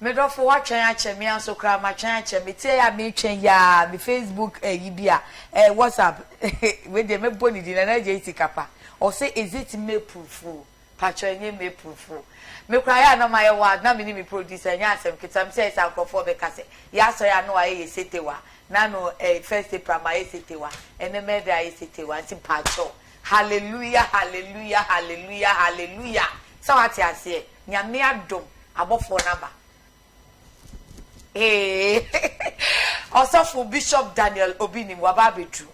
Me dɔfo woatwɛn akyɛ me ara nso koraa matwɛn akyɛ me tie a metwɛn yi ara me Facebook ɛyi bi a ɛɛ WhatsApp wei deɛ mɛbɔ ne din Nana Adjei Sikapa ɔse is it Maprufu pakyɛ ɛnyɛ Maprufu me koraa yɛ a na mayɛ wild na me ne me producer ɛnyɛ asɛm ketewa me sɛ ɛsɛ nkorɔfoɔ bɛka sɛ yɛ asɔre a na wayɛ yɛ setewa na no ɛɛ first April mayɛ setewa ɛnɛ mɛyɛ dɛ ayɛ setewa nti pakyɛw hallelujah hallelujah hallelujah hallelujah sɛ wate aseɛ. Nyame adom abɔfoɔ no aba eeii Ɔsɔfo Bishop Daniel Obinim waba abɛduru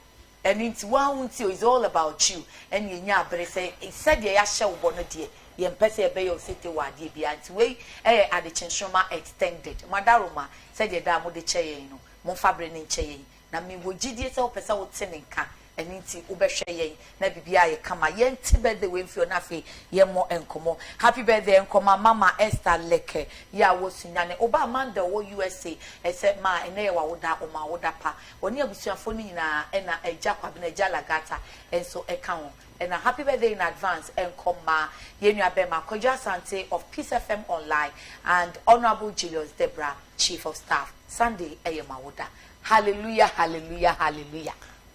ɛno nti woaa wo nti o it's all about you ɛne yɛnya abere sɛ sɛdeɛ yɛahyɛ wo bɔ no deɛ yɛmpɛ sɛ yɛbɛyɛ wo sete wɔ adeɛ biara nti wei ɛyɛ Adekyensoroma extended Moadaroma sɛdeɛ daa mode kyɛ yɛn no momfa bere no nkyɛ yɛn Na mewɔ gyidie sɛ wopɛ sɛ wote me nka, ɛno nti wobɛhwɛ yɛn na biribiara ayɛ kama. Yɛnte birthday wei mfiri hɔ na afei yɛmmɔ nkɔmmɔ. Happy birthday nkɔma Mama Esther Leke yi a wɔ Sunyani. Wo ba Amanda ɔwɔ USA sɛ ma ɛnnɛ yɛ w'awoda, ɔma awoda pa. Ɔne abusuafoɔ no nyinaa ɛna Agya Kwabena, Agya Lagata nso ka ho. Ɛna happy birthday in advance nkɔ ma yɛn nua bɛma Kwadwo Asante of Peace FM Online and Honourable Julius Debra, Chief of Staff. Sunday ɛyɛ m'awoda. Hallelujah hallelujah hallelujah.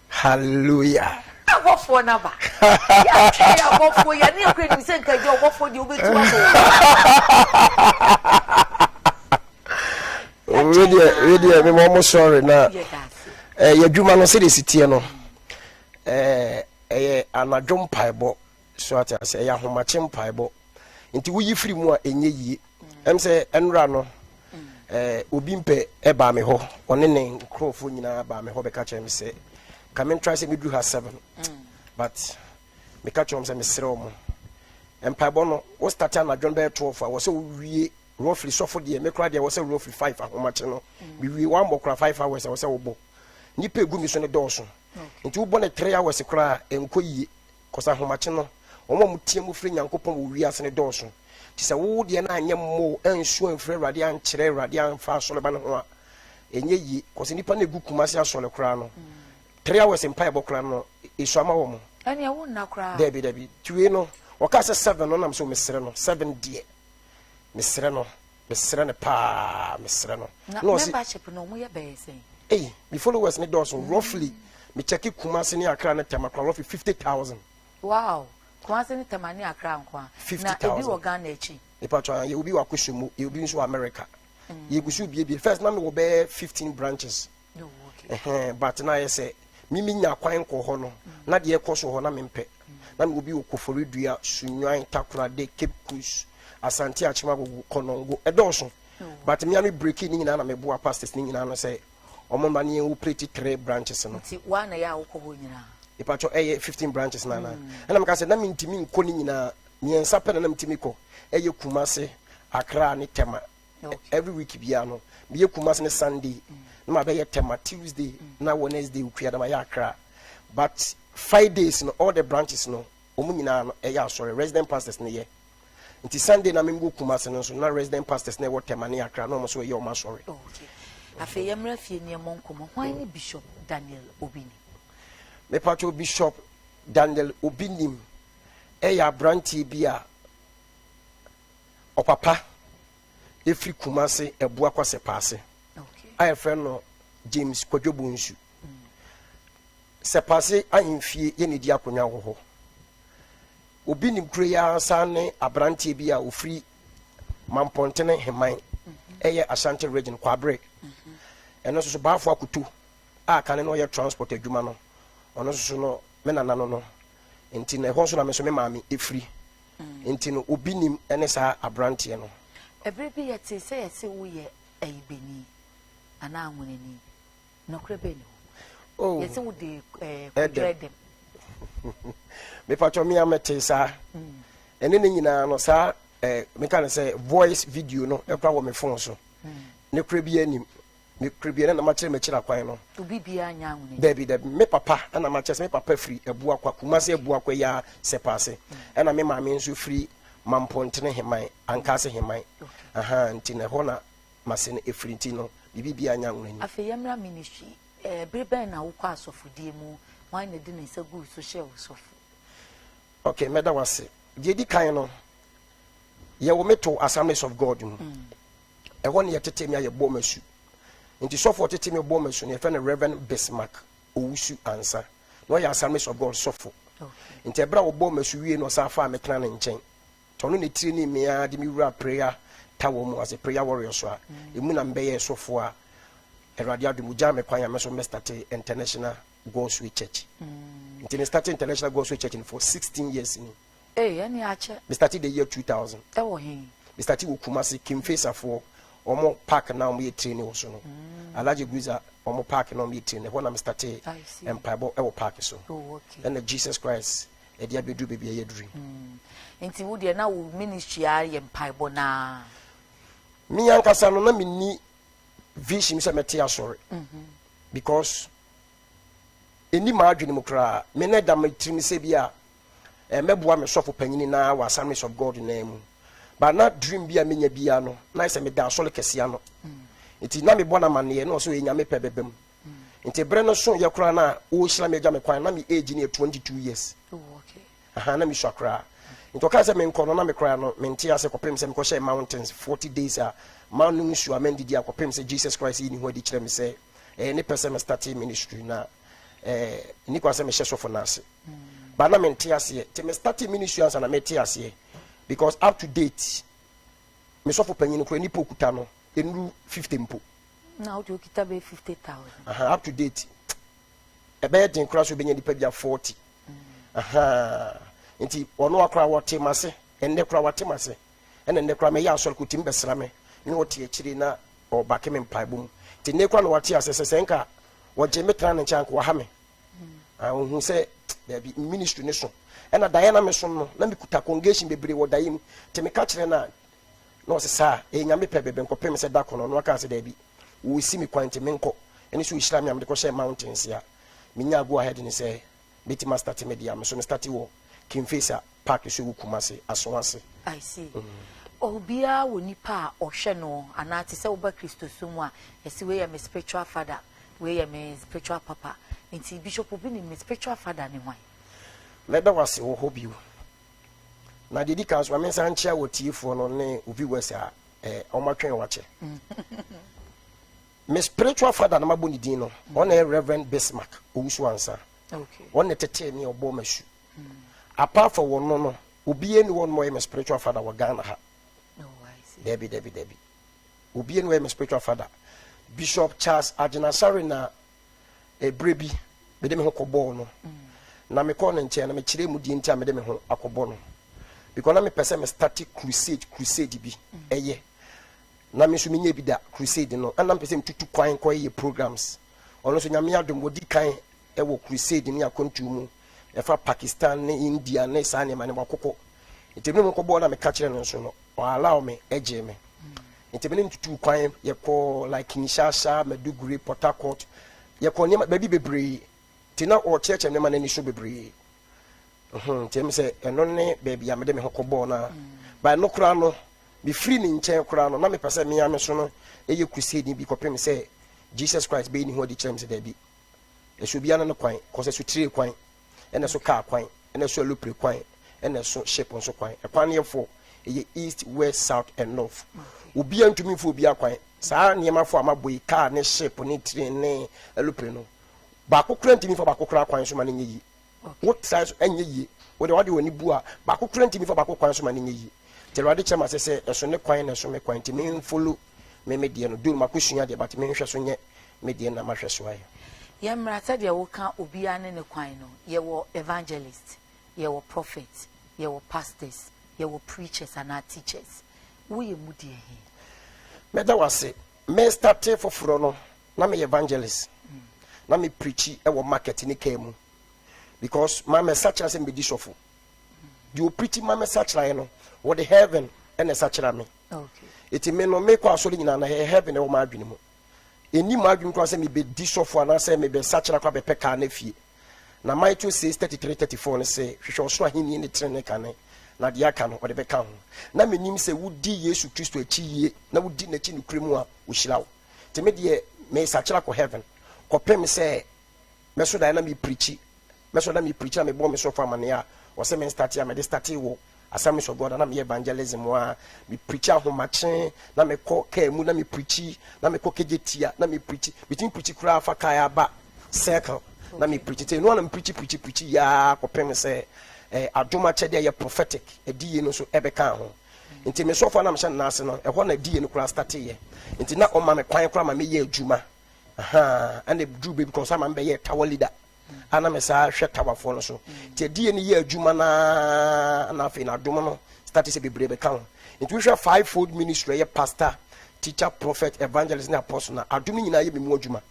Hallelujah. Abɔfoɔ no aba. Yɛatwɛn abɔfoɔ yi a ne yɛkura nim sɛ nka agya ɔbɔfoɔ deɛ wobɛtu abɔ. Wedeɛ wedeɛ mema ɔmo sɔre na eh, yɛadwuma no sɛdeɛ si teɛ no eh, ɛyɛ anadwo mpaebɔ so ate ase ɛyɛ ahomakye mpaebɔ nti woyi firi mu a ɛnyɛ yie ɛm sɛ ɛnora no eh, obi mpɛ ɛbaa me hɔ ɔne ne nkurɔfoɔ nyinaa baa me hɔ bɛka kyerɛ me sɛ ka mentra sɛ meduru ha 7 but meka kyerɛ wɔn sɛ mesrɛ wɔn mpaebɔ no wo start anadwo no bɛyɛ 12 a wɔ sɛ wowie roughly sɔfo deɛ me koraa deɛ wɔ sɛ roughly 5 ahomakye no mewie wammɔ koraa 5 hours a wɔ sɛ wobɔ nnipa egu mi so no dɔɔso nti wobɔ no 3 hours koraa ɛnkɔ yie Cos ahomakye no, wɔn a wɔteɛ mu frɛ Nyankopɔn wɔ wiase no dɔɔso. Nti sɛ wo deɛ no anyɛ mmoo, ansu amfiri Awurade ankyerɛ Awurade amfa asɔreba no ho a, ɛnyɛ yie. Cos nnipa no ɛgu Kumasi asɔre koraa no, 3 hours mpaebɔ koraa no, ɛsua ma wɔn. Ɛneɛ wo nna koraa. Dabi dabi. Nti wei no, wɔkaa sɛ 7 no, nam sɛ mesrɛ no, 7 deɛ, mesrɛ no, mesrɛ no paa, mesrɛ no. Na membership no, wɔyɛ bɛyɛ sɛn? Ei, me followers ne dɔɔso, roughly me check Kumasi ne Accra ne Tema koraa roughly 50,000. Wow, Kumasi ne Tema ne Accra nko a? 50,000. Na ebi wɔ Ghana akyi? Mepa kyɛw, yɛwɔ bi wɔ Akosombo, yɛwɔ bi nso wɔ America. Yɛgu so biebie. First na mewɔ bɛyɛ 15 branches. Oh, okay. Ɛhɛn, but na ayɛ sɛ me menya kwan kɔ hɔ no, na deɛ ɛkɔ so hɔ na mempɛ. Na mewɔ bi wɔ Koforidua, Sunyani, Takoradi, Cape Coast, Asante Akyem Agogo, Konongo, ɛdɔɔso. But me a me breaki ne nyinaa na me boa pastors ne nyinaa no sɛ ɔmo mma ne yɛn operate three branches no. Nti woa na ɛyɛ a wokɔ hɔ nyinaa? Mepakyɛw ɛyɛ 15 branches no anaa? Ɛna meka sɛ na mentumi nkɔ ne nyinaa, mmiɛnsa pɛ na na metumi kɔ, ɛyɛ Kumasi, Accra ne Tema. Every week biara no meyɛ Kumasi ne Sunday, na mabɛyɛ Tema Tuesday na Wednesday Okuada mayɛ Accra. But 5 days no all the branches no wɔn nyinaa no ɛyɛ asɔre, resident pastors no yɛ. Nti Sunday na mewɔ Kumasi no nso na resident pastors na ɛwɔ Tema ne Accra na wɔn nso ɛyɛ wɔn asɔre. Oh, okay. Afei yɛmmra fie ne yɛmmɔ nkɔmmɔ. Hwan ne Bishop Daniel Obinim? Mepatwo Bishop Daniel Obinim ɛyɛ aberanteɛ bi a ɔpapa ɛfiri Kumasi Abuakwa Sɛpaase a yɛfrɛ no James Kwadwo Bonsu. Sɛpaase ahemfie yɛ ne di akonnwa wɔ hɔ. Obi nim kuro yi ara san ne aberanteɛ bi a ɔfiri Mampɔntene Heman, ɛyɛ Ashanti region, Kwabre. Ɛno nso so Baafo Akoto a kane no ɔyɛ transport adwuma no, ɔno nso so no me nana no no. Nti no ɛhɔ nso na me nso me maame ɛfiri. Nti no obi nim ne saa aberanteɛ no. Ɛberɛ bi yɛtee sɛ yɛse woyɛ Ayibeni anaa Anwonani. Nokorɛ bɛn ni hɔ? Oh, Yɛse wode eh, Kwadwo Ɛdɛm. Mepatwɔ me a mete saa. Ɛne ne nyinaa no saa eh, meka no sɛ voice video no ɛkora wɔ me phone so. Ne korɛ bi anim. Me korɛ bi ɛna makyerɛ m'akyiri akwan no. Obi biara nya anwene. Dabi dabi me papa ɛna makyerɛ sɛ me papa firi Abuakwa Kumasi Abuakwa yi ara Sɛpaase. Ɛna me maame nso firi Mampɔntene Heman Ankaase Heman. Aha nti na ɛhɔ na mase no ɛfiri nti no biribi biara nya anwene. Afei yɛmmra ministry. Eh, bere bɛn na wokɔ asɔfodie mu? Hwan na ɛde ne nsa guu so hyɛɛ wo sɔfo? Ok, mɛda wo ase. Deɛ ɛdi kan no, yɛwo me too Assemblies of God mu. Ɛhɔ ne yɛtetee me a yɛbɔɔ me asu. Nti sɔfo a ɔtetee me bɔɔ me asu no, yɛfrɛ no Rev. Bismarck Owusu Ansah. Na ɔyɛ Assemblies of God sɔfo. Nti ɛberɛ a ɔbɔɔ me asu wiei no, ɔsan faa me tenaa ne nkyɛn. Nti ɔno na ɛtrainii me ara de me wuraa prayer tower mu as a prayer warrior so a, ɛmu na mebɛyɛɛ sɔfo a Awurade adom ɔgyaa me kwan a me nso mɛ startee International God's Way Church. Nti me startee International God's Way Church no for 16 years ni. Ei ɛne akyɛ. Me startee the year 2000. Ɛwɔ he? Me startee wɔ Kumasi, King Faisal wɔn park na wɔn yɛ training wɔ so no. Alhaji Guza wɔn park na wɔn yɛ training, ɛhɔ na me startee mpaebɔ ɛwɔ park so. Oh, okay. Ɛna Jesus Christ ɛde abɛduru baabi a yɛaduru yi. Nti wo deɛ na wo ministry ara yɛ mpaebɔ naa? Me ankasa no na menni vision sɛ mɛte asɔre because ɛnni m'adwene mu koraa. Me na ɛda me tirim sɛ bi a eh, mɛboa me sɔfo panyini naa wɔ Assemblies of God naa mu. But na dream bi a menya biara no, na ayɛ sɛ meda asɔre kɛseɛ ano. Nti na mebɔ no amanneɛ na ɔsɛ ɔyɛ Nyame pɛ bɛba mu. Nti berɛ no so yɛ koraa na ɔrehyira me agya me kwan na me age no yɛ 22 years. Oh, okay. Aha, na mesua koraa. Nti ɔkaa sɛ menkɔ no na me koraa no mente ase kɔpem sɛ mekɔhyɛɛ mountains 40 days a mannom nsuo a mandidi a kɔpem sɛ Jesus Christ yi ne ho adi kyerɛ me sɛ ɛyɛ ne pɛ sɛ me starte ministry na eh, nni kwan sɛ mehyɛ sɔfo no ase. But na mente aseɛ. Nti me starte ministry ansa na mete aseɛ because up to date me sɔfo panyin no koraa nipa okuta no ɛnuru 50 mpo. Na wode okita bɛyɛ 50,000. Aha, up to date ɛbɛyɛ den koraa sɛ wobɛnya nipa bi a 40. Aha, nti ɔno akora wɔte m'ase, ɛnnɛ koraa wate m'ase, ɛna ɛnnɛ koraa mɛyɛ asɔre kò tumi bɛsra me ne ɔte akyire na ɔbake me mpaebɔ mu. Nti nnɛ koraa na wate ase sɛ sɛ nka wɔgye me tena ne nkyɛn anka waha me. Ah, ohun sɛ daabi ministry ne so. Ɛna daeɛ na mesom no, na mekuta congregation bebree wɔ daeɛ mu. Nti meka kyerɛ no a, na ɔse saa, ɛyɛ Nyame pɛ bɛbɛ nkɔpem sɛ da ko no, ɔno aka sɛ daabi, wɔresi me kwan nti menkɔ. Ɛne sɛ ɔhyira me a mede kɔhyɛɛ mountains a menyaa go ahead ne sɛ mɛtumi astate me deɛ a, me nso me starte wɔ King Faisal Park so wɔ Kumasi, Asoase. I see. Obiara wɔ nipa a ɔhwɛ no anaa te sɛ woba Kristosom mu a, yɛse wei yɛ me spiritual father, wei yɛ me spiritual papa. Nti Bishop Obi nim ne spiritual father ne hwan? Mɛda wo ase wɔ hɔ bio. Na deɛ ɛdi kan nso, ma mensan nkyea w'atiefoɔ no ne wo viewers a eh, wɔatwɛn wo akyɛ. Me spiritual father na mabɔ ne din no, ɔno na ɛyɛ Reverend Bismarck Owusu Ansah. Ɔno na ɛtetee me a ɔbɔɔ m'asu. Apart from ɔno no, obiara nni hɔ nom a ɔyɛ me spiritual father wɔ Ghana ha. Dabi, dabi, dabi. Obiara nni hɔ a ɔyɛ me spiritual father. Bishop Charles Agyinasare na ɛberɛ bi mede me ho kɔbɔɔ no. Na mekɔɔ ne nkyɛn na mekyerɛɛ mu deɛ nti a mede me ho akɔbɔ no. Because na mepɛ sɛ me starte crusade, crusade bi ɛyɛ. Na me nso menyɛ bi da crusade no. Ɛna mepɛ sɛ metutu kwan kɔyɛ programs. Ɔno nso Nyame adom wɔdi kan wɔ crusade ne akwantuo mu ɛfa Pakistan ne India ne saa nneɛma no wakokɔ. Nti me ne no kɔbɔɔ na meka kyerɛ no nso no ɔ allow me ɛgyee me. Nti me ne no tutuu kwan yɛkɔɔ like Kinshasa, Maiduguri, Port Harcourt, yɛkɔɔ nneɛma baabi bebree. Nti na ɔkyerɛkyerɛ nneɛma no ani so bebree. Nti ɛmi sɛ ɛno ne baabi a mede me ho kɔbɔɔ no a. But ɛno koraa no mefiri ne nkyɛn koraa no na mepɛ sɛ me ara me so no ɛyɛ crusade bi kɔpem sɛ Jesus Christ bɛyi ne ho adi kyerɛ me sɛ daabi. Ɛso obiara ne no kwan, kɔsɛ ɛso tire kwan, ɛna ɛso kaa kwan, ɛna ɛso alupre kwan, ɛna ɛso ship nso kwan. Ɛkwan no yɛ four, ɛyɛ east, west, south and north. Obiara ntumi mfa obiara kwan. Saa nneɛma four a mabɔ yi, kaa ne ship ne train ne alupre no, baako koraa ntumi mfa baako koraa kwan so ma no nyɛ yie. Wo tra so ɛnyɛ yie. Wo deɛ wode w'ani bu a, baako koraa ntumi mfa baako kwan so ma no nyɛ yie. Nti Awurade kyerɛ me ase sɛ ɛso ne kwan na ɛso me kwan nti me nfollow me me deɛ no. Though makɔsua deɛ but menhwɛ so nyɛ me deɛ na mahwɛ so ayɛ. Yɛmmra, sɛdeɛ woka obiara ne ne kwan no, yɛwɔ evangelist, yɛwɔ prophet, yɛwɔ pastors, yɛwɔ preachers anaa teachers. Woyɛ mu deɛ he? Mɛda wo ase. Me starte foforɔ no, na meyɛ evangelist. Na me preachi wɔ market ne car mu because ma mɛsakyera sɛ mebɛdi sɔfo. Deɛ ɔpreachi ma mɛsakyeraeɛ no, wɔde heaven na ɛsakyera me. Eti me no, mekɔ asɔre nyinaa na ɛyɛ heaven ɛwɔ m'adwene mu. Ɛnni m'adwene koraa sɛ mebɛdi sɔfo anaasɛ mebɛsakyera kɔ abɛpɛ kaa no afie. Na Matthew 6, 33, 34 no se, Hwehwɛ ɔsoro ahennie ne tenenee kane, na deɛ aka no, ɔde bɛka ho. Na menim sɛ wodi Yesu Kristo akyi yie na wodi n'akyi nokorɛ mu a, ɔhyira wo. Nti me deɛ, meresakyera kɔ heaven kɔpem sɛ mɛso daeɛ na mepreachi. Mɛso na mepreachi na mebɔ me sɔfo amaneɛ a, ɔse menstate a, mede statee wɔ. Assemblies of God a na meyɛ evangelism a me preachi ahomakye na mekɔ kaa mu na me preachi na mekɔ Kejetia na me preachi metumi preachi koraa fa kaa aba circle na me preachi nti ɛno a na me preachi preachi preachi yaa kɔpem sɛ eh, adom akyɛdeɛ a ɛyɛ prophetic adiyie no nso ɛbɛkaa ho nti me sɔfo a na mehyɛ no n'ase no ɛhɔ na adiyie no koraa starteeɛ nti na ɔma me kwan koraa ma meyɛ adwuma ahaa ɛna duru baabi kɔ nso ama mebɛyɛ tower leader a na mesaa hwɛ towerfoɔ no so nti adiyie no yɛ adwuma naa na afei na adom no starte sɛ bebree bɛka ho nti wohwɛ five fold ministry ɛyɛ pastor teacher prophet evangelist ne apostle na adom no nyinaa yɛ me mu adwuma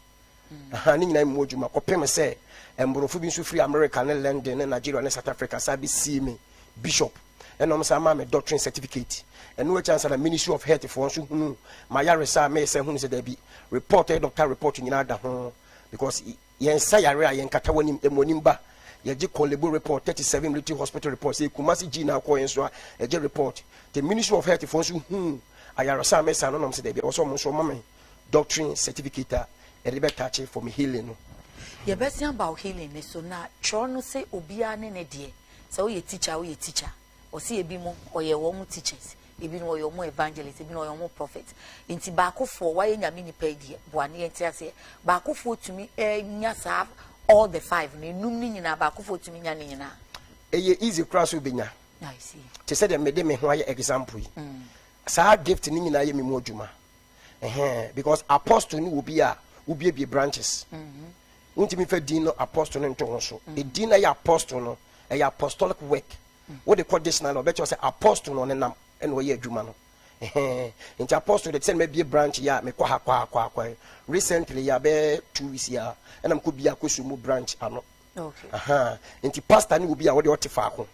Ahaa, ne nyinaa mu adwuma kɔpem sɛ mborɔfo bi nso firi America ne London ne Nigeria ne South Africa san bɛsii me Bishop ɛna wɔn san maa me doctrine certificate. Ɛno akyi ansa na Ministry of Health foɔ nso hunu m'ayaresa a meyɛ hunu sɛ daabi, report ɛyɛ doctor report nyinaa da ho because yɛn nsa yare a yɛn kata w'anim, ɛmu anim ba. Yɛgye Korle Bu report, 37 Military Hospital report, sɛ Kumasi G na akɔɛ nso a yɛgye report. The Ministry of Health foɔ nso huu ayaresa a mesa no na wɔn sɛ daabi, ɛwɔ sɛ wɔn nso wɔma me doctrine certificate a yɛde bɛ touch for me healing no. Yɛbɛsen aba wo healing no so na twerɛ no se obiara ne ne deɛ sɛ woyɛ teacher a woyɛ teacher ɔse ebi mo ɔyɛ wɔn teachers ebi no ɔyɛ wɔn evangelist ebi no ɔyɛ wɔn prophet nti baakofoɔ wayɛ nyame nipa yi deɛ boa ne yɛn te aseɛ baakofoɔ tumi nya saa all the five no enum ne nyinaa baakofoɔ tumi nya ne nyinaa. Ɛyɛ easy koraa sɛ wobɛnya te sɛ deɛ mede me ho ayɛ example yi saa gift no nyinaa yɛ me mu adwuma Ɛhɛn, because apostle ne obi a wobiebie branches. Wontumi fa din no apostle no nto ho so. Edin na ɛyɛ apostle no, ɛyɛ apostolic work. Wode kɔ dictionary no, ɔbɛkyerɛ sɛ apostle no ɔnenam ɛna ɔyɛ adwuma no. Ɛhɛn, nti apostle de sɛ mabie branch yi a mekɔ ha kɔ ha kɔ ha kɔ ha. Recently yi a bɛyɛ 2 weeks yi a ɛna mekɔ bie Akosombo branch ano. Okay. Aha, nti pastor ne obi a wode ɔte faako.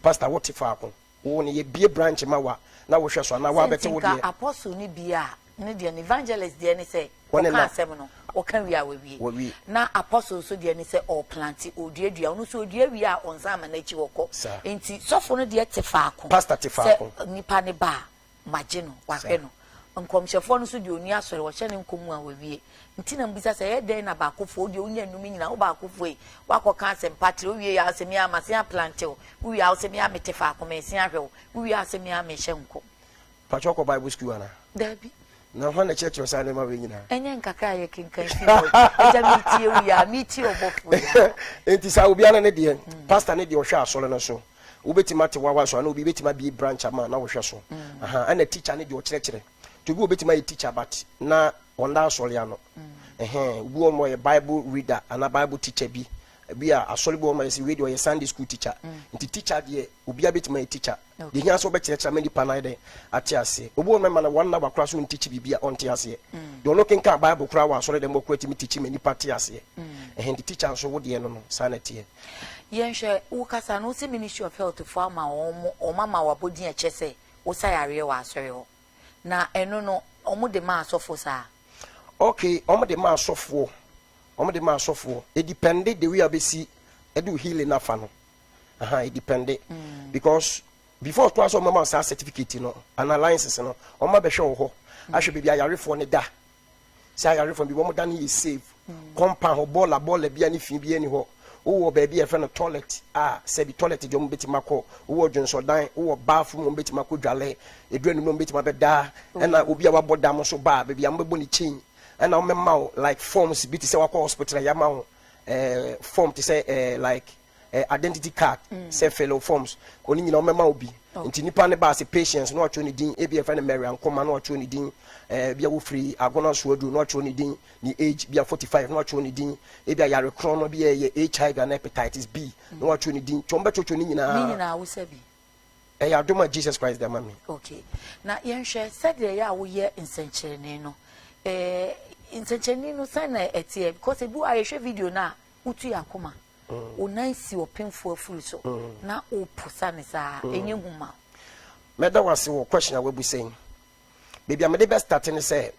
Pastor wote faako. Wo no yɛbie branch ma wa na wohwɛ so anaa woabɛte wo deɛ. Sɛ nti nka apostle no bie a ne deɛ no evangelist deɛ ne sɛ ɔka asɛm no ɔka wie a wawie na apostle nso deɛ ne sɛ ɔplante ɔduadua ɔno nso ɔdua wie a ɔnsan ma n'akyi ɔkɔ nti sɔfo no deɛ te faako pastor te faako sɛ nipa ne ba a magye no wahwɛ no nkɔmhyɛfoɔ no nso deɛ ɔni asɔre wɔhyɛ ne nkɔm mu a wawie nti na mbisa sɛ ɛyɛ dɛn na baakofoɔ deɛ wonya nnum nyina wo baakofoɔ yi wakɔka asɛmpa kyerɛ wowie yɛ asɛm yi a masen aplante wo wowie a wosɛ me a mete faako mesen ahwɛ wo wowie a sɛ me a mehyɛ nkɔm. Patro kɔ Bible school ana? Dabi. Na hwan na kyerɛkyerɛ saa nneɛma wei nyinaa? Ɛnyɛ nkakra a yɛkenkan fi hɔ. Agya metie wo yi a metie ɔbɔfoɔ yi. Nti saa obiara ne deɛ pastor ne deɛ ɔhwɛ asɔre no so. Wobɛtumi ate wawa so anaa obi bɛtumi abie branch ama na wohwɛ so. Aha, ɛna teacher ne deɛ ɔkyerɛkyerɛ. Nti obi wɔ bɛtumi ayɛ teacher but na ɔnda asɔre ano. Ɛhɛn, obi wɔ hɔ ɔyɛ Bible reader anaa Bible teacher bi. Bi a asɔre bi wɔ hɔ ma yɛsɛ wei deɛ ɔyɛ Sunday school teacher. Nti teacher deɛ obiara bɛtumi ayɛ teacher. Deɛ hia sɛ wobɛkyerɛkyerɛ ama nipa no ayɛ dɛn ate aseɛ. Obi wɔ hɔ mɛma no one hour koraa so ɔntikyi biribi a ɔnte aseɛ. Deɛ ɔno kenkan Bible koraa wɔ asɔre dɛm hɔ koraa tumi tikyi ma nipa te aseɛ. Ɛhɛn, nti teacher nso wo deɛ no no saa na ɛteɛ. Yɛnhwɛ, wo kasa no, wose Ministry of Health foɔ ama wɔn, wɔn ama wo abɔdin a ɛkyerɛ sɛ wosa yareɛ wɔ asɔre hɔ. Na ɛno no, wɔn de ma asɔfo saa? Okay, wɔn de ma asɔfoɔ, wɔn de ma asɔfoɔ. Edepende the way a wobɛsi de wo healing no afa no. Aha, edepende. Because before koraa sɛ wɔn bɛma wo saa certificate no anaa license no, wɔn abɛhwɛ wo hɔ, ahwɛ baabi ayarefoɔ no da. Sɛ ayarefoɔ bi wɔn da no yɛ safe, compound hɔ bɔɔla bɔɔla bia ne fi bia ni hɔ. Wowɔ baabi a yɛfrɛ no toilet a sɛbi toilet deɛ wɔn bɛtumi akɔ. Wowɔ dwonsɔdan, wowɔ bathroom wɔn bɛtumi akɔ dwale. Eduru anum wɔn bɛtumi abɛda. Ɛna obi a wabɔ dam nso ba a baabi a wɔbɛbɔ ne chain. Ɛna wɔn bɛma wo like forms bi te sɛ wakɔ hospital a yɛama wo ɛɛ form te sɛ ɛɛ like eh, identity card mm. sɛ fellow forms ɔno nyina ɔmɛma wo bi nti nipa ne ba ase patience na watwerɛ ne din ebi ɛfɛ no Mary Ankoma na watwerɛ ne din eh, bi a wofiri Agona so aduru na watwerɛ ne din ne age bi a 45 na watwerɛ ne din ebi a yare korɔ no bi a ɛyɛ HIV anaa hepatitis B na watwerɛ ne din nti ɔmbɛtwerɛtwerɛ ne nyinaa ne nyinaa wo sɛ bi ɛyɛ adom a Jesus Christ de ama me. Okay na yɛnhwɛ sɛdeɛ ɛyɛ a woyɛ nsɛnkyerɛnne no eh, nsɛnkyerɛnne no sɛn na ɛteɛ because ebi wɔ a yɛhwɛ video no a wotu yɛ akoma wo nan si ɔpemfoɔ afuru so na woposa ne saa ɛnyɛ hu ma Mɛda wo ase wɔ question a woabusa yi. Baabi a mede bɛ start ne sɛ,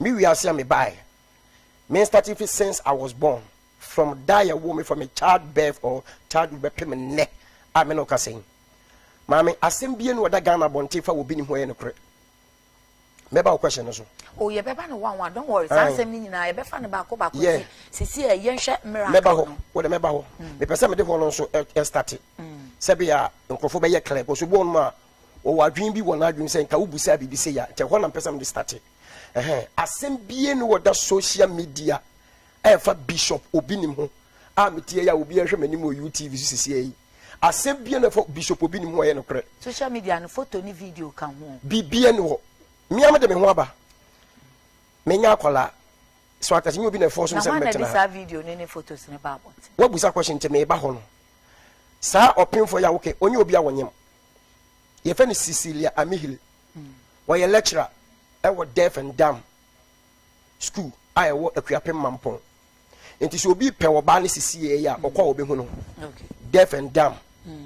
me wiase a mebaeɛ, me start fi since I was born, from da a yɛwoo me from a child birth or childhood bɛpem nnɛ a me ne wo kasa yi. Maame, asɛm bie ni ɔda Ghana abɔnten fa wɔ bi ne ho ɛyɛ nokorɛ. Mɛba wo question no so. Oh, yɛbɛba no one one, don't worry. Saa nsɛm no nyinaa yɛbɛfa no baako baako nti sisi ɛ yɛnhwɛ miracle no. Mɛba hɔ, wode mɛba hɔ. Mepɛ sɛ mede hɔ no nso ɛstarte. Sɛbea a nkurɔfoɔ bɛyɛ clear because obi wɔ hɔnom a wɔwɔ adwene bi wɔ n'adwene sɛ nka wobusaa biribi sei a, nti ɛhɔ na mpɛ sɛ mede starte. Ɛhɛn, asɛm bie ne wɔda social media a ɛfa Bishop Obinim ho a metie yi a obiara hwɛ m'anim wɔ UTV so sisiɛ yi. Asɛm bie na ɛfa Bishop Obinim ho a ɛyɛ nokorɛ. Social media no photo ne video ka ho. Biribiara ni hɔ. Me ara mede me ho aba. Menyɛ akwadaa. So ate ase? Nyɛ obi na ɛfɔɔso me Na sɛ hwan na memmɛtena ɛde ha. saa video no ne photos no ba abɔnten? Woabusa question nti meba hɔ no. Saa ɔpemfoɔ yi a woka yi, ɔnyɛ obi a wɔnyem. Yɛfrɛ no Cecilia Amihile. Ɔyɛ lecturer wɔ Deaf and Dumb School a ɛwɔ Akuapem Mampɔn. Nti sɛ obi pɛ ɔbaa no sisiiɛ yi a, ɔkɔ a ɔbɛhu no. Deaf and Dumb,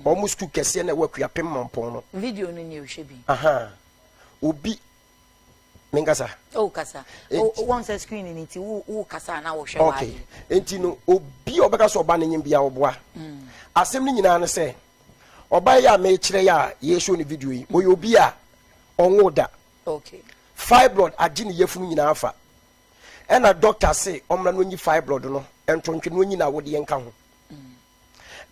wɔn school kɛseɛ no a ɛwɔ Akuapem Mampɔn no. Video no nie, hwɛ bi. Ahaa. Obi menkasa. Oh kasa. Oh wɔn sɛ screen ni ti wo wo kasa na wɔhwɛ wɔ Okay. Nti no obi a ɔbɛka sɛ ɔba ne nyim bia ɔboa. Asɛm no nyinaa no sɛ ɔba yi a mekyerɛ yi a yɛshow ne video yi ɔyɛ obi a ɔnwo da. Okay. Fibroid agye ne yafunu nyinaa afa. Ɛna doctor se ɔmmra no onyi fibroid no nto ntwe na onyi n'awodeɛ nka ho.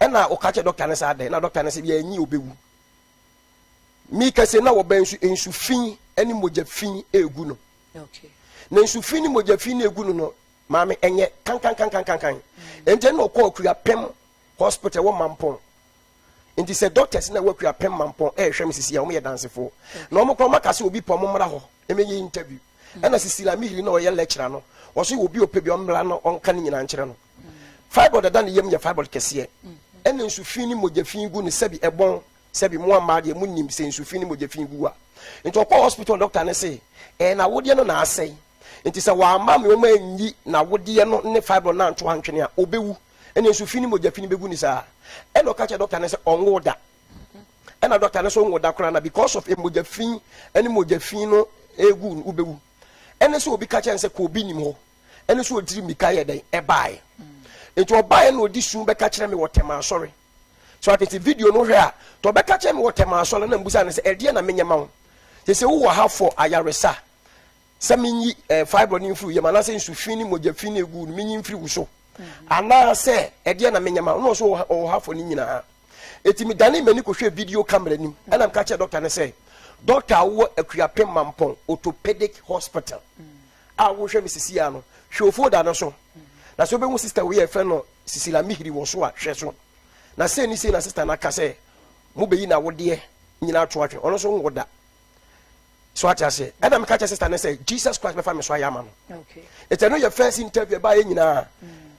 Ɛna ɔka kyerɛ doctor no sɛ adɛn na doctor no sɛ yɛanyi ɔbɛwu. Mika se na wɔbɛn nso nsu fi ne mogya fi regu no. Na nsu fi ne mogya fi na egu no no, maame ɛnyɛ kankankankankan. Mm. Nti ɛna ɔkɔɔ Akuapem hospital wɔ Mampɔn. Nti sɛ doctors na ɛwɔ Akuapem Mampɔn ɛrehwɛ me sisi a wɔn yɛ dansefoɔ. Na wɔn koraa wɔn aka sɛ obi pɛ wɔn mmra hɔ ɛmɛyɛ interview. Mm. Ɛna Cecilia Mihili na ɔyɛ lecturer no, wɔso obi ɔpɛ bi ɔmmra no ɔnka ne nyinaa nkyerɛ no. Mm. Fibroid ɛda ne yam yɛ fibroid kɛseɛ. Ɛna nsu fi ne mogya fi gu no sɛbi ɛbɔn. Sɛbi mo a mmaa deɛ mo nim sɛ nsu fi ne mogya fi gu a. Nti ɔkɔɔ hospital doctor no se ɛyɛ n'awodeɛ no na asɛe. Nti sɛ wamma me wɔn anyi n'awodeɛ no ne fibroid no anto antwene a ɔbɛwu. Ɛna nsu fi ne mogya fi no bɛgu no saa. Ɛna ɔka kyerɛ doctor no sɛ ɔnwo da. Ɛna doctor no sɛ ɔnwo da koraa na because of mogya fi ne mogya fi no egu no wobɛwu. Ɛne sɛ obi ka kyerɛ no sɛ kɔ obi nim hɔ. Ɛne sɛ ɔdiri mmirika yɛ dɛn ɛbaeɛ. Nti ɔbaeɛ na ɔdi su bɛka kyerɛ me wɔ Tema asɔre. So ate nti video no hwɛ a, tɔ bɛka kyerɛ me wɔ Tema asɔre na mbusa no sɛ ɛdeɛ na menyɛ ma wo. Sɛ sɛ wowɔ ha for ayaresa, sɛ menyi eh, fibroid no mfiri wo yam anaasɛ nsu fi ne mogya fi no egu no menyi mfiri wo so anaasɛ ɛdeɛ na menyɛ ma wo na ɔso ɔwɔ ha for ne nyinaa. Eti medane m'ani kɔhwɛ video camera nim ɛna meka kyerɛ dɔkta no sɛ dɔkta a wowɔ Akuapem Mampɔn Orthopedic Hospital a wohwɛ me sisi a no hwɛ wo folder no so na sɛ wobɛhu sister wei a yɛfrɛ no Cecilia Mihiri wɔ so a hwɛ so na sei ne sei na sister no aka sɛ mobɛyi n'awodeɛ nyina ato atwene ɔno nso nwo da so ate aseɛ ɛna meka kyerɛ sister no sɛ Jesus Christ bɛfa me so ayɛ ama no ɛti ɛno yɛ first interview ɛbaeɛ nyinaa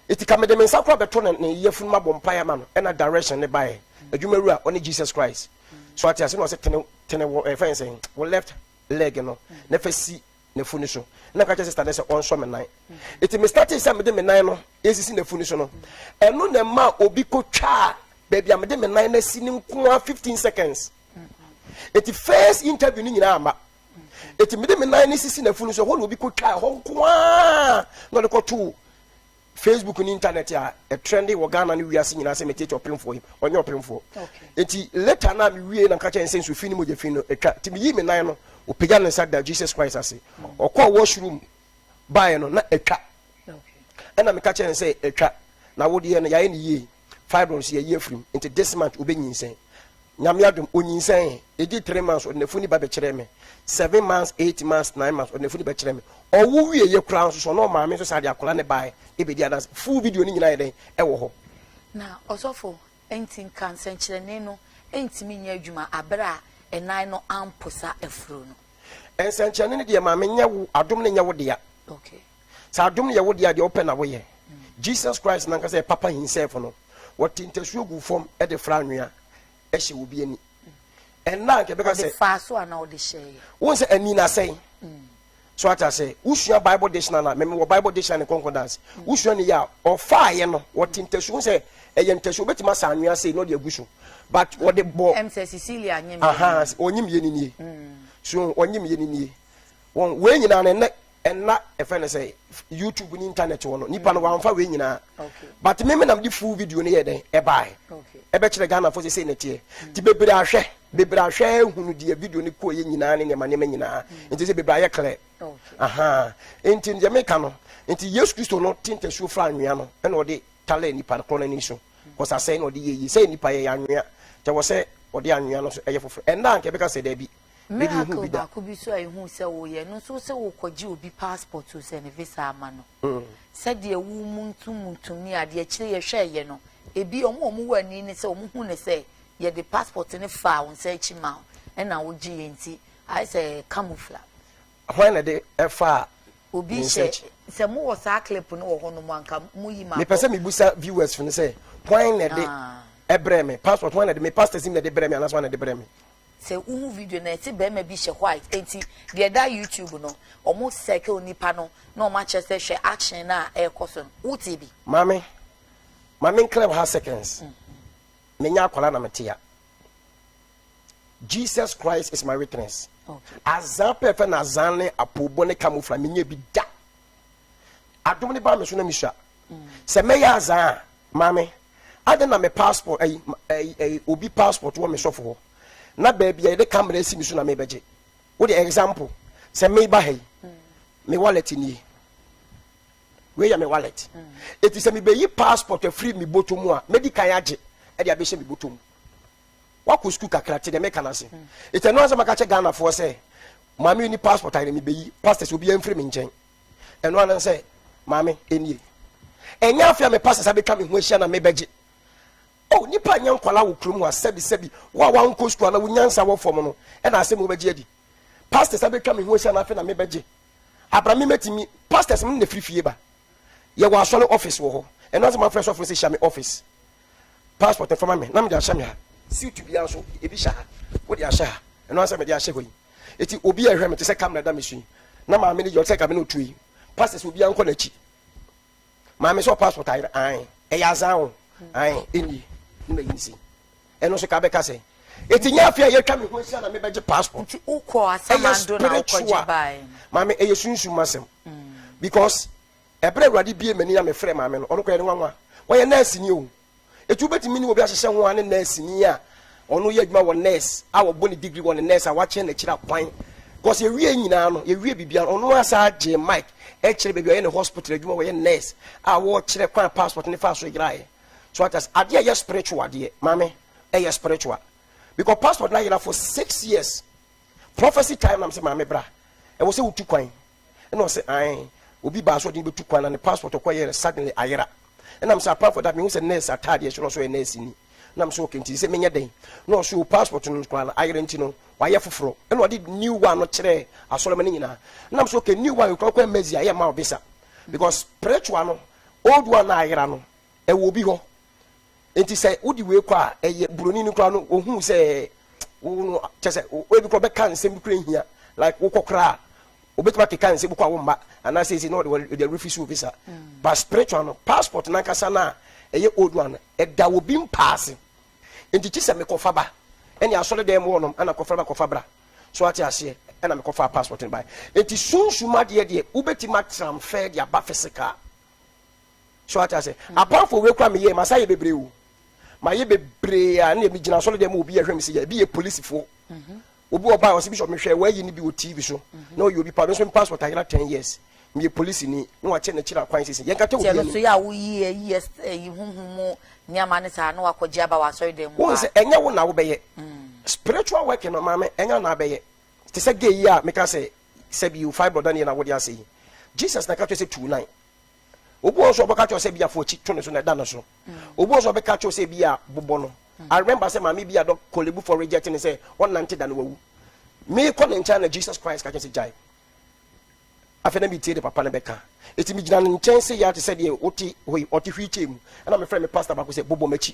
ɛti ka mede me nsa kora bɛto ne ne yafunu mabɔ mpaeɛ ama no ɛna direction ne baeɛ adwuma wura ɔne Jesus Christ so ate aseɛ na ɔsɛ tene tene wɔ ɛfɛn sɛ wɔ left leg no na fa si n'afu no so na meka kyerɛ sista no sɛ ɔnsɔ me nan eti me startee sɛ mede me nan no esisi n'afu no so no ɛno na ɛma obi kotwaa baabi a mede me nan no asi no nko ara 15 seconds eti first interview no nyinaa ama eti mede me nan no sisi n'afu no so ɛhɔ na obi kotwaa ɛhɔ nko ara na ɔde kɔtoo Facebook ne internet a ɛtrɛnde wɔ Ghana ne wiase nyinaa sɛ metete ɔpemfoɔ yi ɔnyɛ ɔpemfoɔ nti later na mewie na meka kyerɛ sɛ nsu fi ne mogya fi no atwa nti meyii me nan no ɔpagya ne nsa da Jesus Christ ase ɔkɔɔ washroom baeɛ no na atwa ɛna meka kyerɛ no sɛ atwa na wodeɛ no yɛayɛ ne yie fibroids yɛyi afirim nti this month wobɛnyinsɛn Nyame adom, onyinsɛnee. Edii three months, ɔde n'afuni ba bɛkyerɛɛ me. Seven months, eight months, nine months, ɔde n'afuni bɛkyerɛɛ me. Ɔwo wieeɛ koraa nso so, ɔne ɔmaame nso saa de akwadaa no baeɛ bɛdii adanse. Full video no nyinaa yɛ dɛn? Ɛwɔ hɔ. Na ɔsɔfo, enti nka nsɛnkyerɛnne no ntumi nyɛ adwuma bere a ɛnan no amposa afuru no? Nsɛnkyerɛnne no deɛ maame nyɛ wo, adom no nyɛ wo dea. Okay. Sɛ adom no yɛ wo dea deɛ wopɛ na woyɛ. Jesus Christ nankasa yɛ papa himself no, wɔte ntasuo guu fam de fra anwea hyɛ obi ani. Ɛnna anka ɛbɛka sɛ. Ɔde faa so anaa ɔde hyɛeɛ? Wohu sɛ ani no asɛe. So ate ase? Wosua Bible dictionary a, meme wɔ Bible dictionary ne concordance. Wosua ne yie a, ɔfaeɛ no, wɔte ntasuo, wohu sɛ ɛyɛ ntasuo, wobɛtumi asa anwea sei na ɔde agu so. But wɔde bɔ. Ɛm sɛ Cecilia nyem yɛ Aha, ɔnyem yɛ no nie. So ɔnyem yɛ no nie. Wɔn, wei nyinaa no, ɛnnɛ ɛnna ɛfɛ no sɛ youtube ne internet wɔ no nipa no wamfa wei nyinaa but me me nam de full video no yɛ dɛn ɛbae ɛbɛkyerɛ Ghana fo sɛ sei na ɛteɛ nti bebree ahwɛ bebree ahwɛ ehunu deɛ video no kɔɔ yɛ nyinaa ne nneɛma nneɛma nyinaa nti sɛ bebree ayɛ clear aha nti deɛ meka no nti Yesu Kristo no te ntasuo fra anwea no ɛna ɔde tale nipa korɔ no ani so kɔsa sɛn na ɔde yɛ yie sɛ nipa yɛ anwea. Nti ɛwɔ sɛ ɔde anwea no nso yɛ foforɔ. Ɛnnɛ a anka yɛbɛka sɛ daabi, me deɛ nhu Miracle bi da. baako bi nso a yɛhuu sɛ woyɛ no nso wo sɛ wokɔgye obi passport o sɛ ne visa ama no. Sɛdeɛ womuntumuntum ne adeɛ akyire yɛhwɛeɛ no, ebi wɔn a wɔwɔ ani ne sɛ wɔhu no sɛ yɛde passport no faa wo nsa akyi maa wo ɛna wogyeeɛ nti ayɛ sɛ camouflage. Hwan na ɛde ɛfaa Obi ne nsa hyɛ akyi? sɛ mowɔ saa clip no wɔ hɔnom a nka moyi ma Mepɛ akɔ. sɛ mebusa viewers no sɛ hwan na ɛde Ah. ɛbrɛɛ me passport hwan na ɛde me pastors nim na ɛde brɛɛ me anaasɛ hwan na ɛde brɛɛ me? Sɛ wohu video no a ɛte barima bi hyɛ white enti deɛ ɛda YouTube no ɔmo circle nipa no na ɔmo akyerɛ sɛ hwɛ action no a ɛrekɔ so no wotee bi? Maame, ma me nclear wo ha seconds. Menyɛ akwadaa na mete ha. Jesus Christ is my witness. Azan pɛfɛ na azan ne apoobɔ ne camouflage menyɛ bi da. Adom ne ba me so na mesua. Sɛ mɛyɛ azan a, maame, adɛn na me passport ayi ayi ayi obi passport wɔ me sɔfo hɔ. Na baabi a yɛde camera asi me so na mebɛgye. Wo de example, sɛ meba ha yi, me wallet nie. Wei yɛ me wallet. Eti sɛ mebɛyi passport afiri me bɔtɔ mu a, mɛdi kan agye ɛde abɛhyɛ me bɔtɔ mu. Wakɔ sukuu kakra te deɛ meka no ase. Eti ɛno ara sɛ maka kyɛ Ghanafoɔ sɛ maame yi ni passport ayɛ mebɛyi pastors obiara mfiri me nkyɛn. Ɛno ara sɛ maame ɛnie. Ɛnyɛ afei a me pastors abɛtwa me ho ahyia na mebɛgye. Oh, nipa nyɛ nkwadaa wɔ kurom hɔ a sɛbi sɛbi wo a wankɔ sukuu anaa wo nyansa wɔ fam no ɛna asɛm wobɛgye adi. Pastors abɛtwa me ho ahyia na afei na mebɛgye. Abra me mɛtumi pastors me na firi fie ba. Yɛwɔ asɔre office wɔ hɔ. Ɛno ara sɛ mafrɛ sɔfo no sɛ hyia me office. Passport no fa ma me na mede ahyɛ me ha. Suit biara nso ebi hyɛ ha. Wode ahyɛ ha. Ɛno ara sɛ mede ahyɛ hɔ yi. Eti obi a ɛhwɛ me te sɛ camera da me so yi. Na maame no gye ɔte sɛ ka me na otu yi. Pastors obiara nkɔ n'akyi. Maame sɛ passport ayera ae. Ɛyɛ azan o. Ae ɛnni. Ne ma yi ne sei. Ɛno nso ka bɛka sɛ. Eti nyɛ afei a yɛatwa me ho ahyia na mebɛgye passport. Nti wokɔ Ɛyɛ asamando na wokɔgye spiritual. baeɛ no. Maame ɛyɛ sunsum asɛm. Because Ɛberɛ a Awurade buee m'ani na mefrɛɛ maame no, ɔno koraa ɛyɛ no nwanwa. Ɔyɛ nɛɛseni o. Enti wobɛtumi ne obi ahyehyɛ ho ara ne nɛɛseni a ɔno yɛ adwuma wɔ nɛɛse a wɔbɔ ne degree wɔ ne nɛɛse a wakyerɛ n'akyiri akwan. Because yɛwie nyinaa no, yɛwie biribiara no, ɔno ara saa gyee mic ɛkyerɛ baabi a ɔyɛ ne hospital adwuma, wɔyɛ nɛɛse a wɔkyerɛ kwan a passport ne faa so yeraeɛ. So ate ase, adeɛ a ɛyɛ spiritual adeɛ, maame, ɛyɛ spiritual. Because passport no ayera for six years. Prophecy time na mesɛ maame bra, ɛwɔ sɛ wotu kwan. Ɛna ɔse ae obi baa sɛ ɔde no bɛtu kwan na ne passport ɔkɔ yɛɛ no suddenly ayera. Ɛna mesɛ apart for that mehu sɛ nurse ataadeɛ hyɛ no ɔsɛ ɔyɛ nurse ni. Ɛna mesɛ okay nti sɛ menyɛ dɛn? Na ɔse o passport no koraa no ayera nti no wayɛ foforɔ. Ɛna ɔde new one no kyerɛɛ asɔrema no nyinaa. Ɛna mesɛ okay new one koraa wokɔ embassy a yɛmma wo visa because spiritual no old one no a ayera no ɛwɔ obi hɔ. Nti sɛ wode wei kɔ a, ɛyɛ buroni no koraa no ohuu sɛ wo no kyɛ sɛ ebi koraa ɔbɛka nsɛm bi koraa nhia like wokɔ koraa a obetumi akeka nsɛm bi kɔ a womma anaasɛ esi na ɔde ɔde refuse wo visa mm. But spiritual no passport nankasa no a ɛyɛ old one no ɛda obi mpaase nti kyi sɛ mekɔfa ba ɛne asɔre dɛm wɔ nom ɛna kɔfa ba kɔfa bra so ate aseɛ ɛna mekɔfa passport no ba nti sunsum adeɛ deɛ wobɛtumi atramfɛ de aba physical. So ate ase? Apart from wei koraa meyɛ masa yɛ bebree o. Mayɛ bebree a ne megyina asɔre dɛm obi ɛhwɛ me sɛ yɛ ebi yɛ polisifoɔ. Mhm. Obi wɔ ba ɔsɛ bishop mehwɛ wɔayi ne bi wɔ TV so. Mhm. Na ɔyɛ obi pa me nso me passport ayera 10 years. Meyɛ polisini na wakyɛ n'akyiri akwan sisi. Yɛn kata obi anim. So yɛ a woyi ayi ayi huhu mu nneɛma ne saa na wakɔgye aba wɔ asɔre dɛm mu. Wɔn sɛ ɛnyɛ wo na wobɛyɛ. Mm. Spiritual work no maame ɛnyɛ na abɛyɛ. Te sɛ gay yi a meka sɛ sɛbi o fibroid na ne yɛ na wode ase yi. Jesus na ka kyerɛ sɛ tu nan. Obi wɔ hɔ nso a ɔbɛka kyerɛ sɛ ebia fa w'akyi to ne so na ɛda ne so. Obi wɔ hɔ nso a ɔbɛka kyerɛ sɛ ebia bobɔ no. I remember sɛ maame bi a dɔ Korle Bu fo reject ne sɛ ɔnnante da no wawu. Meekɔ ne nkyɛn na Jesus Christ ka kyerɛ sɛ gyae. Afei na metie de papa no bɛka. Eti megyina ne nkyɛn sɛ yɛ te sɛ deɛ wote hɔ yi, ɔte wheelchair mu. Ɛna mefrɛ me pastor baako sɛ bobɔ m'akyi.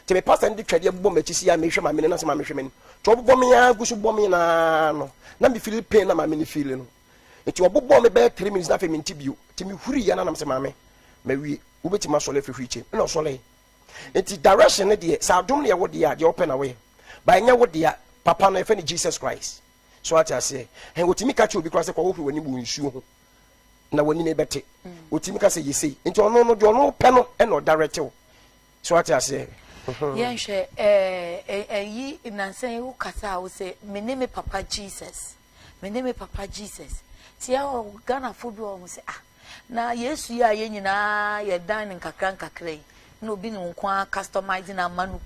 Nti me pastor no de twɛdeɛ bobɔ m'akyi sɛ yɛ a mehwɛ maame no na sɛ maame hwɛ m'anim. Nti ɔbobɔ me ara gu so bɔ me naa no na me feel pain na maame no feel no. Nti ɔbobɔɔ me bɛyɛ three minutes na afei mente bio. Nti mehuriiɛ na nam sɛ maame mawie wobɛtumi asɔre afiri wheelchair mu. Ɛna ɔsɔree. Nti direction no deɛ sɛ adom no yɛ wo deɛ a deɛ wopɛ na woyɛ. But ɛnyɛ wo dea. Papa no yɛfrɛ no Jesus Christ. So ate aseɛ? Ɛn wɔtumi ka kyerɛ obi koraa sɛ kɔhohoro w'anim wɔ nsuo ho na w'anim bɛte. Wɔtumi ka sɛ yɛ sei. Nti ɔno no deɛ ɔno pɛ no ɛna ɔdirect wo. So ate aseɛ? Yɛnhwɛ ɛɛ ɛyi nnansa yi wo kasa a wo sɛ me ne me papa Jesus. Me ne me papa Jesus. Nti ɛwɔ Ghanafoɔ bi wɔ hɔ sɛ ah na Yesu yi a yɛn nyinaa yɛdan no nkakra nkakra yi. Na obi ne wo nko ara customizing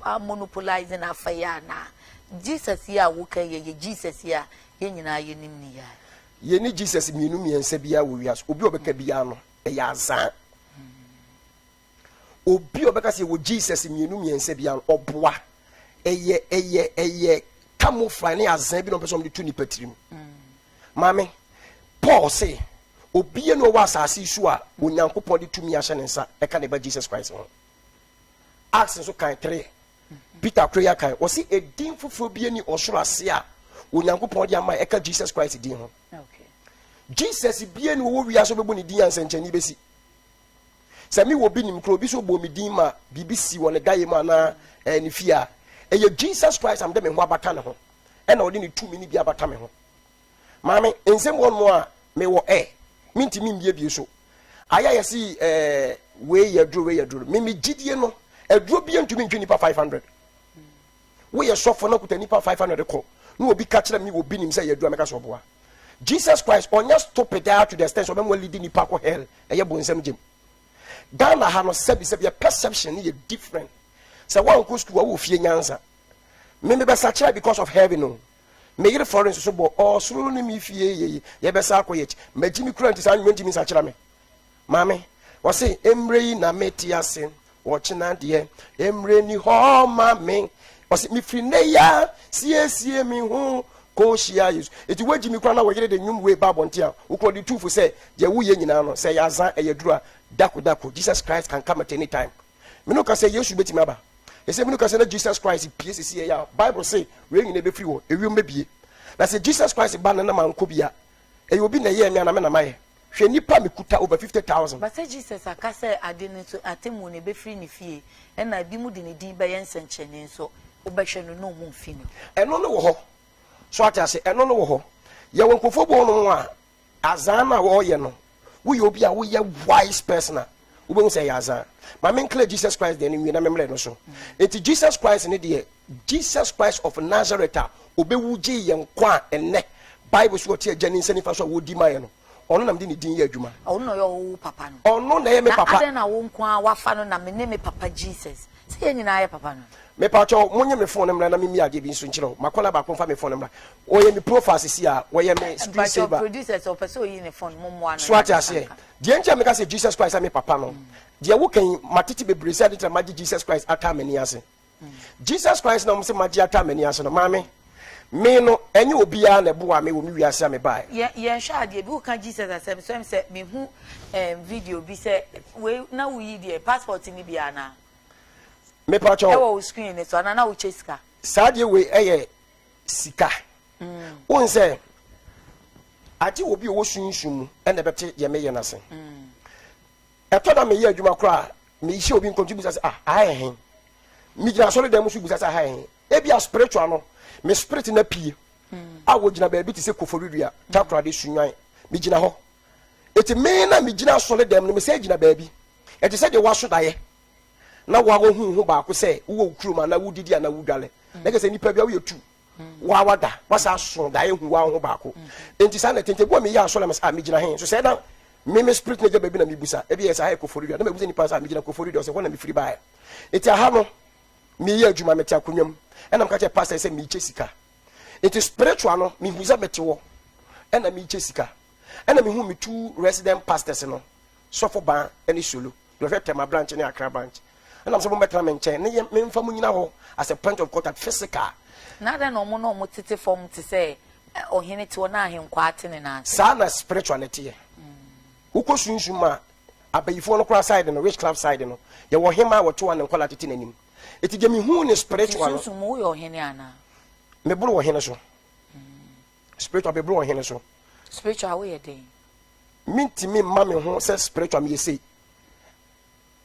a monopolizing afa yi anaa? Jesus yi a woka yi ɛyɛ Jesus yi a yɛn nyinaa yɛnim no yi ara? Yɛnni Jesus mmienu mmiɛnsa biara wɔ wiase. Obi a ɔbɛka biara no, ɛyɛ azaa. Obi a ɔbɛka sɛ yɛwɔ Jesus mmienu mmiɛnsa biara no, ɔboa. Ɛyɛ ɛyɛ ɛyɛ camouflage ne azaa bi na ɔpɛ sɛ ɔde to nipa tirim. Maame, Paul se, obia ni ɔwɔ asase yi so a Onyankopɔn de tumi ahyɛ ne nsa ɛka ne ba Jesus Christ ho. Acts nso kan 3. Peter koro ya kan, ɔse edin foforɔ bi ni ɔsoro ase a Onyankopɔn de ama ɛka Jesus Christ din ho. Jesus bia ni ɔwɔ wiase ɔbɛbɔ ne din a nsɛnkyɛnne bɛsi. Sɛ me wɔ bi nim koro obi so bɔ me din ma biribi si wɔ ne daeɛ mu anaa eh, ne fie a, ɛyɛ Jesus Christ a mede me ho abata ne ho ɛna ɔde ne tumi no bi abata me ho. Maame, nsɛm wɔ nom a mewɔ ɛ, mentumi mmiebie so. Ayɛ a yɛse eh, wei yɛ aduro, wei yɛ aduro. Me me gyidie no, aduro bia ntumi ntwe nipa 500. Woyɛ sɔfo na kuta nipa 500 kɔ, na obi ka kyerɛ me wɔ bi nim sɛ yɛ aduro a mɛka sɛ ɔboa. Jesus Christ ɔnyɛ stupid daa to the extent sɛ ɔbɛma lead nipa kɔ hell, ɛyɛ bonsam gyem. Ghana ha no sɛbi sɛbi yɛ perception no yɛ different. Sɛ woankɔ school a wowɔ fie nyansa. Me mebɛsakyera because of heaven o. Me yere Florence nso bɔ ɔsoro ne me fie yeye yɛbɛsa akɔ yɛkyi. Magyi me kura nti saa nnwuma ntumi nsakyera me. Maame, ɔse mmerɛ yi na mete ase ɔkyena deɛ mmerɛ ni hɔ ma me. Ɔse mefiri nnɛ yi a siesie me ho kɔhyia Yesu. Eti woagyi me kura na wɔyere de nnwom wei ba abɔnten a wokura de tu fo sɛ deɛ woyɛ nyinaa no sɛ ɛyɛ azan ɛyɛ duru a dako dako Jesus Christ can come at any time. Me ne wo ka sɛ Yesu bɛtumi aba. Ɛsɛ me ne wo ka sɛ na Jesus Christ pie sisi ɛyɛ a Bible se wei nyina ɛbɛfiri hɔ ewiem bɛbie. Na sɛ Jesus Christ ba no na mankɔ bi a ɛyɛ obi na ɛyɛɛ me anaa me na mayɛ. Hwɛ nnipa a mekuta over 50,000. But sɛ Jesus aka sɛ ade no nso atemmuo no ɛbɛfiri ne fie ɛna ebinom de ne din bɛyɛ nsɛnkyerɛnne nso wobɛhwɛ no na ɔmo mfi ne hɔ. Ɛno no wɔ hɔ. So ate ase? Ɛno no wɔ hɔ. Yɛwɔ nkurɔfoɔ bi wɔ hɔnom a Azaa no a wɔreyɛ no, woyɛ obi a woyɛ wise person a, wobɛhu sɛ ɛyɛ azaa. Ma menkla Jesus Christ deɛ no nwie na memmrɛ no so. Enti Jesus Christ no deɛ, Jesus Christ of Nazareth a ɔbɛwu gyee yɛn nkwa a ɛnnɛ Bible so ɔte Agya ne nsa nifa so a wɔdi ma yɛn no, ɔno na mede ne din yɛ adwuma. Ɔno na ɔyɛ wo papa no. Ɔno na ɛyɛ me papa. Na adɛn na wo nko ara woafa no na me ne me papa Jesus? Sɛ yɛn nyinaa yɛ papa no. Mepakyɛw, monye me phone mmra na memmie adeɛ bi nso nkyerɛ wo. M'akwadaa baako mfa me phone mmra. Ɔyɛ me profile sisi a, wɔyɛ me screen Mpakyɛw, saver. producer sɛ ɔpɛ sɛ oyi ne phone, mommoa no So na ate ne nsa aseɛ? nka. Deɛ nti a meka sɛ Jesus Christ yɛ me papa no, deɛ woka yi, matete bebree sɛ ade nti na magye Jesus Christ ataa m'ani ase. Jesus Christ na wɔn sɛ magye ataa m'ani ase no, maame, me no, ɛnyɛ obiara na ɛboaa me wɔ me wiase a mebaeɛ. Yɛ yɛnhwɛ adeɛ bi, woka Jesus asɛm so, ɛm sɛ mehu ɛɛm video bi sɛ wei na woyi deɛ passport no bi anaa? Mepakyɛw. Ɛwɔ wo screen no so anaa na wokyɛ sika? Saa adeɛ wei ɛyɛ sika. Wohu sɛ agye obi a ɔwɔ sunsum mu ɛna ɛbɛte deɛ meyɛ no ase. Ɛtɔ da meyɛ adwuma koraa a mehyɛ obi nkɔm nti bisa sɛ ah aha yɛ he? Megyina asɔre dan mu so bisa sɛ aha yɛ he? Ebia spiritual no me spirit no apue a wɔgyina baabi te sɛ Koforidua, Takoradi, Sunyani. Megyina hɔ. Eti me na megyina asɔre dan mu no mesan gyina baabi. Ɛte sɛ deɛ woaso daeɛ. na woa wohu wo ho baako sɛ wowɔ wo kurom anaa wodidi anaa wodwale na kyerɛ sɛ nipa bia woyɛ tu woa wada wasa aso daeɛ hu woa wo ho baako nti saa na ɛte nti ebi wɔ meyɛ asɔre a mesɛ ah megyina he so sɛ na me me spirit na gya baabi na mebusa ebi yɛ sɛ ha yɛ Koforidua na mebusa nipa sɛ ah megyina Koforidua ɔsɛ hɔ na mefiri baeɛ nti aha no meyɛ adwuma mete akonnwa mu ɛna meka kyerɛ pastor sɛ mekyɛ sika nti spiritual no mehu sɛ mete hɔ ɛna mekyɛ sika ɛna mehu me two resident pastors no sɔfo ban ne solo Deɛ ɔhwɛ Tema branch ne Accra branch. Ɛna sɛ mommɛtena me nkyɛn ne yɛ memfa mo nyina hɔ as a point of contact physical. Na adɛn na wɔn na wɔtete fam te sɛ ɔhene te hɔ na ahenkwaa te ne nan ase? Saa na spiritual no teɛ. Wokɔ sunsum a, abayifoɔ no koraa side no, witchcraft side no, yɛwɔ ɔhemaa a wɔte hɔ a ne nkwadaa tete n'anim. Eti deɛ mehuu ne spiritual no. Nti sunsum mu woyɛ ɔhene anaa? Meboro ɔhene so. Spiritual meboro ɔhene so. Spiritual woyɛ dɛn? Mentumi mma me ho sɛ spiritual meyɛ sei.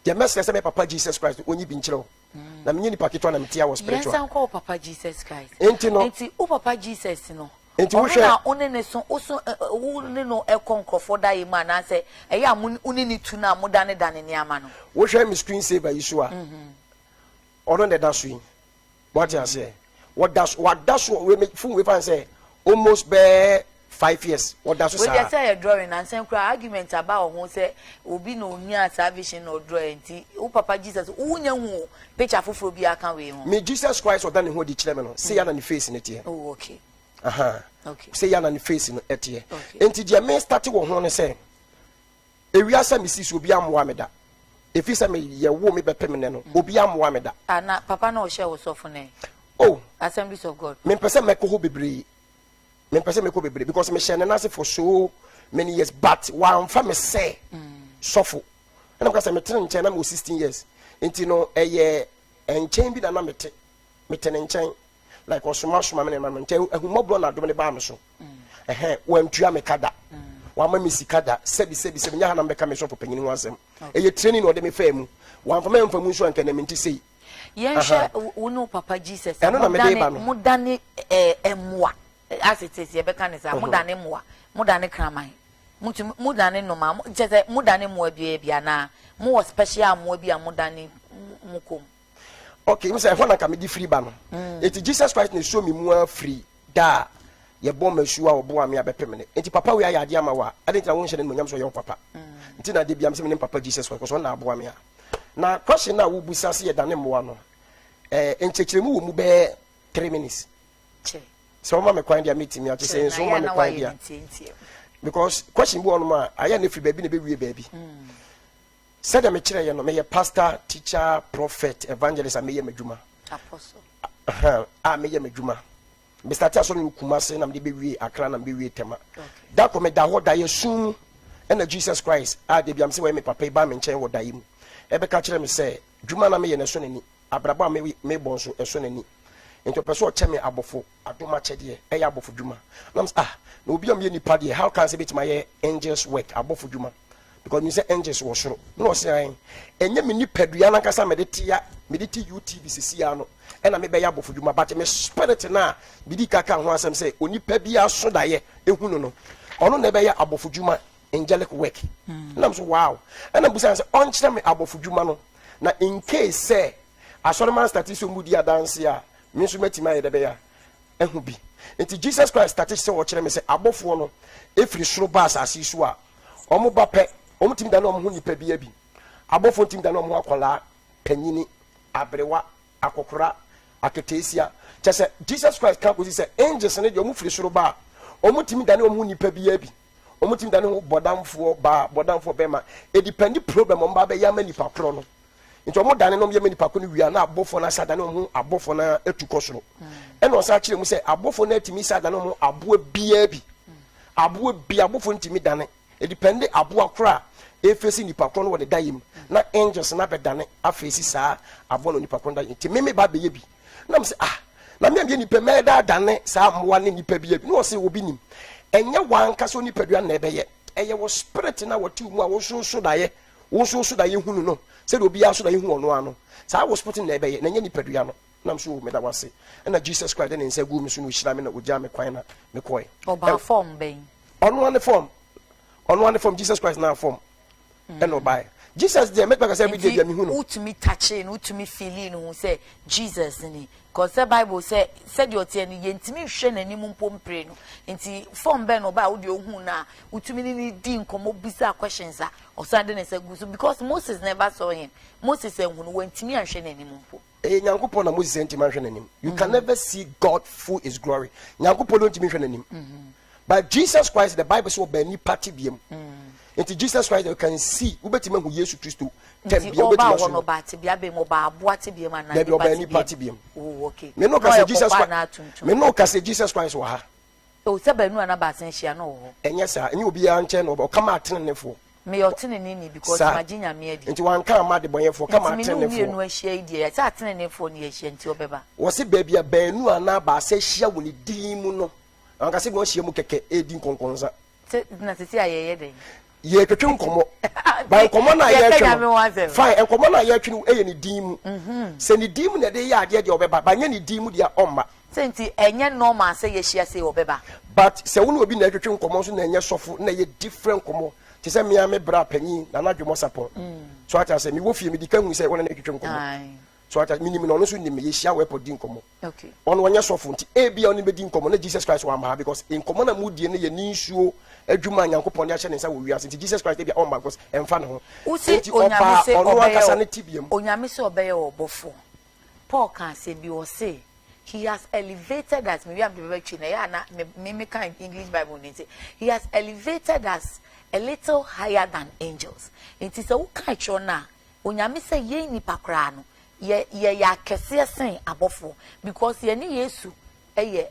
Deɛ mɛsrɛ sɛ me papa Jesus Christ ɔnyi bi nkyerɛ wo. Mm. Na menyɛ nipa ketewa na metia wɔ spiritual. Yɛnsan kɔ wo papa Jesus Christ. Nti no. Nti wo papa Jesus no. Nti wohwɛ. Ɔno na wo ne ne so wo so wo ne no ɛkɔ nkurɔfoɔ da yi mu anaasɛ ɛyɛ a mo wo ne ne tu no a mo dane dane nneɛma no. Wohwɛ me screen saver yi so a. Mm-hmm. Ɔno na ɛda so yi. Wate aseɛ? Wɔda so wada so wei me phone wei fa sɛ almost bɛɛ. 5 years ɔda so Wei saa. Deɛ sɛ yɛ drawing nansa koraa argument aba wɔ ho sɛ obi na onyaa saa vision na ɔdraw nti wo papa Jesus wonya hu picture foforɔ bi aka wei ho? Me Jesus Christ ɔda ne ho adi kyerɛ me no, sɛ yɛ na ne face ne teɛ. Oh, okay. Aha. Okay. Sɛ yɛ na ne face no ɛteɛ. Okay. Nti deɛ me start wɔ ho ne sɛ ewiase a mesi so, obi amoa me da. Efi sɛ meyɛ wo me bɛpem ne no, obi amoa me da. Ah, na papa na ɔhyɛ wo sɔfo ne Oh. Assemblies of God? Mempɛ sɛ mɛkɔ hɔ bebree, mempɛ sɛ mɛkɔ bebree because mehyɛ ne nase for so many years, but wamfa me sɛ sɔfo. Ɛna meka sɛ metene nkyɛn na mewɔ 16 years, nti no ɛyɛ nkyɛn bi na na mete ne nkyɛn like ɔsoma soma me ne ma me nkyɛn. Ahummɔborɔ na adom ne baa me so. Ɛhɛn, wantua me ka da, wama me sika da. Sɛbi sɛbi sɛbi, nyɛ ha na mbɛka me sɔfo panyin ho asɛm. Ɛyɛ training na ɔde me faa mu. Wamfa me amfa mu nso anka na mente sei. Yɛnhwɛ wo ne wo papa Jesus. Ɛno na mede ba no. Modane mmoa ase te sɛ yɛbɛka ne saa, modane mmoa, modane kraman, motumi modane nnoma, kyɛ sɛ modane mmoa biara bi anaa mowɔ special mmoa bi a modane mo kɔm? Okay, m sɛ ɛhɔ na nka mede firi ba no. Enti Jesus Christ na ɛsuo me mu a firi da a yɛbɔ ma su a ɔboa me a bɛpem ne. Enti papa wei ayɛ adeɛ ama wo a, ɛde nti na wonhyɛ no animuonyam sɛ ɔyɛ wo papa? Nti na de bia mesɛ menem papa Jesus Christ kɔsɛ ɔna aboa me a. Na question no a wobusa sɛ yɛdane mmoa no, nkyɛkyerɛmu wɔ mu bɛyɛ 3 minutes. Kyɛ. Sɛ woma me kwan deɛ, metumi akyɛ. Sɛ Kyerɛ nso na woma yɛ me na kwan wayɛ deɛ ne tientie. Because question bi wɔ nom a ayɛ ne firi baabi na ɛbɛwie baabi. Sɛdeɛ mekyerɛeɛ no, meyɛ pastor, teacher, prophet, evangelist a meyɛ m'adwuma. Apostle. Ahan, a meyɛ m'adwuma. Mestarte asɔre no Kumase na mede bɛwie Accra na mebɛwie Tema. Da kɔ meda hɔ daeɛ sum mu ɛna Jesus Christ a da biam sɛ wɔyɛ me papa yi baa me nkyɛn wɔ daeɛ mu ɛbɛka kyerɛ me sɛ dwuma na meyɛ no ɛsɔ n'ani, abrabɔ a mebɔ nso ɛsɔ n'ani, nti ɔpɛ sɛ ɔkyɛ me abɔfo adom akyɛdeɛ, ɛyɛ abɔfo dwuma. Na sɛ ah, na obi a ɔmyɛ nipa deɛ, how can sɛ bɛtumi ayɛ angels work, abɔfo dwuma? Because mi sɛ angels wɔ soro. Na ɔsɛ an ɛnyɛ me nipadua nankasa mede tea mede te UTV sisi ano ɛna mebɛyɛ abɔfo dwuma, but me spirit na mede kaka ho asɛm sɛ onipa bi aso daeɛ ehu no, ɔno na ɛbɛyɛ abɔfo dwuma, angelic work. Ɛna so wow, ɛna busa sɛ ɔnkyerɛ me abɔfo dwuma no, na in case sɛ asɔreman start sɛ ɔmu di adanse a, me nso mɛtumi ayɛ dɛ bɛyɛ a ɛho bi. Nti Jesus Christ start sɛ ɔkyerɛ me sɛ abɔfoɔ no ɛfiri soro ba asase yi so a, ɔmo ba pɛ, ɔmo tumi dane ɔmo ho nipa bi abi. Abɔfoɔ ntumi dane ɔmo ho akwadaa, panyini, aberewa, akɔkora, aketeesia. Kyɛ sɛ Jesus Christ ka kɔsi sɛ angels no deɛ, ɔmo firi soro ba a, ɔmo tumi dane ɔmo ho nipa bi abi. Ɔmo tumi dane ho bɔdamfoɔ baa, bɔdamfoɔ bɛrima. Ɛdepend problem ɔmo ba bɛyɛ ama nipa korɔ no. Nti ɔmo dane na ɔmo yɛ ma nipa korɔ no wie a, na abɔfoɔ no asa dane ɔmo ho abɔfoɔ no atu kɔ soro. Ɛna ɔsan kyerɛ mu sɛ abɔfoɔ no atumi sa dane ɔmo ho aboa biara bi. Aboa bi, abɔfoɔ no tumi dane. Ɛdepend aboa korɔ a ɛfɛsi nipa korɔ no wɔ ne da mu na angels no abɛdane afɛsi saa aboa no nipa korɔ no da. Nti meme ba bɛyɛ bi na m sɛ ah, na me a meyɛ nipa mɛyɛ da adane saa mmoa ne nipa bi abi? Na ɔsɛ obi nim, ɛnyɛ wankasa onipadua na ɛbɛyɛ, ɛyɛ wɔ spirit na wɔte mu a wo nso so daeɛ, wo nso so daeɛ hunu no sɛdeɛ obiara so daeɛ hu ɔno ano saa wɔ spirit na ɛbɛyɛ na ɛnyɛ nipadua no. Nam so meda wase. Ɛna Jesus Christ de ne nsa gu me so na ɔhyira me na ɔgyaa me kwan na mekɔɛ. Ɔbaa form bɛn? Ɔno ane form, ɔno ane form, Jesus Christ na form ɛna ɔbaeɛ. Jesus deɛ, mɛtumi aka sɛ everyday deɛ mehu no. Wotumi touch no, wotumi feel no ho sɛ Jesus ni? Cause sɛ Bible sɛ sɛdeɛ ɔteɛ no, yɛntumi nhwɛ n'anim mpo mpere no. Nti form bɛn na ɔbaa a wode ohu no a wotumi ne ne di nkɔmmɔ, bisa questions a ɔsan de ne nsa gu so? Because Moses never saw him. Moses anhu no, wantumi anhwɛ n'anim mpo. Ɛyɛ Nyankopɔn na Moses ntumi anhwɛ n'anim. You can never see God full his glory. Nyankopɔn de ntumi nhwɛ n'anim, but Jesus Christ, the Bible sɛ ɔbɛn nipa te biem. Nti Jesus Christ, you can see, wobɛtumi ahu Yesu Kristo tɛm Nti bia ɔbaa wobɛtumi hɔ aso no, ɔbaa tebea bɛn mu? Ɔbaa aboa tebea mu anaa Dabi, nipa ɔbɛn nipa tebea te mu? biem. Oh, okay. Me no Na ka sɛ ɔyɛ Jesus kɔkɔɔ Christ anaa tuntum? Me no ka sɛ Jesus Christ wɔ ha. O sɛ baanu anaa baasa ahyia no wɔ hɔ. Ɛnyɛ saa, ɛnyɛ obiara nkyɛn na ɔba, ɔka ma atenenefoɔ. Meyɛ ɔteneneni because Saa. magye Nyame adi. Nti wanka ama adebɔnyɛfoɔ, ka ma Nti me ne wo atenenefoɔ. mmienu ahyia yi deɛ, sɛ atenenefoɔ ne yɛahyia nti ɔbɛba. Wɔse baabi a baanu anaa baasa ahyia wɔ ne din mu no, na wanka sɛ bi wɔahyia mu kɛkɛ ɛredi nkɔnkɔnsa. Sɛ na sisi a yɛyɛ dɛn? Yɛtwetwe nkɔmmɔ ba nkɔmmɔ no a Yɛka yɛtwe Nyame no ho asɛm. Fine, nkɔmmɔ no a yɛtwe no ɛyɛ ne din mu. Sɛ ne din mu na ɛde yɛ adeɛ deɛ, ɔbɛba, ba nyɛ ne din mu deɛ, ɔmma. Sɛ nti ɛnyɛ normal sɛ yɛahyia sei ɔbɛba. But sɛ wo ne obi na ɛtwetwe nkɔmmɔ nso na ɛnyɛ sɔfo na ɛyɛ different nkɔmmɔ, te sɛ mmea me bra panyin Nana Adwemɔ Sapɔn so, ate asɛ mewɔ fie medi ka hu sɛ wɔne no twetwe nkɔmmɔ. So ata menim no, ɔno nso nim me, yɛhyia wɔ airport di nkɔmmɔ. Ɔno ɔnyɛ sɔfo nti ebia ɔne bɛdi nkɔmmɔ na Jesus Christ wamma ha because nkɔmmɔ na mudie no yɛ ne nsuo adwuma a Nyankopɔn de ahyɛ ne nsa wɔ wiase nti Jesus Christ ebia ɔmma because ɛmfa ne ho. Wose Nti Onyame ɔbaa se ɔno ɔbɛyɛ ankasa ne tebea mu. Onyame se ɔbɛyɛ ɔbɔfoɔ. Paul ka asɛm bi ɔse he has elevated us, mewie a mede bɛba twi no, ɛyɛ a na me me meka English Bible no nti, he has elevated us a little higher than angels. Nti sɛ woka twerɛ no a, Onyame sɛ yɛn nnipa koraa no yɛ yɛyɛ akɛseɛ sen abɔfoɔ because yɛne Yesu yɛ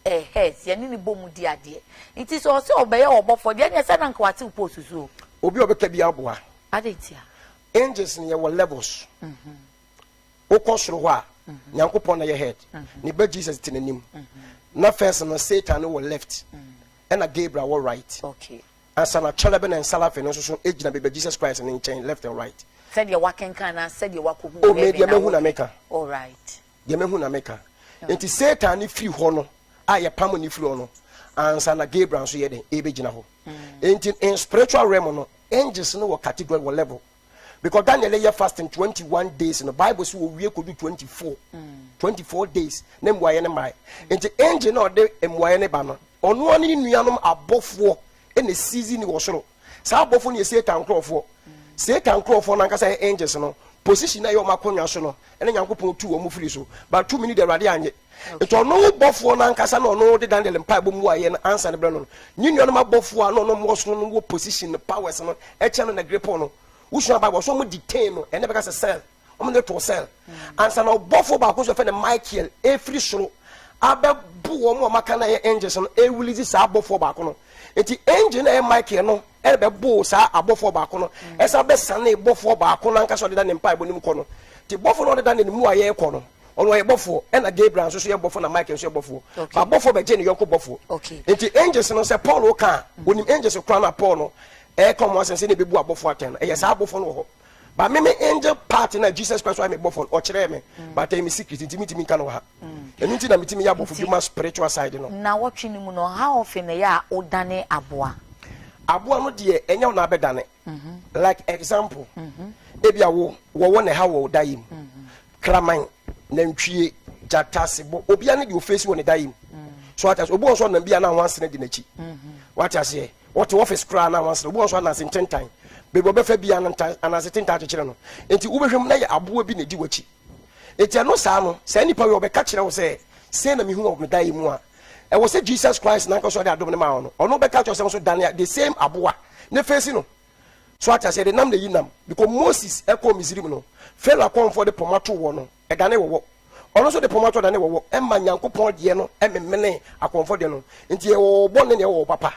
eh heads, yɛne no bɔ mu di adeɛ. Nti sɛ ɔse ɔbɛyɛ ɔbɔfoɔ deɛ ɛneɛ sɛ na nka wate wo post so o. Obi a ɔbɛka biara boa. Adɛn ntia? Angels no yɛwɔ levels. Wokɔ soro hɔ a, Nyankopɔn na yɛ head. Ne ba Jesus te n'anim. Na first no Satan no wɔ left ɛna Gabriel wɔ right. Okay. Ansa na Cherubim and Seraphim no nso so gyina baabi a Jesus Christ no nkyɛn, left and right. Sɛdeɛ woakenkan anaa sɛdeɛ woakɔhu Oh, wɔ me heaven deɛ na mahu na woka. meka. All right. Deɛ mahu na meka. Nti Satan no firi hɔ no, a yɛpamo no firi hɔ no, ansa na Gabriel nso yɛ dɛn? Ɛrebɛgyina hɔ. Nti in spiritual realm no, angels no wɔ category, wɔ level. Because Daniel yɛ fasting 21 days no, Bible sɛ wɔwie kɔdu 24. 24 days na mmuaeɛ no mmaeɛ. Nti angel na ɔde mmuaeɛ no ba no, ɔno ara ne ne nuanom abɔfoɔ na esizi ne wɔ soro. Saa abɔfoɔ no yɛ Satan nkurɔfoɔ. Satan nkurɔfoɔ no ankasa yɛ angels no. Position na ɛyɛ wɔn akonnwa so no, ɛna Nyankopɔn tu wɔn firi so. But tumi no de Awurade anyɛ. Nti ɔno bɔfoɔ no ankasa na ɔno de Daniel mpaebɔ mu ayɛ no ansa no berɛ no no, ne nuanom abɔfoɔ a na ɔno wɔ soro no wɔ position no powers no ɛkyɛ no na gripple no. Wosua Bible so wɔn detain no, ɛna bɛka sɛ cell. Wɔn de too cell. Ansa na ɔbɔfoɔ baako nso yɛfrɛ no Michael efiri soro abɛbo wɔn a wɔaka na ɛyɛ angels no ewilizi saa abɔfoɔ baako no. Nti angel na ɛyɛ Michael no ɛbɛbo saa abɔfoɔ baako no ɛsan bɛsane bɔfoɔ baako no ankasa ɔdeda ne mpaebɔ no mu kɔ no. Nti bɔfoɔ no ɔdeda ne mu a yɛrekɔ no, ɔno ɔyɛ bɔfoɔ, ɛna Gabriel nso so yɛ bɔfoɔ na Michael nso yɛ bɔfoɔ. Ba bɔfoɔ bɛgye ne yɔnko bɔfoɔ. Nti angels no sɛ Paul ka a, onim angels koraa no a Paul no ɛreka wɔn asɛm sɛ na ebebu abɔfoɔ atɛn no, ɛyɛ saa abɔfoɔ no wɔ hɔ. But me me angel part na Jesus Christ wayɛ me bɔfo no ɔkyerɛɛ me but ɛyɛ me secret nti mentumi nka no wɔ ha ɛno nti na metumi yɛ abɔfo dwuma spiritual side no. Nnawɔtwe no mu no how often na ɛyɛ a wodane aboa? Aboa no deɛ ɛnyɛ wo na abɛdane like example ebia wo wɔwɔ na ɛha wɔ wo daeɛ mu kraman nantwie gyata sebɔ obia ne deɛ ofeesi wɔ ne daeɛ mu so ate aseɛ obi wɔ nso ɔnam bi a na anwansena di n'akyi wate aseɛ Ɔte office koraa na wansere. Obi wɔ hɔ nso ananse ntentan. Baabi a ɔbɛfa biara no ntan ananse tentan akyekyere no. Enti wobɛhwɛ mu na yɛ aboa bi na ɛdi w'akyi. Enti ɛno saa no, saa nipa wei ɔbɛka kyerɛ wo sɛ, sei na mehu wɔ me daeɛ mu a, ɛwɔ sɛ Jesus Christ n'ankasa ɔde adom no maa wo no, ɔno bɛka kyerɛ wo sɛ wo nso dane the same aboa ne face no. So ate aseɛ? Yɛde nam na ɛyi nam. Because Moses ɛkɔɔ Misrim no, Pharaoh akɔmfoɔ de poma too wɔ no, ɛdane wɔwɔ. Ɔno nso de poma to dane wɔwɔ ma Nyankopɔn deɛ no memenee akɔmfo deɛ no. Nti yɛwɔ wɔwɔ bɔne na yɛwɔ wɔwɔ papa.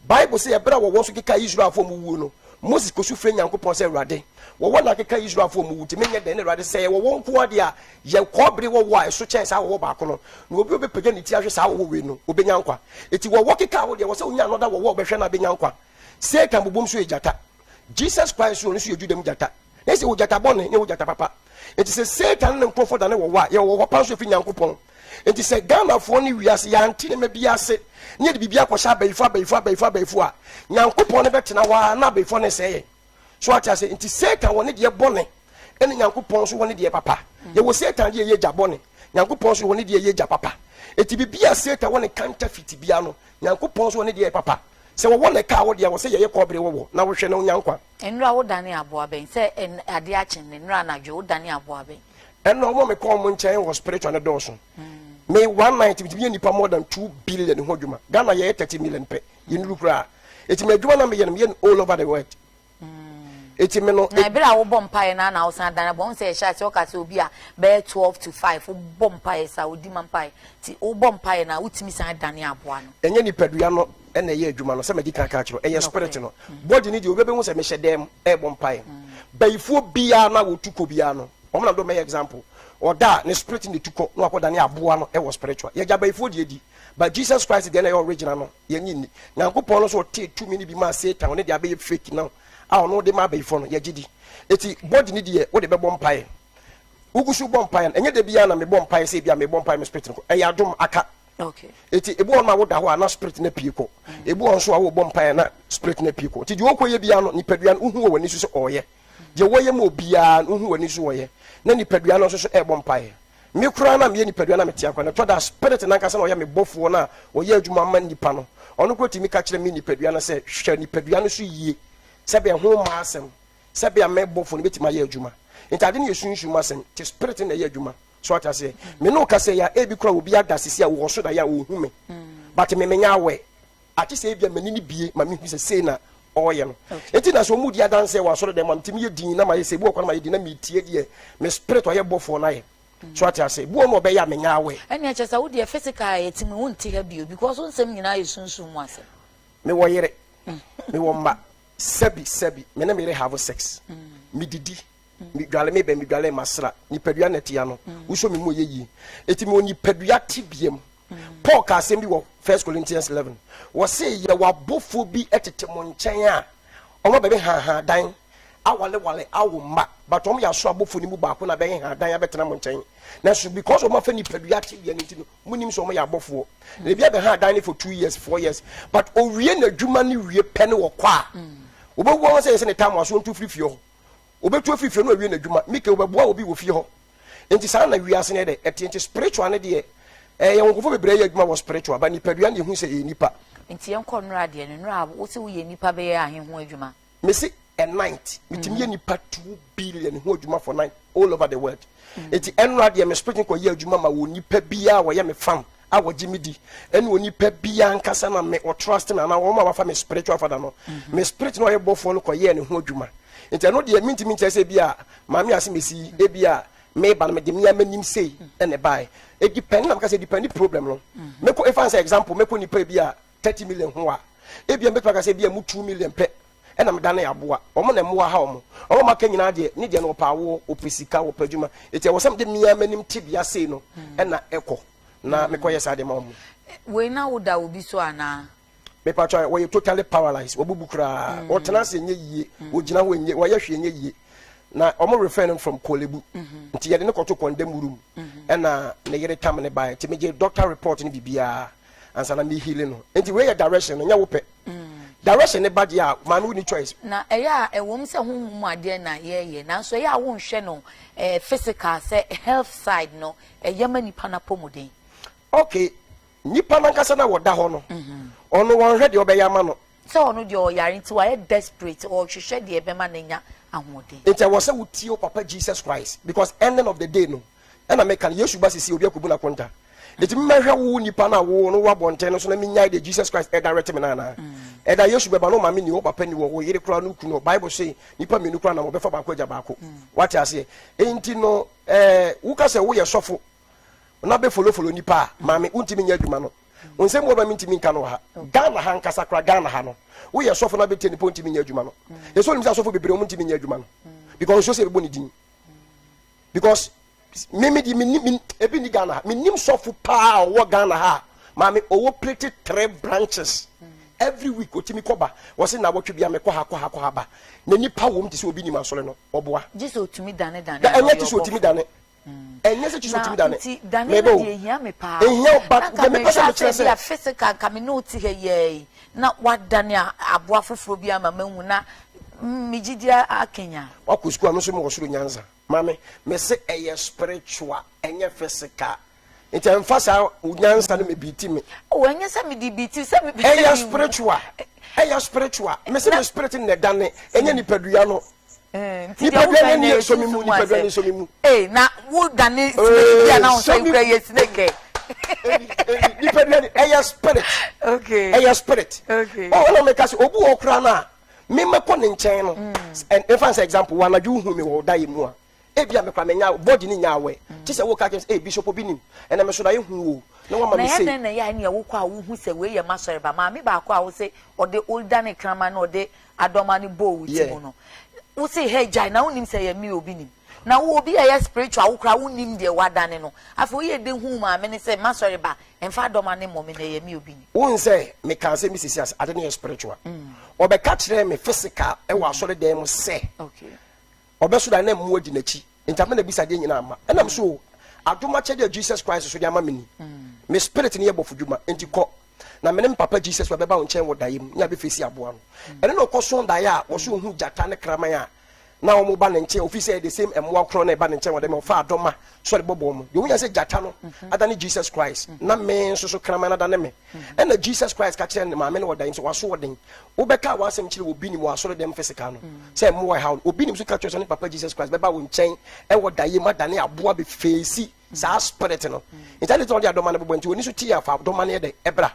Bible se ɛberɛ a wɔwɔ nso kekaa Israelfoɔ mu wuo no, Moses kɔsu frɛ Nyankopɔn sɛ, Awurade, wɔwɔ na akeka Israelfoɔ mu wu, nti menyɛ dɛn? Na Awurade se, Sɛ ɛyɛ wɔwɔ nko ara deɛ a, yɛ kɔbere wɔwɔ a ɛso kyɛn saa wɔwɔ baako no, na obi a ɔbɛpagya ne ti ahwɛ saa wɔwɔ wei no, ɔbɛnya nkwa. Enti wɔwɔ kekaa wo deɛ, ɛwɔ sɛ wonya another wɔwɔ a wobɛhwɛ na abɛnya nkwa. Satan bobom nso yɛ gyata. Jesus Christ nso, ɔno nso yɛ Juda mu gyata. Na sɛ yɛwɔ gyata bɔne na yɛwɔ gyata papa. Nti sɛ Satan ne ne nkurɔfoɔ dane wɔwɔ a, yɛwɔ wɔwɔ pa nso ɛfiri Nyankopɔn. Nti sɛ Ghanafoɔ ne wiase yɛante nneɛma bi ase ne yɛde biribi akɔhyɛ abayifoɔ abayifoɔ abayifoɔ abayifoɔ a, Nyankopɔn no bɛtena hɔ ara na abayifoɔ no resɛe yɛn. So ate ase? Nti Satan wɔ ne deɛ bɔne ɛne Nyankopɔn nso wɔ ne deɛ papa. Yɛwɔ Satan deɛ ɛyɛ gya bɔne, Nyankopɔn nso wɔ ne deɛ ɛyɛ gya papa. Nti biribi a Satan wɔ ne counterfeit biara no, Nyankopɔn nso wɔ ne deɛ ɛyɛ papa. Sɛ wɔwɔ ne kaa wo deɛ wɔ sɛ yɛyɛ kɔbere wɔwɔ na wohwɛ na wonya nkwa. Nnora wo dane aboa bɛn? Sɛ ɛn adeɛ akye nnɛ, nnora anadwo wo dane aboa bɛn? Ɛnna wɔn a mekɔ wɔn nkyɛn wɔ spiritual no dɔɔso. Me one night metumi yɛ nipa more than 2 billion ho adwuma. Ghana yɛyɛ 30 million pɛ, yɛnnuru koraa. Eti me adwuma na meyɛ no, meyɛ no all over the world. Eti me no. Na ebere a wobɔ mpaeɛ na na wosan dane aboa, wohu sɛ yɛhyɛ aseɛ woka sɛ obi a bɛyɛ 12 to 5 wobɔ mpaeɛ saa, wodi ma mpaeɛ, nti wobɔ mpaeɛ na wotumi san dane aboa no. Ɛnyɛ nipadua no na ɛyɛ adwuma no, sɛ madi kan aka akyerɛ wo, ɛyɛ spirit no. Body no deɛ obi bɛhu sɛ mehyɛ dɛm ɛrebɔ mpaeɛ. Bayifoɔ biara no a wɔtu kɔ biara no, wɔn na mede wɔn bɛyɛ example. Ɔda a, ne spirit na ɛtu kɔ na wakɔdane aboa no wɔ spiritual. Yɛgya bayifoɔ deɛ di, but Jesus Christ deɛ na ɛyɛ original no, yɛnnye nni. Nyankopɔn no nso ɔtee tumi no bi maa Satan, ɔno deɛ abɛyɛ fake now a ɔno de ma abayifoɔ no, yɛgye di. Eti body no deɛ wode bɛbɔ mpaeɛ. Wogu so bɔ mpaeɛ no, ɛnyɛ da biara na mebɔ mpaeɛ sɛ ebia mebɔ mpaeɛ me spirit no kɔ. Ɛyɛ adom aka. Eti ebi wɔ hɔ nom a woda hɔ a na spirit no apue kɔ. Ebi wɔ hɔ nso a wobɔ mpaeɛ na spirit no apue kɔ. Nti deɛ ɔkɔyɛ biara no, nipadua no wohu wɔ w'ani so sɛ ɔreyɛ. Deɛ wɔyɛ ma obiara no, wohu w'ani so wɔyɛ. Na nipadua no nso so ɛrebɔ mpaeɛ. Me koraa na meyɛ nipadua na mete akora no, ɛtɔ da a spirit no ankasa na ɔyɛ me bɔfoɔ no a ɔyɛ adwuma ma nipa no, ɔno koraa tumi ka kyerɛ me nipadua no sɛ, hwɛ nipadua no so yie, sɛdeɛ ɛho mma asɛm, sɛdeɛ me bɔfoɔ no bɛtumi ayɛ adwuma. Nti ade no yɛ sunsum asɛm, nti spirit no na ɛyɛ adwuma. So ate aseɛ? Me ne wo kasa yi a, ebi koraa obi ada sisi a wɔ so da yɛ a ɔhu me, but me menyɛ aware. Agye sɛ ebia m'ani no bue ma mehu sɛ sei na ɔreyɛ no. Enti na sɛ wɔredi adanseɛ wɔ asɔredan mu a, metumi yɛ dinn na mayɛ sɛ ebi wɔ kwan na mayɛ dinn na meretie deɛ me spirit ɔyɛ bɔfoɔ no ayɛ. So ate ase? Ebi wɔ hɔ no ɔbɛyɛ a menyɛ aware. Ɛnneɛ kyerɛ sɛ wo deɛ physical a yɛte mu yi wonte ha bio because wo nsɛm nyinaa yɛ sunsum mu asɛm. Mewɔ yere, mewɔ mma, sɛbi sɛbi, me ne me yere have sex, medidi, medwale mebɛn, medwale masra, nipadua na ɛte ano, wosɔ me mu ɛyɛ yie. Enti mewɔ nipadua tebea mu. Paul ka asɛm bi wɔ First Corinthians 11. Wɔse yɛwɔ abɔfoɔ bi tete mo nkyɛn a wɔn abɛbɛ haha dan awalewale awo mma, but wɔn yɛ asoro abɔfoɔ no mu baako na abɛheha dan abɛtena mo nkyɛn. Nanso because wɔn afa nipadua tebea no nti no, monim sɛ wɔn yɛ abɔfoɔ. Na ebi abɛha dan no for 2 years, 4 years, but owie n'adwuma no wie pɛ ne wɔkɔ a, wɔbɛwu wɔn sɛ yɛ sɛ ne tam aso ntu firi fie hɔ. Wɔbɛtu afiri fie no awie n'adwuma. Mike wɔbɛboa obi wɔ fie hɔ. Nti saa na wiase no yɛ dɛ ɛteɛ. Nti spiritual no deɛ ɛɛ yɛwɔ nkurɔfoɔ bebree yɛ adwuma wɔ spiritual, but nipadua no yɛhu sɛ ɛyɛ nipa. Nti yɛnkɔ nnora deɛ no, nnora wo se woyɛ nipa bɛyɛ ahe ho adwuma? Mese a night metumi yɛ nipa 2 billion ho adwuma for night all over the world. Nti ɛnora deɛ me spirit kɔ yɛ adwuma ma wɔ nipa biara wɔyɛ me fan a wɔgye me di, ɛne onipa biara nkasa na me wɔ trust me anaa wɔn a wafa me spiritual father no, me spirit na ɔyɛ bɔfoɔ no kɔ yɛɛ ne ho adwuma. Nti ɛno deɛ mintimi nkyerɛ sɛ ebi a maame ase mesi ebi a meba no mede mmea m'anim sei ɛna ɛbaeɛ. Edepend na meka sɛ edepend problem no. Mekɔ efa sɛ example, mekɔ nipa ebi a 30 million ho a, ebi a mbɛtumi aka sɛ ebi a mu 2 million pɛ ɛna meda ne aboa wɔn na mmoa ha wɔn. Wɔn aka nyinaa deɛ ne deɛ no wɔpɛ awoɔ, wɔpɛ sika, wɔpɛ adwuma. Eti ɛwɔ sɛ mede mmea m'anim tebea sei no ɛna ɛkɔ na mekɔyɛ saa deɛ ma wɔn. Wei na woda obi so anaa? Mepatwa, wɔyɛ totally paralyzed, wɔbubu koraa, wɔtena ase nyɛ yie, wɔgyina hɔ nyɛ, wɔyɛ hwee nyɛ yie, na wɔn refer no from Korle Bu. Nti yɛde ne kɔto condemn room ɛna ne yere tam ne baeɛ. Nti megye doctor report ne biribiara ansa na me healing no. Nti wei yɛ direction no, nyɛ wo pɛ direction ne ba deɛ a, maame, wo ni choice. Na ɛyɛ a ɛwɔ mu sɛ honhom mu adeɛ na yɛyɛ, nanso ɛyɛ a wonhwɛ no physical sɛ health side no ɛyɛ ma nipa no apɔmuden? Okay, nipa nankasa na wɔda hɔ no, ɔno wɔnhwɛ deɛ ɔbɛyɛ ama no. Sɛ ɔno deɛ ɔyare nti wayɛ desperate, ɔrehwehwɛ deɛ ɛbɛma no anya ahoɔden. Nti ɛwɔ sɛ wotie wo papa Jesus Christ, because ending of the day no, ɛna meka no, Yesu ba sisi obi akɔbu no akonta. Nti mmɛhwɛ wo nipa no a wo no wɔ abɔnten no so na menyae deɛ Jesus Christ ɛdirect me no anaa. Ɛda Yesu bɛba no, maame ni, wo papa ni wɔ wo yere koraa no kunu. Bible say nipa mmienu koraa na wɔbɛfa baako agya baako. Wate aseɛ? Nti no woka sɛ woyɛ sɔfo na bɛ follow follow nipa a, maame, wontumi nyɛ adwuma no. Nsɛm wɔ ma mentumi nka no wɔ ha. Ghana ha nkasa koraa, Ghana ha no, woyɛ sɔfo na bɛtie nipa, wontumi nyɛ adwuma no. Yɛsɛ onim sɛ asɔfo bebree wɔn ntumi nyɛ adwuma no because nsuo sɛ yɛbɛbɔ ne din, because me di me ni ebi ni Ghana ha. Menim sɔfo paa a ɔwɔ Ghana ha a, maame, ɔwɔ pretty three branches every week, otimi kɔba wɔsi na wɔtwe bia mekɔ ha, kɔ ha, kɔ ha ba na nipa wɔm te sɛ obi nim asɔre no ɔboa. Gye sɛ otumi dane dane. Na ɛnyɛ te sɛ otumi dane, ɛnyɛ sɛ kyesɛ otumi dane. Nti dane no deɛ ehia me paa. Ehia, but deɛ mepɛ sɛ mekyerɛ sɛ bi a physical nka me ne wo te ha yɛɛ na wadane aboa foforɔ bi ama mahu na megye di akenya. Wakɔ sukuu a me nso mewɔ soro nyansa. Maame, mese ɛyɛ spiritual, ɛnyɛ physical. Nti ɛmfa saa nyansa no mɛbeat me. O, ɛnyɛ sɛ mede beat sɛ mepɛ sɛ ɛyɛ spiritual, ɛyɛ spiritual. Mese me spirit na ɛdane, ɛnyɛ nipadua no. Nipadua no ni ɛsɔ mi mu, nipadua no ɛsɔ mi mu. Ee, na wo dane snake bi a na wo nsa kura yɛ snake. Nipadua no ɛyɛ spirit. Ɛyɛ spirit. Ɔ ɔna meka sɛ obi wɔ koraa no a memɛkɔ ne nkyɛn no, ɛmfa sɛ example, wɔ anadwo wohu me wɔ da yɛ mu a, ebi a mekora menya body ne nya awɛ kye sɛ woka kyerɛ sɛ, "Hey, Bishop Obi nim ɛnna me so da yɛhu o," na wama me sei. Na yɛ dɛn na yɛ a nea wokɔ a wohu sɛ wei yɛ masɔre ba maame baako a wose ɔde wodane kraman na ɔde adɔma no bɔɔ wo ti mu no, wose hɛ gyae na wonim sɛ yɛ me Obi nim na wo obi a ɛyɛ spiritual, wo koraa wonim deɛ wadane no. Afei woyɛ de hu maame ne sɛ masɔre ba mfa adɔma ne mmɔ me na ɛyɛ me Obi nim? Wohu sɛ meka sɛ me sisi ase ade no yɛ spiritual. Ɔbɛka kyerɛ me physical ɛwɔ asɔre dan mu sɛ ɔbɛso da na mmoa di n'akyi. Nti ama na bisa deɛ nyinaa ma ɛnam so adom akyɛdeɛ a Jesus Christ so de ama me ni. Me spirit no yɛ bɔfo dwuma. Nti kɔ na mene me papa Jesus wa bɛba wo nkyɛn wɔ daeɛ mu ne abɛfɛsi aboa no. Ɛno na ɔkɔso daeɛ a wɔso ohu gyata ne kraman a. na wɔn ba ne nkyɛn ofi sɛ the same mmoa korɔ na ɛba ne nkyɛn wɔ dɛm ɔfa adɔma so ɔde bɔbɔ wɔn deɛ wɔn sɛ gyata no adane Jesus Christ na me nso so kraman adane me ɛna Jesus Christ ka kyerɛ ne maame no wɔ dan sɛ waso ɔden wobɛka w'asɛm kyerɛ obi nim wɔ asɔre dɛm physical no sɛ mmoa ɛhaw no obi nim so ka kyerɛ sɛ ne papa Jesus Christ bɛba wo nkyɛn ɛwɔ daeɛ mu adane aboa bɛfeesi saa spirit no nti ade tɛ ɔde adɔma no bɛbɔ nti wɔni so te afa adɔma no yɛ dɛ ɛbra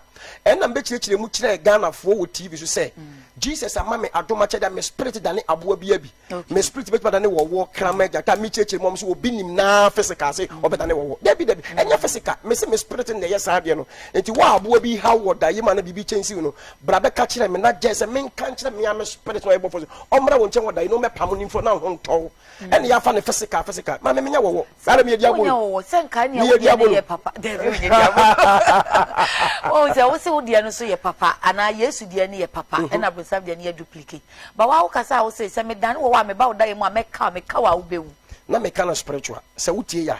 ɛna mbɛkyerɛkyerɛ mu kyerɛ Ghanafoɔ wɔ TV so sɛ Jesus ama me adom akyɛde a me spirit dane aboa bi abi me spirit bɛtumi adane wɔwɔ kraman gyata mekyerɛkyerɛ mu ɔm sɛ obi nim naa physical sɛ ɔbɛdane wɔwɔ dabi dabi ɛnyɛ physical me se me spirit na ɛyɛ saa adeɛ no nti wɔ aboa bi haw wɔ da yi ma na biribi kyɛnsiw no bra bɛka kyerɛ me na gyɛ sɛ menka nkyerɛ me a me spirit na ɔyɛ bɔfo sɛ ɔmmra wo nkyɛn wɔ da yi na ɔmmɛpam no mfiri na ho ntɔw ɛne yɛafa no physical physical ma me menyɛ wɔwɔ saa na meyɛ diabolo wɔwɔ sɛ nka nea meyɛ wodeɛ no diabolo yɛ papa dabi wonyɛ diabolo wɔn sɛ wose wo deɛ no so yɛ papa anaa Yesu deɛ no yɛ papa ɛna bronsam deɛ no yɛ duplicate ba wa wo kasa a wose sɛ medane wɔwɔ a meba wo dan mu a mɛka meka wa wobɛwu. Na meka no spiritual sɛ wotie ya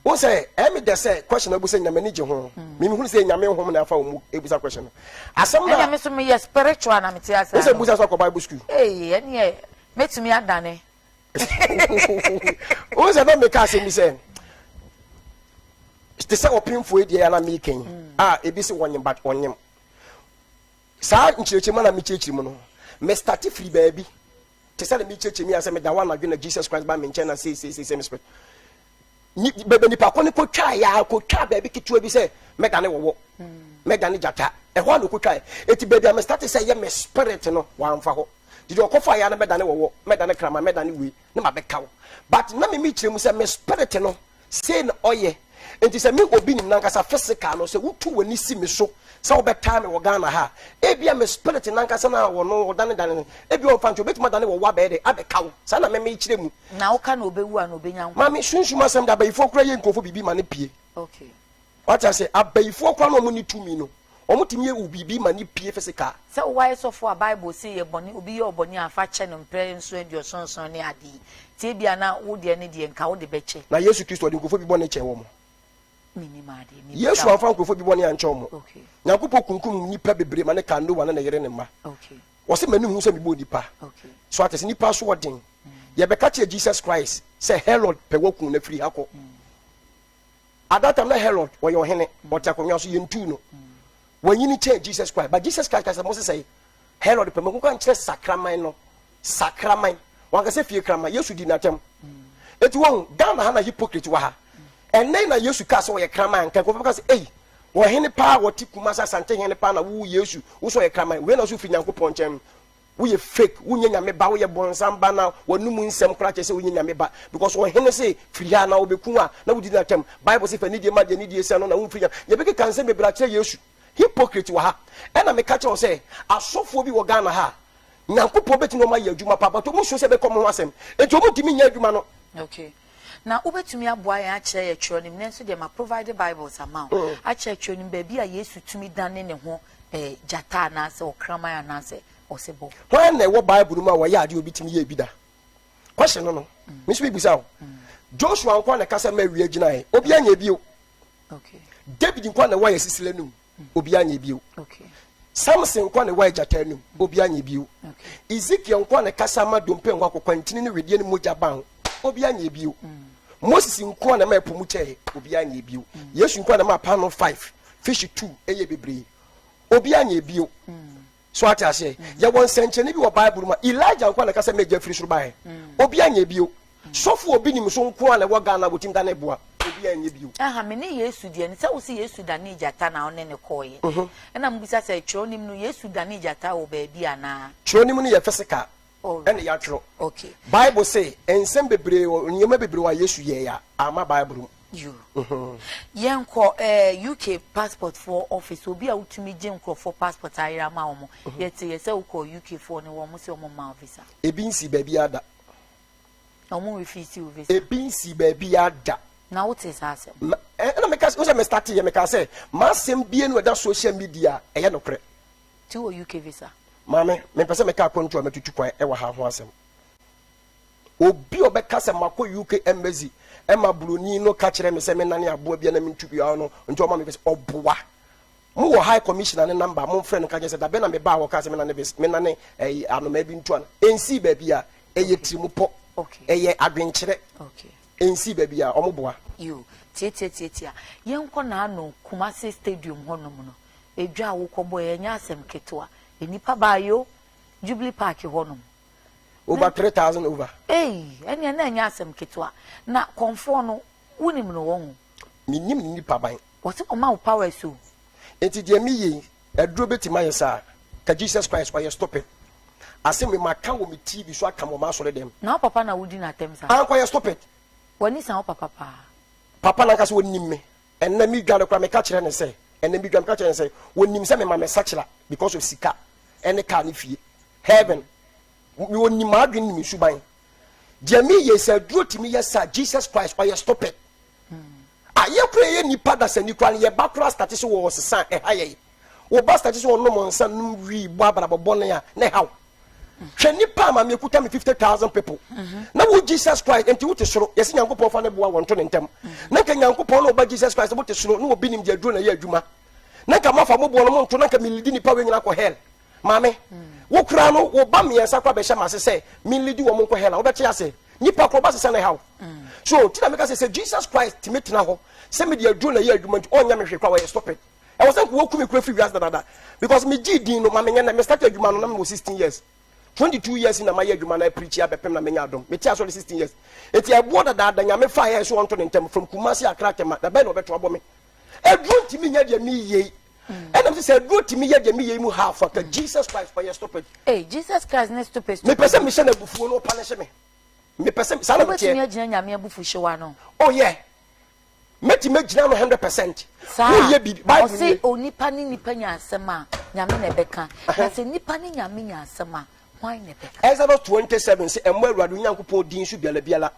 wo sɛ ɛmi dɛ sɛ question abu sɛ nyina m'ani gye ho mimi hunu sɛ Nyame nhom na afa wo mu ebusa question no asɛm na ɛna me so meyɛ spiritual na mete ase wo sɛ busa so akɔ Bible school. Ee ɛneɛ mɛtumi adane. Wo sɛ na meka asɛm bi sɛ te sɛ ɔpemfoɔ yi deɛ na meka yi a ebi sɛ wɔnyem but ɔnyem saa nkyerɛkyerɛ mu na mekyerɛkyerɛ mu no me starte firi baabi te sɛ na mekyerɛkyerɛ mu yɛ sɛ meda hɔ anadwo na Jesus Christ ba me nkyɛn na sei sei sei sei me spirit baabi nipa ko ne kɔtwaa yɛ a kɔtwaa baabi ketewa bi sɛ mɛdane wɔwɔ mɛdane gyata ɛhɔ a na ɔkɔtwae eti baabi a me starte sɛ yɛ me spirit no wamfa hɔ. Nti deɛ ɔkɔfa yɛ a na mɛdane wɔwɔ, mɛdane kraman, mɛdane wei na mabɛka wo. But na me mekyerɛ mu sɛ me spirit no sei na ɔyɛ. Nti sɛ me obi nim nankasa physical no sɛ wotu w'ani si me so sɛ wobɛtaa me wɔ Ghana ha a, ebia me spirit nankasa no a ɔno ɔdanedane no ebia ɔmfa nkyɛ obɛtumi adane wɔwɔ abɛyɛ dɛ abɛka wo. Saa na me mekyerɛ mu. Na woka na ɔbɛwu a na ɔbɛnya nkwa. Maame, sunsum asɛm de abayifoɔ koraa yɛ nkurɔfoɔ biribi ma no pue. Okay. Wate ase? Abayifoɔ koraa na wɔn nni tumi no, wɔn tumi yɛ wo biribi ma no pue physical. Sɛ wo wayɛ sɔfo a bible se yɛ bɔne obi yɛ wo bɔne a fa kyɛ no mprɛ nson aduɔson nson ne ade yi nti ebia na wo deɛ no deɛ nka wode bɛkyɛ. Na Yesu Kristo ɔde nkurɔfoɔ bi bɔne kyɛɛ wɔn. Mennim adeɛ, mebisa Yesu wo. amfa nkurɔfoɔ bi bɔne ankyɛ wɔn. Okay. Nyankopɔn kunkum nnipa bebree ma ne kaa Noah ne ne yere ne mma. Okay. Ɔse m'ani hu sɛ mebɔɔ nnipa. Okay. So ate sɛ nnipa asoɔden. Yɛbɛka kyerɛ Jesus Christ sɛ Herod pɛ waku no afiri ha kɔ. At that time na Herod ɔyɛ ɔhene, ɔte akonnwa so, yɛntuu no. Wanyini kyɛn Jesus Christ. But Jesus Christ ka sɛ, mo sesɛe. Herod pɛ mɛkɔka nkyerɛ sakraman no. Sakraman. Wanka sɛ fie kraman. Yesu di n'atɛm. Eti wɔn, Ghana ha na hypocrite wɔ ha. Ɛnɛ na Yesu kaa sɛ ɔyɛ kraman anka nkurɔfoɔ bɛka sɛ, ei, ɔhene paa wɔte Kumasi Asante hene paa na wo Yesu, wo sɛ ɔyɛ kraman. Wei na ɔso firi Nyankopɔn nkyɛn. Woyɛ fake, wonyɛ Nyame ba, woyɛ bɔnsam ba na w'anum nsɛm koraa kyerɛ sɛ wonyɛ Nyame ba because ɔhene se firi ha na ɔbɛku wo a na wodi no atɛm. Bible se fa anidie ma deɛ anidie sɛ no na womfiri Nyame. Yɛbɛkeka nsɛm bebree akyerɛ Yesu. Hypocrite wɔ ha. Ɛna meka kyerɛ wo sɛ asɔfoɔ bi wɔ Ghana ha a Nyankopɔn bɛtumi ne wɔn ayɛ adwuma paa but wɔn suro sɛ ɛbɛka wɔn ho asɛm nti wɔn ntumi nyɛ adwuma no. Okay. Na wobɛtumi aboa yɛn akyerɛ yɛ twerɛ no mu, nanso deɛ ma provide Bibles ama wo, akyerɛ twerɛ no mu baabi a Yesu tumi dane ne ho eh, gyata anaasɛ ɔkraman anaasɛ ɔsebɔ. Hwan na ɛwɔ Bible no mu a wɔyɛ adeɛ a obi tumi yɛɛ bi da? Question no no, me nso mebisa wo. Joshua nko na ɛkasa ma awia gyinaeɛ, obi anyɛ bio. David nko na ɛwɔ ayɛ sisile anum, obi anyɛ bio. Samson nko na ɛwɔ ayɛ gyata anum, obi anyɛ bio. Ezekiel nko na ɛkasa ma dompe nkɔ akokwa ntini ne wedeɛ ne mogya ban ho, obi anyɛ bio. Moses nko na ɛma ɛpo mu kyɛɛ, obi anyɛ bio. Yesu nko na ɛma paano 5 fish 2 ɛyɛ bebree, obi anyɛ bio. So ate aseɛ? Yɛwɔ nsɛnkyerɛnne bi wɔ Bible mu a Elijah nko na ɛka sɛ mɛgya firi soro baeɛ. Obi anyɛ bio. Sɔfo obi nim so nko a na ɛwɔ Ghana wɔtumi dane boa. Obi anyɛ bio. Aha, me ne Yesu deɛ no, sɛ wo se Yesu danee gyata na wo ne no kɔeɛ. Ɛna mobisa sɛ, twerɛ no mu no, Yesu danee gyata wɔ baabi anaa? Twerɛ no mu no yɛ physical ɛna yɛatwerɛ. Okay. Bible se nsɛm bebree wɔ nneɛma bebree wɔ a Yesu yɛeɛ a amma Bible mu. Yoo. Yɛnkɔ eh, UK passport foɔ office, obi a wotumi gye nkurɔfoɔ passport ayera ma wɔn. Yɛte yɛ sɛ wokɔ UK foɔ no wɔn sɛ wɔn mma wo visa. Ebi nsi baabiara da. Na wɔn refuse wo visa. Ebi nsi baabiara da. Na wote saa asɛm? Ma, ɛna meka sɛ, wosɛ me start yɛ meka sɛ, m'asɛm bie no ɛda social media ɛyɛ nokorɛ. Ti wɔ UK visa? Maame, mempɛ sɛ meka akwantu a matutu kwan ɛwɔ ha ho asɛm. Obi a ɔbɛka sɛ makɔ UK embassy ɛma broni no ka kyerɛ me sɛ menane aboa bia na mentu bia no nti ɔma me visa, ɔboa. Mo wɔ high commissioner ne number, momfrɛ no nka kyerɛ sɛ dabɛn na mebaa hɔ kaa sɛ menane vis menane ɛyi anomaa bi ntu ana. Ɛnsii baabi a. Ɛyɛ tirimupɔ. Ɛyɛ adwenkyerɛ. Ɛnsii baabi a wɔn boa. Yoo, tiatiatiatia. Yɛnkɔ n'ano Kumasi stadium hɔnom no, edwa a wokɔbɔeɛ ɛnyɛ asɛm ketewa. Nnipa baeɛ o, Jubilee Park hɔnom. Over 3000 over. Ei, ɛnneɛ na ɛnyɛ asɛm ketewa. Na kɔmfoɔ no, wonim no wɔn o? Menim ne nipaban. Wɔse wɔma wo powers o. Enti deɛ meyɛ yi, aduro bɛtumi ayɛ saa? Ka Jesus Christ, ɔyɛ stupid. Asɛm wei maka wɔ me TV so aka wɔ m'asɔre dɛm. Na wo papa na wodi no atɛm saa? Anka ɔyɛ stupid. W'ani sa wo papa paa. Papa no ankasa ɔnim me. Ɛnnɛ medwa no koraa meka kyerɛ no sɛ, ɛnnɛ medwa meka kyerɛ no sɛ, ɔnim sɛ mema me sakyera because of sika ɛne car ne fie. Heaven. Ɔnim m'adwene ne me suban. Deɛ meyɛ yi sɛ aduro tumi yɛ saa Jesus Christ ɔyɛ stupid. Ah yɛ kora yɛ nipa dasani kora no yɛ ba kora starte sɛ wɔ sesa a ɛha yɛ wo ba starte sɛ ɔnom nsa nom wii bɔ abrabɔ bɔne a na ɛha wo hwɛ nipa a maame ekuta me 50,000 people na wo Jesus Christ nti wote soro yɛsɛ Nyankopɔn fa ne boa wɔn to ne ntɛm na nka Nyankopɔn na ɔba Jesus Christ mote soro na obi nim deɛ aduro na ɛyɛ adwuma na nka moafa mo boɔ no mo nto na nka melidi nipa wei nyina kɔ hell Maame, wo koraa no, wo ba mmiɛnsa koraa bɛhyɛ m'ase sɛ menlidi wɔn nkɔ hell a, wobɛte ase? Nipa korɔ ba sesa na ɛhaw. So, nti na meka sɛ, sɛ Jesus Christ tumi tena hɔ sɛ mede aduro na ɛyɛ adwuma nti ɔnyɛ me hwee koraa, ɔyɛ stupid. Ɛwɔ sɛ nka wɔku me koraa firi wiase dadaada. Because megyee din no, ma menyɛ nnɛ, me start adwuma no na mewɔ 16 years. 22 years na mayɛ adwuma na apreachi abɛpem na menya adom. Mete asɔre 16 years. Nti ɛboɔ dadaada Nyame faeɛ sɛ ɔnto ne ntam from Kumasi, Accra, Tema, da bɛn na ɔbɛto abɔ me? Aduro ntumi nyɛ deɛ meyɛ yi. Ɛna mese sɛ aduro tumi yɛ deɛ meyɛ yi mu half a ka Jesus Christ ɔyɛ stupid. Hey, Jesus Christ ne stupid stupid. Mepɛ sɛ mehyɛ no abufuo no ɔpanish me. Mepɛ sɛ saa na meteɛ. Wobɛtumi agyina Nyame abufuhyew ano? Oh yeah. Mɛtumi agyina no 100%. Saa. Woyɛ biribi, Bible nie. Ɔse onipa ne nipa nya asɛm a, Nyame na ɛbɛka. Na sɛ nipa ne Nyame nya asɛm a, hwan na ɛbɛka? Exodus 27 se ɛmmɔ Awurade Onyankopɔn din so biala biala.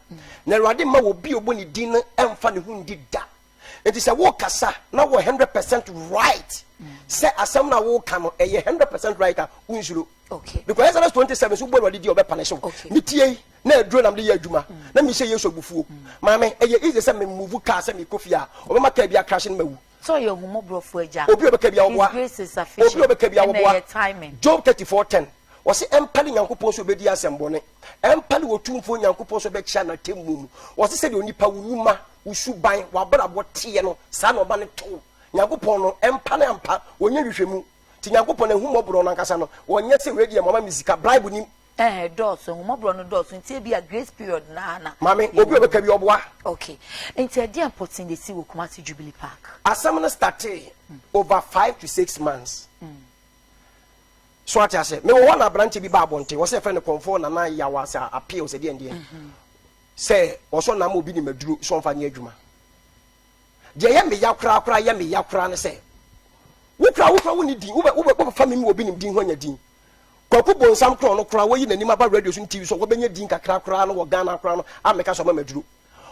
Na Awurade mma obi a ɔbɔ ne din no ɛmfa ne ho ndi da. Nti sɛ wokasa na wɔ 100% right sɛ asɛm no a woka no ɛyɛ 100% right a wonsuro. Because Exodus 27 so wobɔ Awurade di a ɔbɛpanish wo. Metie yi na aduro na mede yɛ adwuma na mehyɛ Yesu abufuo. Maame ɛyɛ easy sɛ me move car sɛ mekɔ fie a ɔbɛma car bi akrahye no mawu. Sɛ ɔyɛ ahummɔborɔfoɔ agya. Obi a ɔbɛka bi a His ɔboa. grace is Obi a sufficient. ɔbɛka bi a Ɛna ɔboa. ɛyɛ timing. Job 34:10 Ɔse ɛmpale Nyankopɔn sɛ ɔbɛdi asɛmbɔne, ɛmpale Otumfoɔ Nyankopɔn sɛ ɔbɛkyea n'atemmuo mu. Ɔse sɛdeɛ onipa, wo nwuma, wo suban, w'abrabɔ teɛ no, saa na ɔma no to wo. Nyankopɔn no, ɛmpale ampa, ɔnyɛ nhwehwɛmu. Nti Nyankopɔn n'ahummɔborɔ no ankasa no, ɔnyɛ sɛ wei deɛ moama me sika, bribe nim. Ɛhɛn, ɛdɔɔso, ahummɔborɔ no dɔɔso, nti ebia grace period no ara na Maame, obi a yɛwɔ ɔbɛka mu. bi ɔboa. Okay, nti ɛdeɛn pɔtee na ɛsii wɔ Kumasi Jubilee Park? Asɛm no startee over 5 to 6 months. So ate ase? Mewɔ hɔ na aberanteɛ bi ba abɔnten, wɔsɛ yɛfrɛ no Kɔmfoɔ Nana Yaw sɛ appeal sɛ deɛn deɛn. Sɛ wɔsɔ nam obi nim aduro sɛ ɔmfa nyɛ adwuma. Deɛ ɛyɛ me ya koraa koraa yɛ me ya koraa ne sɛ wo koraa wo koraa wonni din wobɛ wobɛ wobɛfa me mu obi nim din ho anya din. Kwaku Bonsam koraa ɔno koraa wɔyi n'anim aba radio so ne TV so a wɔbɛnya din kakra koraa no wɔ Ghana koraa no a meka sɛ ɔma maduro.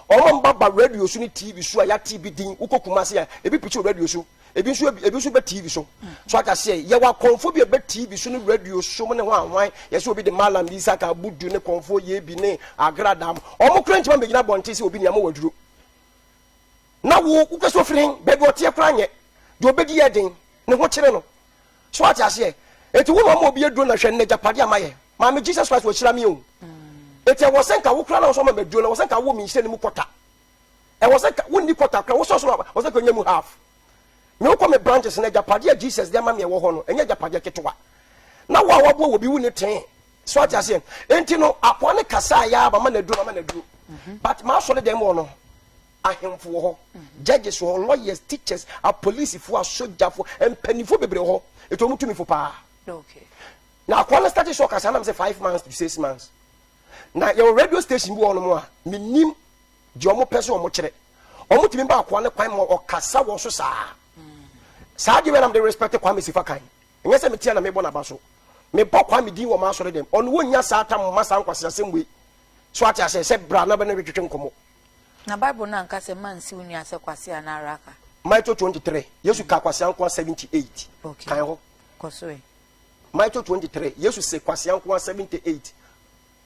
Ɔma mba ba radio so ne TV so a yɛate bi din wokɔ Kumasi a ebi pikyi wɔ radio so ebi nso ebi nso bɛ TV so. So ate aseɛ yɛwɔ akɔmfo bi a ɛbɛ TV so ne radio so ne ho ahwan yɛsɛ obi de Malam Isaka Abudu ne kɔmfo Yebi ne Agradam ɔmo koraa ntumi ambɛgyina abɔnten sɛ obi nea mowɔ aduro. Na wo wopɛ sɛ ofiri he? Baabi ɔteɛ koraa nyɛ deɛ ɔbɛdi yɛ den, ne ho kyere no. So wate aseɛ? Enti wo na ɔma obi aduro na hwɛ nnɛ agyapadeɛ a mayɛ. Maame Jesus Christ wahyira me o. Enti ɛwɔ sɛ nka wo koraa na wo sɛ ɔma me aduro no, ɛwɔ sɛ nka wowɔ me nhyira no mu kɔta. Ɛwɔ sɛ nka wonni kɔta koraa, wosɔ soro a, ɛwɔ sɛ nka wonya mu half. Me wokɔ me branches no, agyapadeɛ a Jesus de ama me ɛwɔ hɔ no, ɛnyɛ agyapadeɛ ketewa. Na wo a waboa wɔ bi wonni tee. So ate aseɛ? Enti no, akoa no kasaa yɛ a mama no aduro, mama no aduro. But m'asɔre dɛm hɔ no, ahemfo wɔ hɔ, judges wɔ hɔ, lawyers, teachers, apolisifoɔ, asogyafoɔ, mpanimfoɔ bebree wɔ hɔ. Enti wɔn tumi fo paa. Na akoa no start sɛ ɔkasa nam sɛ 5 months to 6 months. Na yɛwɔ radio station bi wɔ hɔnom a menim deɛ wɔn pɛ sɛ wɔn kyerɛ. Wɔn tumi ba akoa no kwan ma ɔkasa wɔ so saa. Saa deɛ wei nam de respect Kwame Sefa Kayi. Ɛnyɛ sɛ metia na mebɔ n'aba so. Mebɔ Kwame din wɔ m'asɔre dɛm. Ɔno wɔnnya saa tam mma saa nkwaseasɛm wei. So ate aseɛ sɛ bra na bɛne twetwe nkɔmmɔ. Na Bible no anka sɛ mma nsi wo nua sɛ kwasea anaa raka. Matthew 23, Yesu kaa kwasea nkoa 78. Kan hɔ. Kɔ so ɛ. Matthew 23, Yesu se kwasea nkoa 78.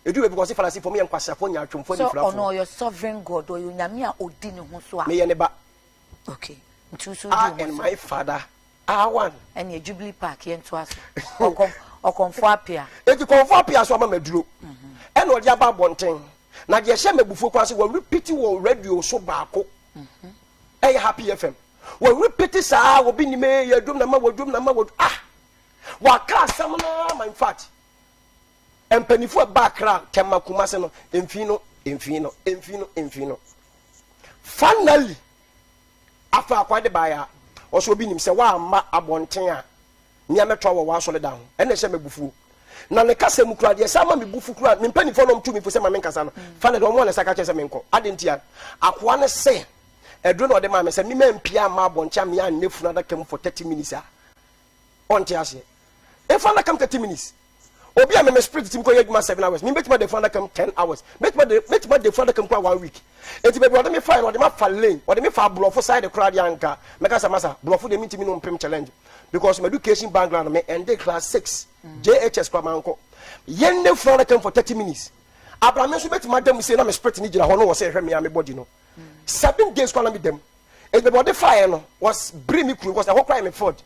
Edu baabi kɔ ɔse Farisifoɔ moyɛ nkwaseafoɔ nyaatwomfoɔ Sɛ anifirafoɔ. ɔno ɔyɛ sovereign God, ɔyɛ Onyame a ɔdi ne ho so a. Meyɛ ne ba. Okay, nti wo nso wodi I wo ho and so. my father are one. Ɛneɛ Jubilee Park yɛntoa so. Ɔkɔm, Ɔkɔmfoɔ Apea. Enti Kɔmfoɔ Apea so ama maduro. Ɛna ɔde aba abɔnten. Na deɛ ɛhyɛ me abufuo koraa sɛ wɔrepiti wɔ radio so baako. Ɛyɛ Happy FM. Wɔrepiti saa obi nim ee yɛ adwom na ma wɔdwom na ma wɔdwom. Ah! Waka asɛm no ara ma in fact mpanimfoɔ a ɛba Accra, Tema, Kumasi no mfii no mfii no mfii no mfii no. Finally afei akwa de baeɛ a ɔsɛ obi nim sɛ woamma abɔnten a nea mɛtoa wɔ w'asɔredan ho, ɛna ɛhyɛ me abufuo. Na ne kasa mu koraa, deɛ ɛsan ma me bo fu koraa, me mpanimfoɔ na wɔtu me fo sɛ ma menkasa no, fa no deɛ wɔn a na ɛsan ka kyerɛ sɛ menkɔ. Adɛn ntia? Akoa no se, aduro na ɔde maa me sɛ me mampia amma abɔnten a me anyɛ funu adaka mu for 30 minutes a, ɔnte aseɛ. Mfa adaka mu 30 minutes. Obi a me me spirit tumi kɔyɛ adwuma 7 hours, me bɛtumi ada funu adaka mu 10 hours, mɛtumi ada mɛtumi ada funu adaka mu koraa one week. Enti baabi a ɔde me faeɛ no, ɔde me afa lane, ɔde me fa aborɔfo side koraa deɛ anka mɛka sɛ masa, borɔfo deɛ mentumi no mpem challenge because my education background me ɛnde class 6 JHS koraa mankɔ. Yɛn ne funu adaka mu for 30 minutes. Abra me nso mɛtumi ada mu sei na me spirit no gyina hɔ no wɔ sɛ ɛhwɛ me a me body no. 7 days koraa na meda mu. Enti baabi a ɔde faeɛ no was bere me kunu because ɛhɔ koraa yɛ me field.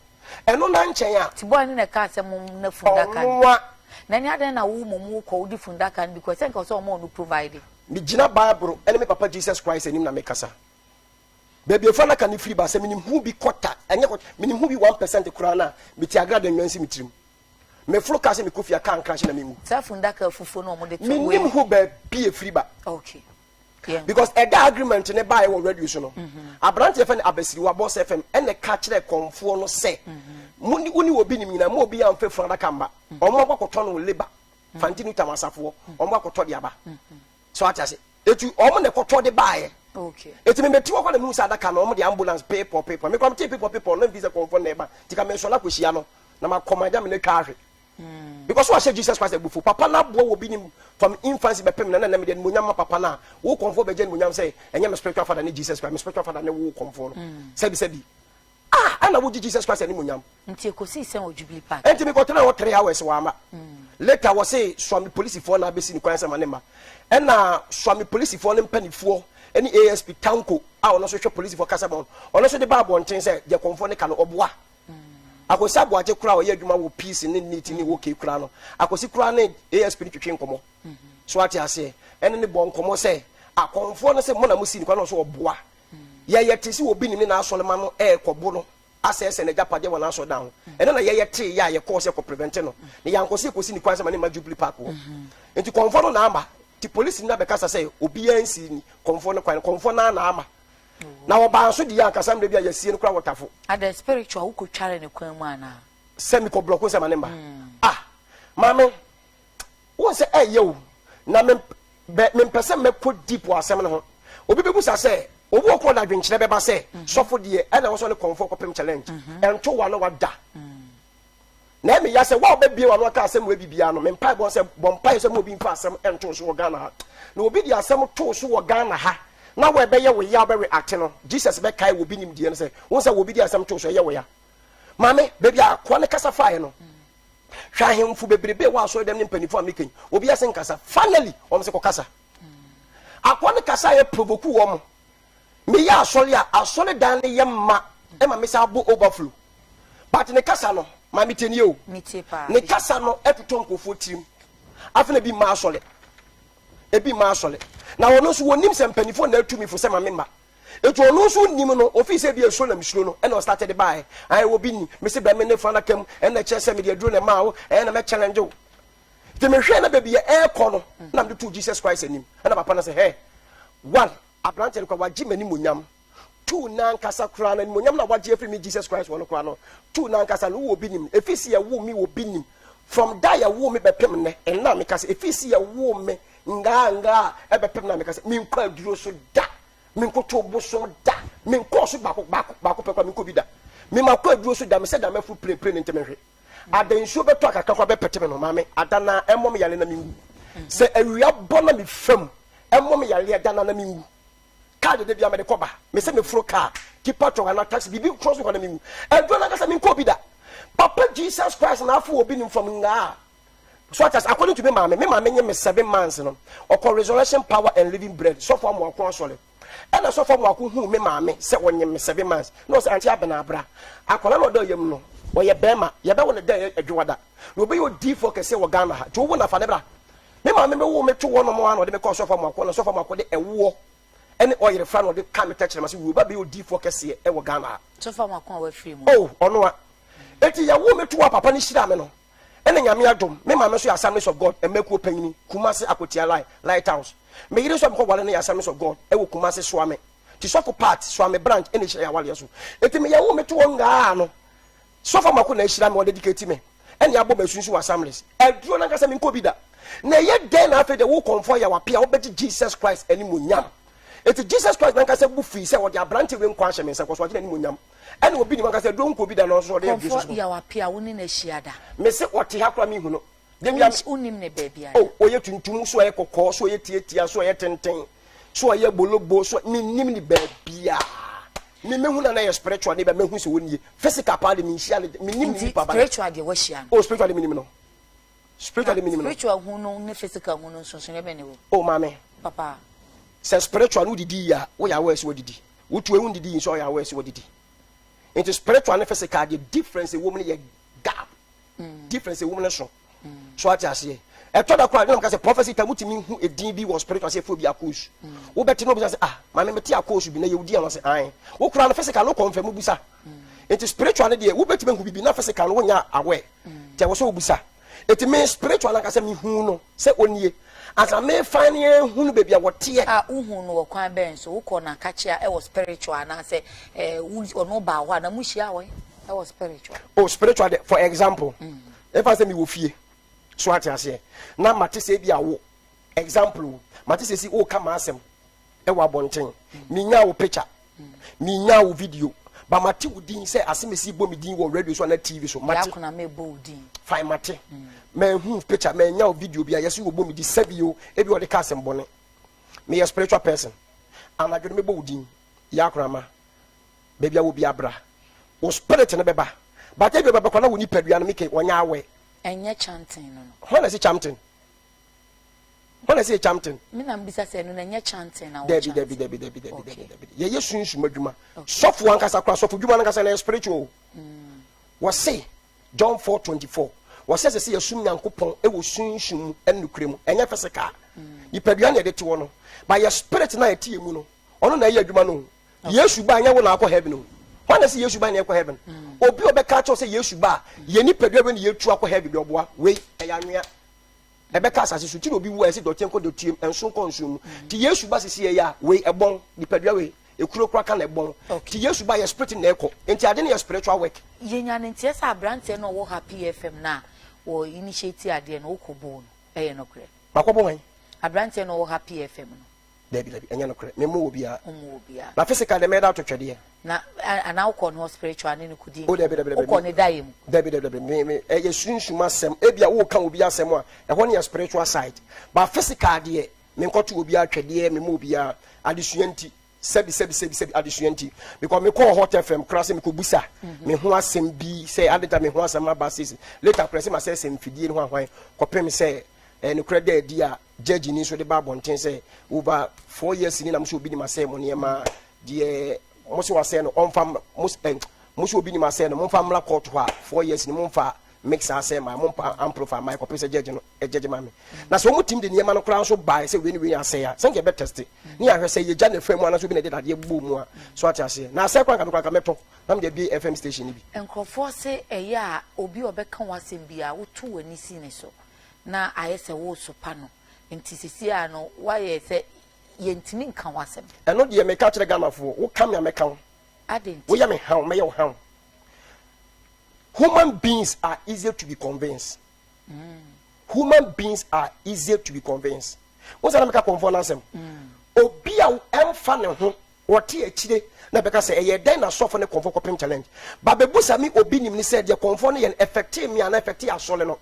Ɛno na nkyɛn a. Ti boy no na ɛkaa sɛ mo na fundaka no. Ɔno a. Na ɛne adɛn na wo mmom wo kɔ wode fundaka no bi kɔ sɛ nka ɔsɛ ɔma ɔno provide. Me gyina bible ɛne me papa Jesus Christ anim na me kasa. Baabi a fundaka no firi ba sɛ menim ho bi kɔta ɛnyɛ kɔta menim ho bi 1% koraa no a me ti agrada nnwa nsi me tirim. Me foro kaa sɛ me kɔ fie a kaa nkrahye na me nwu. Saa fundaka fufuo no ɔmo de to wei. Menim ho baabi a ɛfiri ba. Okay. Because ɛda agreement ne baeɛ wɔ radio so no, aberanteɛ fɛ no Abasiriwa Boss FM ɛna ɛka kyerɛ kɔnfoɔ no sɛ mo ne wo ne obi nim nyinaa mo obi amfa funu adaka mma wɔn akɔ akɔtɔ no labour fanti new town asafoɔ wɔn akɔtɔ de aba so ate ase eti wɔn na ɛkɔtɔ de baeɛ eti mebɛti hɔ kɔ na mehu sɛ adaka no wɔn de ambulance peepɔ peepɔ mekora mete peepɔ peepɔ na mfi sɛ kɔnfoɔ na ɛba nti ka mesɔre akɔhyia no na makɔ ma agya me no atwa ahwe Because wahyɛ Jesus Christ abufuo. Papa no aboa wɔ bi nim from infancy bɛpem na na ɛnɛ mede animuonyam ma papa no a, wo kɔmfoɔ bɛgye animuonyam sɛ ɛnyɛ me spiritual father ne Jesus Christ, me spiritual father ne wo kɔmfoɔ no. Sɛbi sɛbi. Ah, ɛna wogye Jesus Christ animuonyam. Nti ɛkɔsii sɛn wɔ Jubilee Park? Ɛnti mekɔtenaa hɔ 3 hours wamma. Later wɔse Suame polisifoɔ na abɛsi no kwan sɛ ma ne mma. Ɛna Suame polisifoɔ no mpanifoɔ ne ASP Tanko a ɔno nso hwɛ polisifoɔ kasa ma wɔn, ɔno nso de baa abɔnten sɛ deɛ kɔmfoɔ no ka no ɔboa. Akosi Aboagye koraa a ɔyɛ adwuma wɔ Peace ne Neat ne OK koraa no, Akosi koraa ne ASP no twetwe nkɔmmɔ. So ate aseɛ? Ɛne ne bɔ nkɔmmɔ sɛ, akɔmfoɔ no sɛ mo na mo si no kwan na ɔsɛ ɔboa. Yɛyɛ te sɛ obi nim ne n'asɔrema no ɛrekɔbo no asɛesɛe n'agyapadeɛ wɔ n'asɔredan ho. Ɛno na yɛyɛ tee yɛ a yɛkɔɔ sɛ kɔ prevente no. Na yɛankɔ sɛ yɛkɔsi ne kwan sɛ ma ne mma Jubilee Park hɔ. Nti kɔmfoɔ no na ama. Nti polisi no abɛkasa sɛ obiara nsi kɔmfoɔ no kwan. Kɔmfoɔ no ara na ama. Na ɔbaa nso deɛ ankasa mmerɛ bi a yɛasie no koraa wɔ tafo. Adɛn spiritual wo kɔ tware ne kwan mu anaa. Sɛ me kɔ blɔko sɛ ma ne mma ah maame wohu sɛ ɛyɛ o na me bɛ me mpɛ sɛ mɛkɔ deep wɔ asɛm no ho obi bɛbusa sɛ obi wɔ kɔ ɔde adwenkyerɛ bɛba sɛ sɔfo deɛ ɛna wɔ sɛ ɔne kɔnfoɔ kɔpem challenge ɛnto wa na wada Na ɛyɛ me ya sɛ wo a wobɛbue w'ano aka asɛm wei bi biara no, me mpaebɔ ne sɛ bɔ mpaeɛ sɛ ma obi mfa asɛm nto wo so wɔ Ghana ha. Na obi de asɛm to wo so wɔ Ghana ha na wo a ɛbɛyɛ wo ya wobɛ react no, Jesus bɛkae wɔ obi nimdeɛ no sɛ, wohu sɛ wɔ obi de asɛm to wo so ɛyɛ wo ya. Maame, baabi a akoa no kasa faeɛ no, hwɛ ahemfo bebrebe wɔ asɔre dɛm ne mpanimfoɔ a meka yi, obi ase nkasa. Finally, wɔn sɛ kɔkasa. Akoa no kasaeɛ provoke wɔn. Meyɛ asɔre a, asɔredan no yɛ ma ɛma me san bɔ overflow. But ne kasa no, maame tie nie o. Ne kasa no ɛtotɔ nkurɔfoɔ tirim. Afei na ebi mma asɔre. Ebi mma asɔre. Na ɔno nso wɔnim sɛ mpanimfoɔ na atu me fo sɛ ma me mma. Eti ɔno nso nim no, ofii sɛ ebi esuro na mesuro no, ɛna ɔstarted de baeɛ. Ayɛ wɔ bi ni, mese brɛ me ne fa adaka mu, ɛna ɛkyerɛ sɛ mede aduro na ɛmaa wo, ɛna mɛ challenge wo. Nti mehwɛɛ na baabi a ɛrekɔ no, na mede too Jesus Christ anim. Ɛna papa no sɛ, hɛ, one, Aberanteɛ no koraa wagye m'animuonyam. Two, n'ankasa koraa no, animuonyam no a wagye afiri me Jesus Christ hɔ no koraa no, two, n'ankasa no, wowɔ obi nim. Ɛfiri sɛ yɛwoo me wɔ obi nim. From da a yɛwoo me bɛpem nnɛ, ɛnnɛ a meka sɛ, ɛfiri sɛ yɛwoo me ngaa ngaa ɛbɛpem nnɛ a meka sɛ, menkɔ aduro so da, menkoto bosom da, menkɔɔ so baako baako baako pɛ koraa menkɔ bi da. Me makɔ aduro so da, mesɛ da mafuru pire pire ne ntɛmɛhwe. Ada nsuo bɛtɔ a kakra koraa bɛpɛte me no, maame, ada no ara ɛmmɔ me yare na menwu. Sɛ awia bɔ na mefa mu, ɛmmɔ me yareɛ da no ara na menwu. Kaa deɛ da biara mede kɔ ba, me sɛ meforo kaa, tipa truck anaa taxi, biribi nkorɔ so kɔ na menwu. Aduro no ankasa menkɔɔ bi da. Papa Jesus Christ na afo obi nim from ngaa. So ate ase, according to me maame, me maame nye me 7 months no, ɔkɔ Resurrection Power and Living Bread, Sɔfo Amoako Asɔre. Ɛna Sɔfo Amoako huu me maame sɛ ɔnyem me 7 months, na ɔsɛ Auntie Abena abra. Akwadaa na ɔda ɔyam no, ɔyɛ bɛrima, yɛbɛwo no dɛ ɛyɛ Adwowada. Na ɔbɛyɛ odiifoɔ kɛseɛ wɔ Ghana ha, nti wowo no a fa no bra. Me maame bɛwoo me to hɔ nom ara na ɔde me kɔɔ Sɔfo Amoako na Sɔfo Amoako de ɛwoɔ ne ɔyere fra na ɔde ka me tɛkyerɛma sɛ wei ba bɛyɛ odiyifoɔ kɛseɛ wɔ Ghana ha. Sɔfo Amoako a wafiri mu. Oh, ɔno a. Enti yɛwoo me to hɔ a papa no hyiraa me no, ɛna Nyame adom, me maame nso yɛ Assemblies of God mmakuo panyini, Kumasi Akotia Line, Lighthouse. Me yere nso a mekɔ ware no yɛ Assemblies of God wɔ Kumasi Suame. Nti Sɔfo Pat, Suame branch ɛna ɛhyira yɛn awareɛ so. Enti me yɛwoo me to hɔ ngaa no, Sɔfo Amoako na ahyira me, ɔdedicate me, ɛna abɔ me asu nso wɔ Assemblies. Aduro no ankasa menkɔ bi da. Na ɛyɛ dɛn na afei deɛ wo kɔmfoɔ yɛ wape a wobɛgye Jesus Christ animuonyam? Enti Jesus Christ nankasa bu fii sɛ ɔde aberante wei nkwa ahyɛ me nsa, kɔso agye n'animuonyam. Ɛna obi nim ankasa aduro nkɔ bi da na ɔnso ɔde aduro Kɔmfoɔ soso. yɛ wape a wo ne no ahyia da? Mese ɔte ha koraa menhu no. Da bia me. Wonnim no baabiara Oh, ɔyɛ tuntum, so ɔyɛ kɔkɔɔ, so ɔyɛ tiatia, so ɔyɛ tenten. So ɔyɛ bolobo so mennim ne baabiaa me mehu na na yɛ spiritual ne bɛ mehu sɛ wɔnie physical paa de menhyia ne mennim ne nipa ba spiritual deɛ wahyia no oh spiritual de menim no spiritual de menim no spiritual hu no ne physical hu no nsonsonoeɛ bɛn ne wɔ oh maame papa sɛ spiritual no wodidi yi a woyɛ aware sɛ wadidi wotu ewu ndidi yi nso ɔyɛ aware sɛ wadidi nti spiritual ne physical deɛ difference ɛwɔ mu no yɛ gap difference ɛwɔ mu no so so ate aseɛ ɛtɔ da koraa ɛnam ka sɛ prophecy time wotumi hu edin bi wɔ spiritual sɛ efuo bi akoosu wobɛte na obisa sɛ ah maame mete akoosu bi na yɛ wodi ano sɛ ae wokura no physical no kɔnfɛm wobisa nti spiritual no deɛ wobɛtumi ahu bibi na physical no wonya aware nti ɛwɔ sɛ wobisa nti me spiritual no ankasa mehu no sɛ onie ansa mefa ne ahu no baabi a wɔteɛ. A wohu no wɔ kwan bɛn so wokɔ no akakyea ɛwɔ spiritual anaasɛ ɛɛ ɔno baa hɔ a na muhyia wɔ ɛwɔ spiritual. Oh spiritual de for example ɛfa sɛ mewɔ fie so ate aseɛ na mate sɛ ebi awo example o mate sɛ si woka m'asɛm ɛwɔ abɔnten menya wo picture menya wo video ba mate wo din sɛ asɛm bɔ me din wɔ radio so ana tv so mate fine mate manhu picture manya wo video bi a yɛsɛ wɔbɔ me din sɛbi o ebi wɔde ka asɛm bɔne meyɛ spiritual person anadwo no mebɔ wo din yɛ akorama baabi a wɔ bi abra wo spirit no bɛba but ebi bɛbɛkɔ na wo nipadua no meke wɔnyɛ awɛ. Ɛnyɛ chanting no no. Hwan na ɛsi chanting? Hwan na ɛsi chanting? Me na mbisa sɛ ɛno na ɛnyɛ chanting na wɔ chanting. Dabi dabi dabi dabi dabi dabi yɛyɛ sunsum adwuma. Sɔfo ankasa kora sɔfo dwuma no ankasa na ɛyɛ spiritual. Wɔse John 4:24 wɔsɛ sɛ sɛ yɛsum Nyankopɔn ɛwɔ sunsum mu ɛne nokorɛ mu ɛnyɛ physical. Nipadua na yɛde te hɔ no but yɛ spirit na ɛte yɛ mu no ɔno na ɛyɛ adwuma no. Yesu ba nyɛ wo na akɔ heaven o. Hwan na ɛsɛ Yesu ba na ɛkɔ heaven? Obi a ɔbɛka akyerɛ sɛ Yesu ba a, yɛn nipadua wei na yɛtu akɔ heaven deɛ ɔboa. Wei ɛyɛ anwea. Ɛbɛka asase so. Nti na obi wu a ɛsɛ dɔteɛ nkɔ dɔteɛ mu, nso nkɔ nsuo mu. Nti Yesu ba sisi yɛ a, wei ɛbɔn. Nipadua wei, ekuro koraa ka na ɛbɔn. Nti Yesu ba yɛ spirit na ɛkɔ. Nti ade no yɛ spiritual work. Yɛnya no nteɛ sɛ aberanteɛ no a ɔwɔ Happy FM no a wɔ initiate adeɛ no wokɔ boo no, ɛyɛ nokorɛ? Makɔbɔ hwan? Aberanteɛ no a ɔwɔ Happy FM no. Dabi dabi, ɛnyɛ nokorɛ. Me mmu obiara. Wommu obiara. Na physical deɛ mɛda ato twɛdeɛ. Na anaa wokɔ ne hɔ spiritual ne no kɔdi Oh dabi dabi dabi. Wokɔ ne daeɛ mu. Dabi dabi dabi, me me ɛyɛ sunsum asɛm. Ebia woka obi asɛm a, ɛhɔ no yɛ spiritual side. But physical deɛ, menkɔto obiara twɛdeɛ, memmɔ obiara. Adesua nti, sɛbi sɛbi sɛbi sɛbi adesua nti. Because mekɔɔ Hot FM koraa sɛ mekɔbusa me ho asɛm bi sɛ adɛn nti a me ho asɛm aba seesei. Later koraa sɛ masɛesɛe mfidie no ho ahwan kɔpem sɛ ɛyɛ nokorɛ da adi a judge ni nso de ba abɔnten sɛ over 4 years ni na mo sɛ obi nim asɛe mo nneɛma deɛ mo sɛ wasɛe no ɔmfa mo ɛ mo sɛ obi nim asɛe no momfa mmra court hɔ a 4 years ni momfa mix asɛe ma mompa amplify ma ɛkɔpem sɛ judge no judge ma me na sɛ wɔn tim de nneɛma no koraa nso bae sɛ wei ne wei asɛe a sɛ nka ɛbɛ test ne ahwɛ sɛ yɛgya ne fam mu anaasɛ obi na ɛde dadeɛ bɔ mu a so ate aseɛ na asɛe koraa nka me koraa nka mɛtɔ na mede abie FM station no bi. Nkurɔfoɔ se ɛyɛ a obi a ɔbɛka w'asɛm biara woto w'ani si ne so na ayɛ sɛ woresopa no nti seesei ara no woayɛ sɛ yɛntumi nka w'asɛm. Ɛno deɛ meka kyerɛ Ghanafoɔ, woka me a mɛka wo. Adɛn nti? Woyɛ me haw, mɛyɛ wo haw. Human beings are easier to be convinced. Human beings are easier to be convinced. Wo sɛ na meka kɔnfoɔ no asɛm. Obi a ɛmfa ne ho wɔte akyire na bɛka sɛ ɛyɛ dɛn na sɔfo ne kɔnfoɔ kɔpem challenge. Ba bɛbusa me obi nim ne sɛ deɛ kɔnfoɔ no yɛ no ɛfɛtee me anaa ɛfɛtee asɔre no.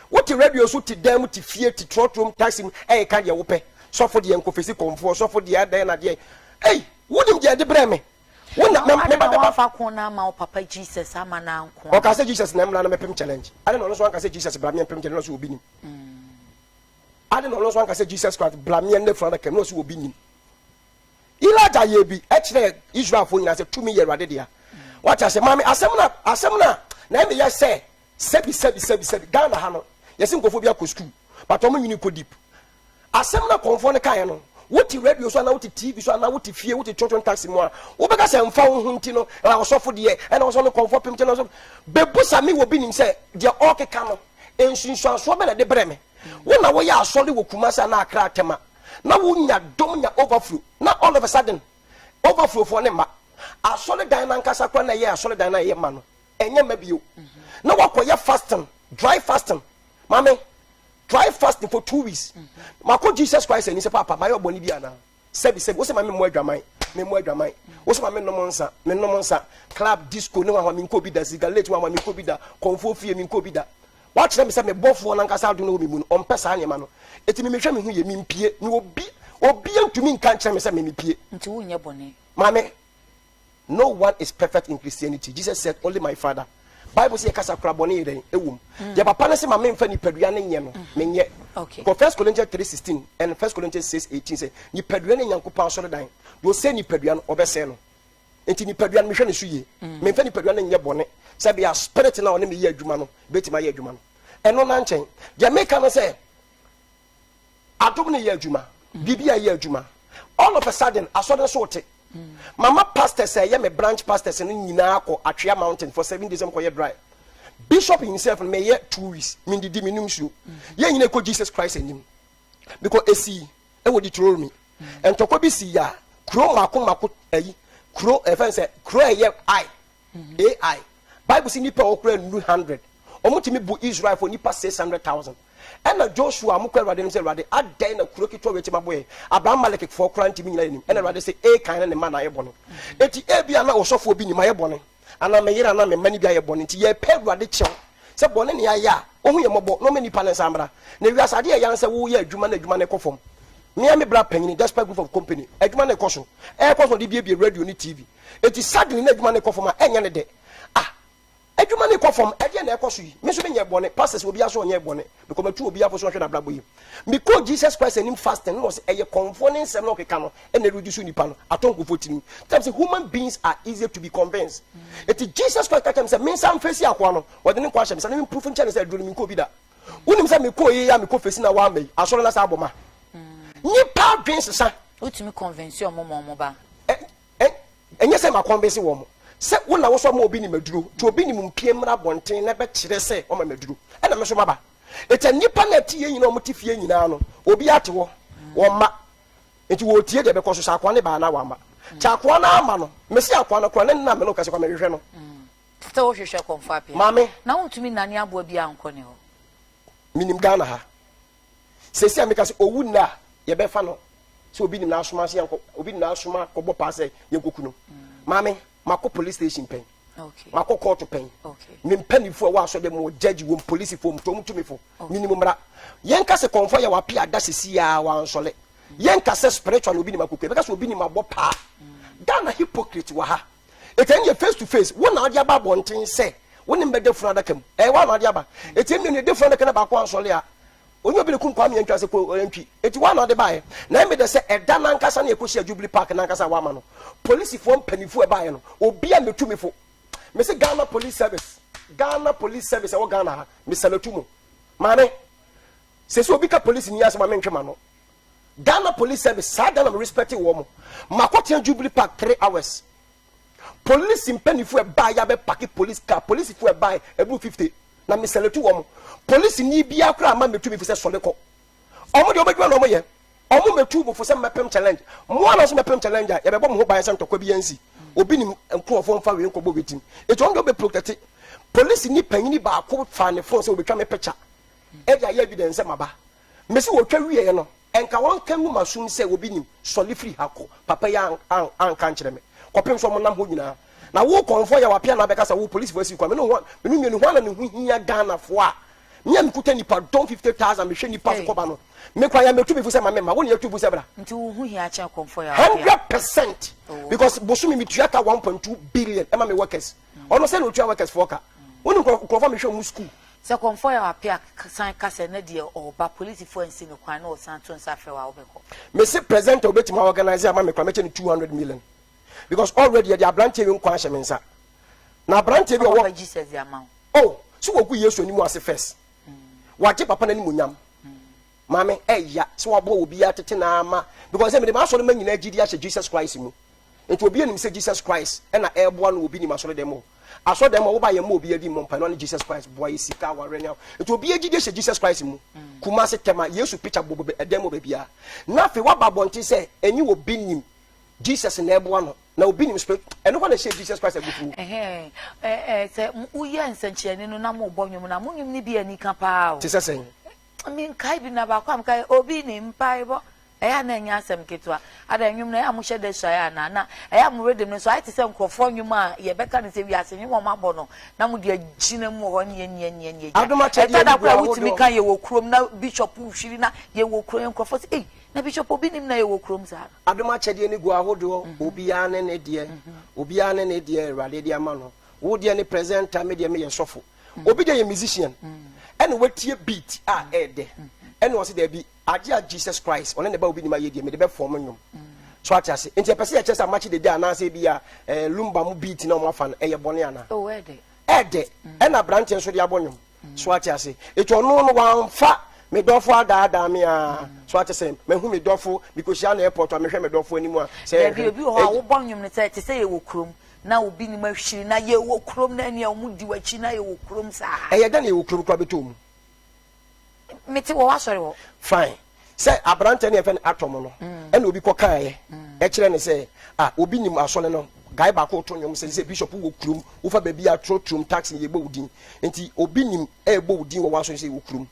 Wote radio so, te dan mu, te fie, te trɔtrɔ mu, taxi mu, ɛreka deɛ wopɛ. Sɔfo deɛ nkɔfesi kɔnfoɔ, sɔfo deɛ adɛn na deɛ. Ei, wonim deɛ ɛde brɛ me. Wo na me me ba bɛba. Wafa ko na ama wo papa Jesus ama no anko. Ɔka sɛ Jesus na mmra na mɛpem challenge. Ade na ɔno nso anka sɛ Jesus bra meɛmpem challenge na ɔsɛ obi nim. Ade na ɔno nso anka sɛ Jesus Christ bra meɛnnɛ funu adaka mu na ɔsɛ obi nim. Elijah yɛɛ bi kyerɛɛ Israelfoɔ nyinaa sɛ tumi yɛ Awurade dea. Wate ase maame asɛm na asɛm na na ɛmeyɛ sɛ sɛbi sɛbi sɛbi sɛbi Ghana ha no yɛsi nkurɔfoɔ bi akɔ sukuu but wɔn nyini kɔ deep. Asɛm no a kɔmfoɔ no kaeɛ no, wote radio so anaa wote TV so anaa wote fie, wote trɔtrɔ taxi mu a, wobɛka sɛ mfa wo ho nti no, ɛna ɔsɔfo deɛ, ɛna ɔsɔ no kɔmfoɔ pem kyɛ no ɔsɔfo. Bɛbusa me wɔ bi nim sɛ deɛ ɔrekeka no, nsunsuansoɔ bɛ na ɛde brɛ me. Wo na woyɛ asɔre wɔ Kumasi anaa Accra Tema, na wonya dɔm nya overflow, na all of a sudden, overflow foɔ ne mma. Asɔredan no ankasa koraa na ɛyɛ asɔredan no a ɛyɛ ma no, ɛnyɛ mma bio. Na wakɔyɛ fasting, dry fasting. Maame, Try fasting for 2 weeks. Makɔ Jesus Christ ani sɛ, "Papa, mayɛ ɔbɔne bi anaa?" Sɛbi sɛbi, wosɛ ma memmɔ adwaman, memmɔ adwaman. Wosɛ ma mennom nsa, mennom nsa. Club, disco ne hwahwa, menkɔ bi da. Cigarette hwahwa, menkɔ bi da. Kɔnfoɔ fie, menkɔ bi da. Wakyerɛ me sɛ mebɔfoɔ no ankasa adom no wɔ me mu no, ɔmpɛ saa nneɛma no. Ɛti me mehwɛ me ho yɛ, mempie. Me obi obi ntumi nka nkyerɛ me sɛ me mepie. Nti wonyɛ bɔne? Maame, no one is perfect in Christianity. Jesus said, "Only my Father." Bible sɛ yɛkasa kora bɔne yɛ dɛn ɛwɔ mu. Deɛ papa no sɛ ma memfa nipadua no nyɛ no, menyɛ. Kɔ 1 Corinthians 3:16 and 1 Corinthians 6:18 sɛ nipadua no Nyankopɔn asɔredan. Deɛ ɔsɛ nipadua no, ɔbɛsɛe no. Nti nipadua no, mehwɛ ne so yie. Memfa nipadua no nyɛ bɔne sɛ bia spirit no a ɔne meyɛ adwuma no bɛtumi ayɛ adwuma no. Ɛno na nkyɛn. Deɛ meka no sɛ adom no yɛ adwuma, biribi a ɛyɛ adwuma. All of a sudden, asɔre no so wote. Mama pastors a ɛyɛ me branch pastors no nyinaa kɔ Atwea Mountain for 7 days kɔyɛ dry. Bishop himself no, meyɛ 2 weeks mendidi, menum nsuo. Yɛn nyinaa kɔ Jesus Christ anim because esi ɛwɔ Deuteronomy. Ntɔkwa bi si ya kuro mako mako ayi kuro ɛfɛn sɛ kuro a ɛyɛ ai ai Bible si nipa a wɔkura nnu 100, wɔn tumi bu Israel for nipa 600,000. Ɛna Joshua mo kɔ Awurade no sɛ, "Awurade, adɛn na kuro ketewa wei ti ma bɔ yɛn? Abraham Malekfoɔ koraa ntumi nyina yɛn anim." Ɛna Awurade sɛ Akan ne ne mma na ayɛ bɔne. Eti ebi ana ɔsɔfoɔ bi nim ayɛ bɔne anaa me yere anaa me mma no bi ayɛ bɔne, nti yɛpɛ Awurade kyɛw sɛ bɔne ne ayɛ a, ɔhu yɛ mmɔbɔ na ɔma nipa ne nsa mmra. Na wiase adeɛ ɛyɛ sɛ woyɛ adwuma na adwuma no kɔ fam. Mmea me bra panyini, Despite Group of Company, adwuma no kɔ so, ɛkɔ so, ɔde biebie radio ne TV. Eti suddenly na adwuma no kɔ fam a, ɛnyɛ ne dɛ. Ah, adwuma no kɔ fam, ɛdeɛ na ɛkɔ so yi? Me nso menyɛ bɔne. Pastors, obiara so ɔnyɛ bɔne because matu obiara fo so ɔhwɛ n'abrabɔ yi. Mekɔ Jesus Christ anim fasting na ɔsɛ ɛyɛ kɔnfoɔ ne nsɛm na ɔkeka no ɛna ɛredi so nipa no atɔ nkurɔfoɔ tirim tam sɛ human beings are easy to be convinced. Eti Jesus Christ ka kyerɛ me sɛ mensa mfɛsi akoa no, wɔde ne nkɔ ahyɛ me sɛ ne memproof nkyɛn ne sɛ aduro no menkɔ bi da. Wonim sɛ mekɔ yi a, mekɔ fesi na woama yi asɔre na sɛ abɔ ma nipa adwen sesa. Wotumi convince ɔmo ma ɔmo ba? Ɛnyɛ sɛ ma convince wɔn mo sɛ wo na wosɔ ma obi nim aduro nti obi nim mpie mmra abɔnten na ɛbɛkyerɛ sɛ ɔma maduro. Ɛna me so maba ɛti nnipa na ɛte yɛ nyinaa, ɔmo te fie nyinaa no, obi ate hɔ wɔn mma nti wɔtie deɛ ɛbɛkɔ so sɛ akoa ne baa na wama kyɛ akoa no ama no. Mesi akoa no koraa ne nna me no kɛsɛ kwa mehwehwɛ no. Sɛ wohwehwɛ kɔmfo Apia? Maame. Na wontumi nane aboa bi ankɔ ne hɔ? Menim Ghana ha sɛsi a meka sɛ owu nna a yɛbɛfa no sɛ obi nim n'asoma sɛ yɛnkɔ, obi nim n'asoma kɔbɔ paa sɛ yɛnkɔku no. Maame, makɔ police station pɛn, makɔ court pɛn. Me mpanimfoɔ a ɛwɔ asɔre mu, judge wɔ mu, polisifoɔ mu, tɔm tumifo, menim mmara. Yɛnka sɛ kɔmfɔ yɛ wape ada sisi a wansɔle. Yɛnka sɛ spiritual na obi nim akoko, yɛbɛka sɛ obi nim abɔ paa. Ghana hypocrite wɔ ha. Ɛtɛ yɛ face to face, wo na ade aba abɔnten sɛ wo ne mbɛda funu adaka mu, ɛyɛ wo na ade aba. Ɛtɛ mmienu yɛda funu adaka na baako ansɔle a, onye obi ne kum Kwame Antwi ase kɔ Antwi. Eti wa na ɔde baeɛ na ɛmi de sɛ ɛda nankasa na yɛkɔhyia Jubilee Park nankasa a wama no polisifoɔ mpanimfoɔ ɛbaeɛ no, obi a metumi fo. Mesi Ghana Police Service, Ghana Police Service ɛwɔ Ghana ha, mesalatu mu. Maame, sɛ obi ka police ni asɛm a, mentwe ma no. Ghana Police Service, saa da na me respect wɔ mo. Makɔtena Jubilee Park 3 hours, police mpanimfoɔ ɛbaeɛ abɛ park police car, polisifoɔ ɛbaeɛ ɛburu 50 na mesalatu wɔ mo. Police ni biara koraa ama metumi fi sɛ sɔle kɔ. Ɔmo deɛ, ɔmo adwuma na ɔmo yɛ. Ɔmo mɛtu mo fo sɛ mmɛpem challenge mo ana nso mɛpem challenge a, yɛbɛbɔ mo ho ban sɛ ntɔkwa bi ansi. Obi nim nkurɔfoɔ mfa wei nkɔbɔ wei tim. Eti ɔmo deɛ, ɔbɛ protect. Police ni panyini baako fa ne phone sɛ obetwa me picture ɛde ayɛ evidence sɛ maba. Mesi wɔtwa wieɛ no, ɛnka wɔn ka ngu m'asom sɛ obi nim sɔle firi ha kɔ. Papa yi anka nkyerɛ me kɔpem sɛ ɔmo nam hɔ nyinaa na wo kɔnfɔ yɛ wapia na abɛka sɛ wo polisifoɔ asi kwan. Me ne ho me ne mmienu ho ana ne ho hia Ghanafoɔ a me a mekuta nipa dɔm 50,000, mehwɛ nipa so kɔba no, me kwan ya metu mi fo sɛ ma me ma wo ne yɛtu fo sɛ bra. Nti wo ho hia kyɛn kɔmfɔ yɛ wapia? 100%, because bosomi metua ka 1.2 billion ɛma me workers. Ɔno sɛ na otua workers foɔ ka. Wo ne nkurɔfoɔ mehwɛ ɔmo school. Sɛ kɔmfɔ yɛ wapia san ka sɛ ne deɛ ɔba, polisifoɔ ansi no kwan na ɔsan to nsa frɛ wa, wobɛkɔ? Mese presenter obetumi organize ama me kora, mɛkyɛ no 200 million because already yɛde aberanteɛ bi nkwa ahyɛ me nsa na aberanteɛ bi ɔwɔ Papa Jesus de ama wo. Oh, so wɔgu Yesu anim ase first, wagye papa n'anim onyam. Maame, ɛya sɛ waboa obiara tete no ara ma because sɛ mede m'asɔre ma nyinaa gyidi ahyɛ Jesus Christ mu. Nti obiara nim sɛ Jesus Christ na ɛreboa no wɔ obi nim asɔre dɛm hɔ. Asɔre dɛm hɔ woba yɛn mma obiara di mmɔ mpae no ne Jesus Christ boa yɛ sika awareɛ ne nti obiara gyidi ahyɛ Jesus Christ mu. Kumasi Tema Yesu picture bobɔ ɛdɛm hɔ baabiara. Na afei waba abɔnten sɛ ɛnyi obi nim Jesus na ɛboa no na obi nim spirit ɛno kɔ na ɛhyɛ Jesus Christ abufuo. Ɛhɛn ɛ ɛ sɛ woyɛ nsɛnkyerɛnne no na mobɔ nnwom no a mo nnwom no bi yɛ anika paa o. Te sɛ sɛn? Menkae bi na baako a mekae obi nim mpaebɔ Ɛyɛ a na ɛnyɛ asɛm ketewa. Ada, nnwom no, ɛyɛ a mohyɛ da suae anaa? Na ɛyɛ a mo rhythm no nso ayɛ te sɛ nkurɔfoɔ nnwom a yɛbɛka no sɛ wiase nnwom a wɔabɔ no na mode agyina mu wɔ hɔ ne ɛnni ɛnni ɛnni agya. Adom akyɛdeɛ Ɛtɔ da no gu koraa a wotumi ahodoɔ. ka yɛwɔ kurom na bishop rehwiri na yɛwɔ kurom nkurɔfoɔ sɛ ei na bishop obi nim na yɛwɔ kurom saa no. Adom akyɛdeɛ no gu ahodoɔ, obiara ne ne deɛ, obiara ne ne deɛ Awurade de ama no. Wo deɛ ne presenter, me deɛ meyɛ sɔfo. Obi deɛ yɛ musician, ɛna watie beat a ɛɛdɛ, ɛna ɔse daabi, Ade a Jesus Christ, ɔne ne ba obi nim ayɛ deɛ, mede bɛ fɔm nnwom. So ate ase? Nti ɛpɛ sɛ yɛkyerɛ sɛ amakye dede anaasɛ ebi a eh, lumba mu beat na wɔn afa no, ɛyɛ bɔne anaa? Oh, ɛɛdɛ. Ɛɛdɛ. Ɛna aberanteɛ nso de abɔ nnwom. So ate ase? Eti ɔno no wamfa me dɔfo adaadaa me a. So ate sɛ mahu me dɔfo, mekɔhyia no airport a mehwɛ me dɔfo anim a, sɛ Dabi, obi wɔ hɔ a wobɔ nnwom no sɛ te sɛ yɛwɔ kurom na obi nim ahwiri na yɛwɔ kurom na ɛnea wɔn di w'akyi na yɛwɔ kurom saa. Ɛyɛ dɛn na yɛwɔ kurom koraa bɛtɔ mu? Mete wɔ w'asɔre hɔ. Fine. Sɛ aberanteɛ no yɛfrɛ no Atom no, ɛna obi kɔ kaeɛ ɛkyerɛ no sɛ, ah, obi nim asɔre no, guy baako reto nnwom sɛ sɛ bishop wɔ kurom, wofa baabi a twerɛ turom taxi no yɛbɔ wo din. Nti obi nim ɛrebɔ wo din wɔ w'asɔre sɛ yɛwɔ kurom.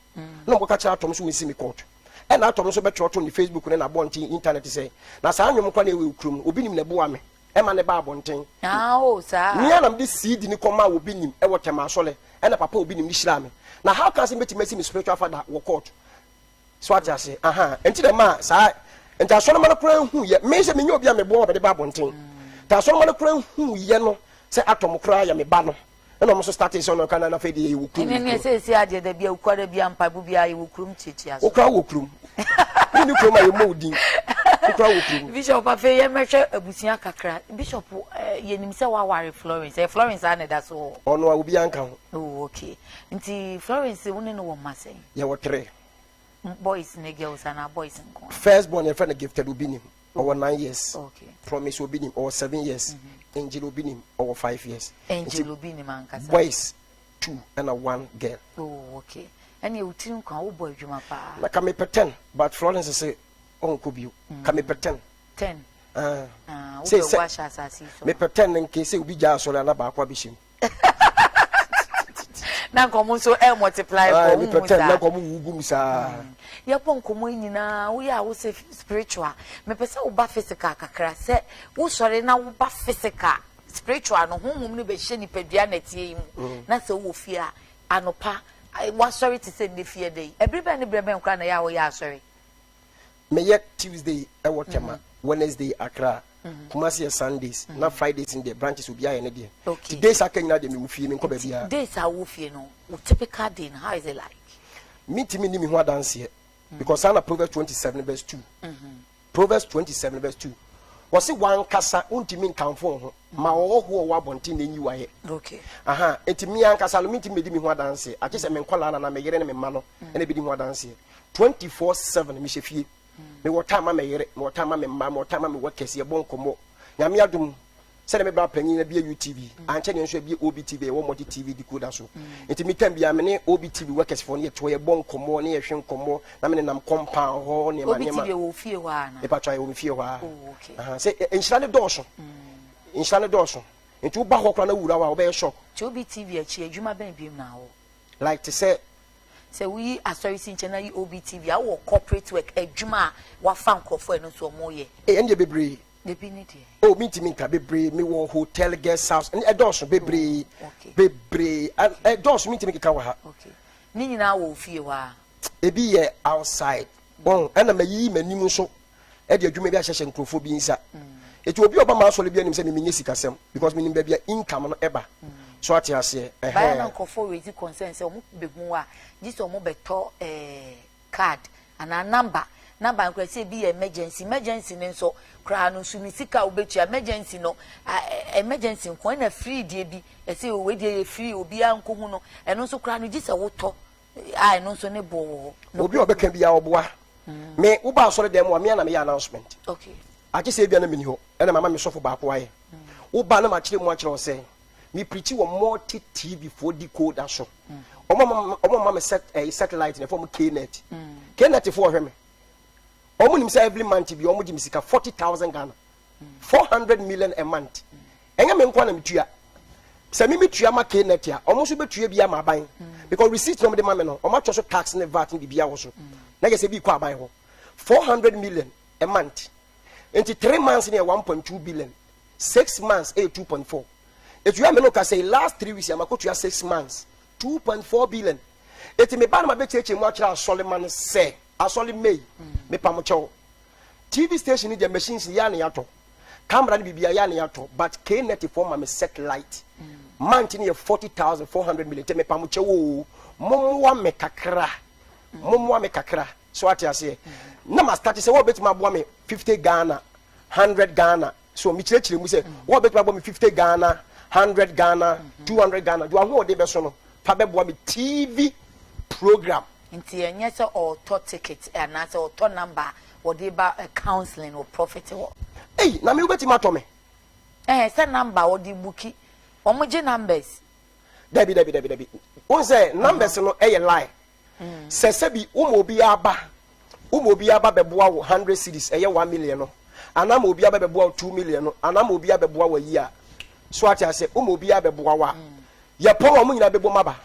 Na ɔkɔka kyerɛ Atom sɛ ɔnsi me court. Ɛna Atom nso bɛtwerɛ to ne Facebook ne n'abɔnten internet sɛ, na saa nnwom koraa na ɛwɔ kurom no, obi nim na ɛboa me ɛma no ba abɔnten. Ah, oh, saa. Me ara na mede CD no kɔmaa obi nim ɛwɔ Tema asɔre. Ɛna papa obi nim no hyiraa me. Na how can sɛ mɛtumi asi me spiritual father wɔ court? So ate ase? Aha. Nti na ɛmaa saa nti asɔrema no koraa hu yɛ. Me sɛ menyɛ obi a meboa wɔ mede ba abɔnten. Nti asɔrema no koraa hu yɛ no sɛ atɔ mo koraa yɛ me ba no. Ɛna ɔmo nso startee sɛ ɔno nka na afei deɛ yɛwɔ kurom. Ɛne ne seesei adeɛ da bi a wokura da bi a mpaebɔ biara yɛwɔ kurom tuatua so. Wo koraa wɔ kurom. Wonni kurom a yɛmmɔ wo din. Wo koraa wɔ kurom. Bishop afei yɛmmɛhwɛ abusua kakra. Bishop eh, yɛnim sɛ woaware Florence. Ɛyɛ Florence a na ɛda so wɔ hɔ. Ɔno a obiara nka ho. Oh, okay. Nti Florence wo ne no wɔ mma sɛn? Yɛwɔ tre. Boys ne girls anaa boys nko? First born yɛfrɛ no Gifted Obinim, ɔwɔ 9 years. Promise Obinim, ɔwɔ 7 years. Angel Obinim, ɔwɔ 5 years. Angel Obinim ankasa. Boys two ɛna one girl. Oh, okay. Ɛne wo tiri nkwa wobɔ adwuma paa. Na ka mepɛ 10 but Florence sɛ ɔnkɔ bio. Ka mepɛ 10. 10. Ah. Ah, Sɛ wobɛwo sɛ ahyɛ asase yi so. mepɛ 10 no nke sɛ obi gyaa asɔre ana baako abɛhyɛ mu. Na nka ɔmo nso ɛ multiply Ah, kɔ mepɛ wohu 10 na saa. nka ɔmo wugu mu saa. Yɛbɔ nkɔmmɔ yi nyinaa woyɛ a wosɛ spiritual. Mepɛ sɛ woba physical kakra sɛ wosɔre na woba physical spiritual no honhom no bɛhyɛ nipadua na ɛteɛ yi mu na sɛ wowɔ fie a anɔpa wasɔre te sɛ nnɛ fie da yi ɛbere bɛn ne berɛ bɛn koraa na ɛyɛ a woyɛ asɔre? Meyɛ Tuesday ɛwɔ Tema, Wednesday Accra, Kumasi yɛ Sundays, na Fridays no deɛ branches obiara yɛ ne deɛ. Okay. Ti days aka nyinaa deɛ mewɔ fie menkɔ baabiara. Days a wowɔ fie no wo typical day no how is it like? Mentumi nni me ho adanseɛ because saa na Proverbs 27 verse 2. Proverbs 27 verse 2. Wɔse wankasa wontumi nkamfo wo ho ma ɔhɔhoɔ a ɔwɔ abɔnten na enyi wayɛ. Okay. Aha, nti me ankasa no mentumi medi me ho adanseɛ. Agye sɛ me nkɔlaa na na me yere ne me mma no ɛna ebedi ho adanseɛ. 24/7 mehyɛ fie. Mewɔ time ma me yere, mewɔ time ma me mma, mewɔ time ma me workers, yɛbɔ nkɔmmɔ. Nyame adom, sɛdeɛ me bra panyin abie UTV, ankyɛ neɛ nso abie OBTV, ɛwɔ multi TV decoder so. Nti me time biara me ne OBTV workers foɔ no yɛte hɔ yɛbɔ nkɔmmɔ ne yɛhwe nkɔmmɔ na me nenam compound hɔ nneɛma nneɛma. OBTV wɔ fie hɔ ana? Mepatwa ɛwɔ me fie hɔ a. Oh, okay. Aha, sɛ nhyira ne dɔɔso. Nhyira ne dɔɔso. Nti woba hɔ koraa na wura hɔ a wobɛyɛ shock. Nti OBTV akyi adwuma bɛn biom na awɔ? Like te sɛ Sɛ woyi asɔre si nkyɛn na yi OBTV a wowɔ corporate work adwuma a wafa nkurɔfoɔ ɛno nso ɔmo yɛ. Eh, ɛndeɛ bebree. Ebi ne deɛ. Oh, mintimi nka bebree. Mewɔ hotel, guest house, ɛne ɛdɔɔso bebree. Oh, okay. Bebree. Ɛdɔɔso mintimi keka wɔ ha. Okay. Ne nyinaa wɔ ofie hɔ a. Ebi yɛ outside. Wɔn ɛna mayiyi m'anim nso ɛde adwuma bi ahyehyɛ nkurɔfoɔ bi nsa. Eti obi a ɔba m'asɔre bi anim sɛ memenyɛ sikasɛm because menim baabi a income no ɛba. So ate aseɛ. Baya na Ɛhɛn. nkurɔfoɔ raise concern sɛ ɔmo bɛhu a gye sɛ ɔmo bɛtɔ ɛɛ card anaa number. Number no koraa sɛ ebi yɛ emergency. Emergency no nso koraa no nso ne sika a wobɛtua emergency no emergency nko ɛna free deɛ bi ɛsɛ wei deɛ yɛ free obiara nkɔhu no ɛno nso koraa no gye sɛ wotɔ. A ɛno nso ne boɔ wɔ hɔ. Obi a ɔbɛka biara ɔboa. Me woba asɔre dan mu a, me na meyɛ announcement. Okay. Agye sɛ ebia na menni hɔ, ɛna mama me sɔfo baako ayɛ. Woba na makyerɛ mu akyerɛ wo sɛ me preachi wɔ multi TV foɔ decoder so. Ɔmo ɔmo ma me set ɛyi satellite na ɛfɔ ɔmo Knet. Knet foɔ hwɛ me. Ɔmo nim sɛ every month bi ɔmo gye me sika 40,000 Ghana. 400 million a month. Ɛnyɛ me nko na metua. Sɛ me metua ma Knet a, ɔmo nso bɛtua bi ama aban. Because receipt na ɔmo de ma me no, ɔmo atwa so tax ne VAT ne biribiara wɔ so. Na yɛ sɛ bi kɔ aban hɔ. 400 million a month. Nti 3 months ne yɛ 1.2 billion. 6 months ɛyɛ 2.4. Etua me no ka sɛ last 3 weeks yɛ makotua 6 months 2.4 billion. Eti me ba no ma bɛkyerɛkyerɛ mu akyerɛ asɔre ma no sɛ asɔre may mepa mo kyɛw. TV station ni deɛ, machines yɛ ne yɛatɔ, camera no biribiara yɛ ne yɛatɔ, but Knet foɔ ma me satellite month ne yɛ 40,400 million. Nti mepa mo kyɛw o, mommoa me kakra, mommoa me kakra. So ate aseɛ, na ma start sɛ wɔn bɛtumi aboa me 50 Ghana, 100 Ghana. So mekyerɛkyerɛ mu sɛ wɔn bɛtumi aboa me 50 Ghana, 100 Ghana, 200 Ghana deɛ ahoɔden bɛso no fa bɛboa me TV program. Nti ɛnyɛ sɛ ɔtɔ ticket anaasɛ ɔtɔ number a wɔde ba counseling wɔ prophet hɔ. Ei, na me wobɛtumi atɔ me? Ɛɛ, sɛ number wɔde book, wɔn gye numbers. Dabi, dabi, dabi, dabi. Wɔn sɛ numbers no ɛyɛ lie. Sɛ sɛbi wɔn obi aba, wɔn obi aba bɛboa wo 100 cedis, ɛyɛ 1 million no, anaa ma obi aba bɛboa wo 2 million no, anaa ma obi abɛboa wo ayi a, so ate ase, wɔn obi abɛboa wo a, yɛpɔn a wɔn nyinaa bɛbɔ mu aba.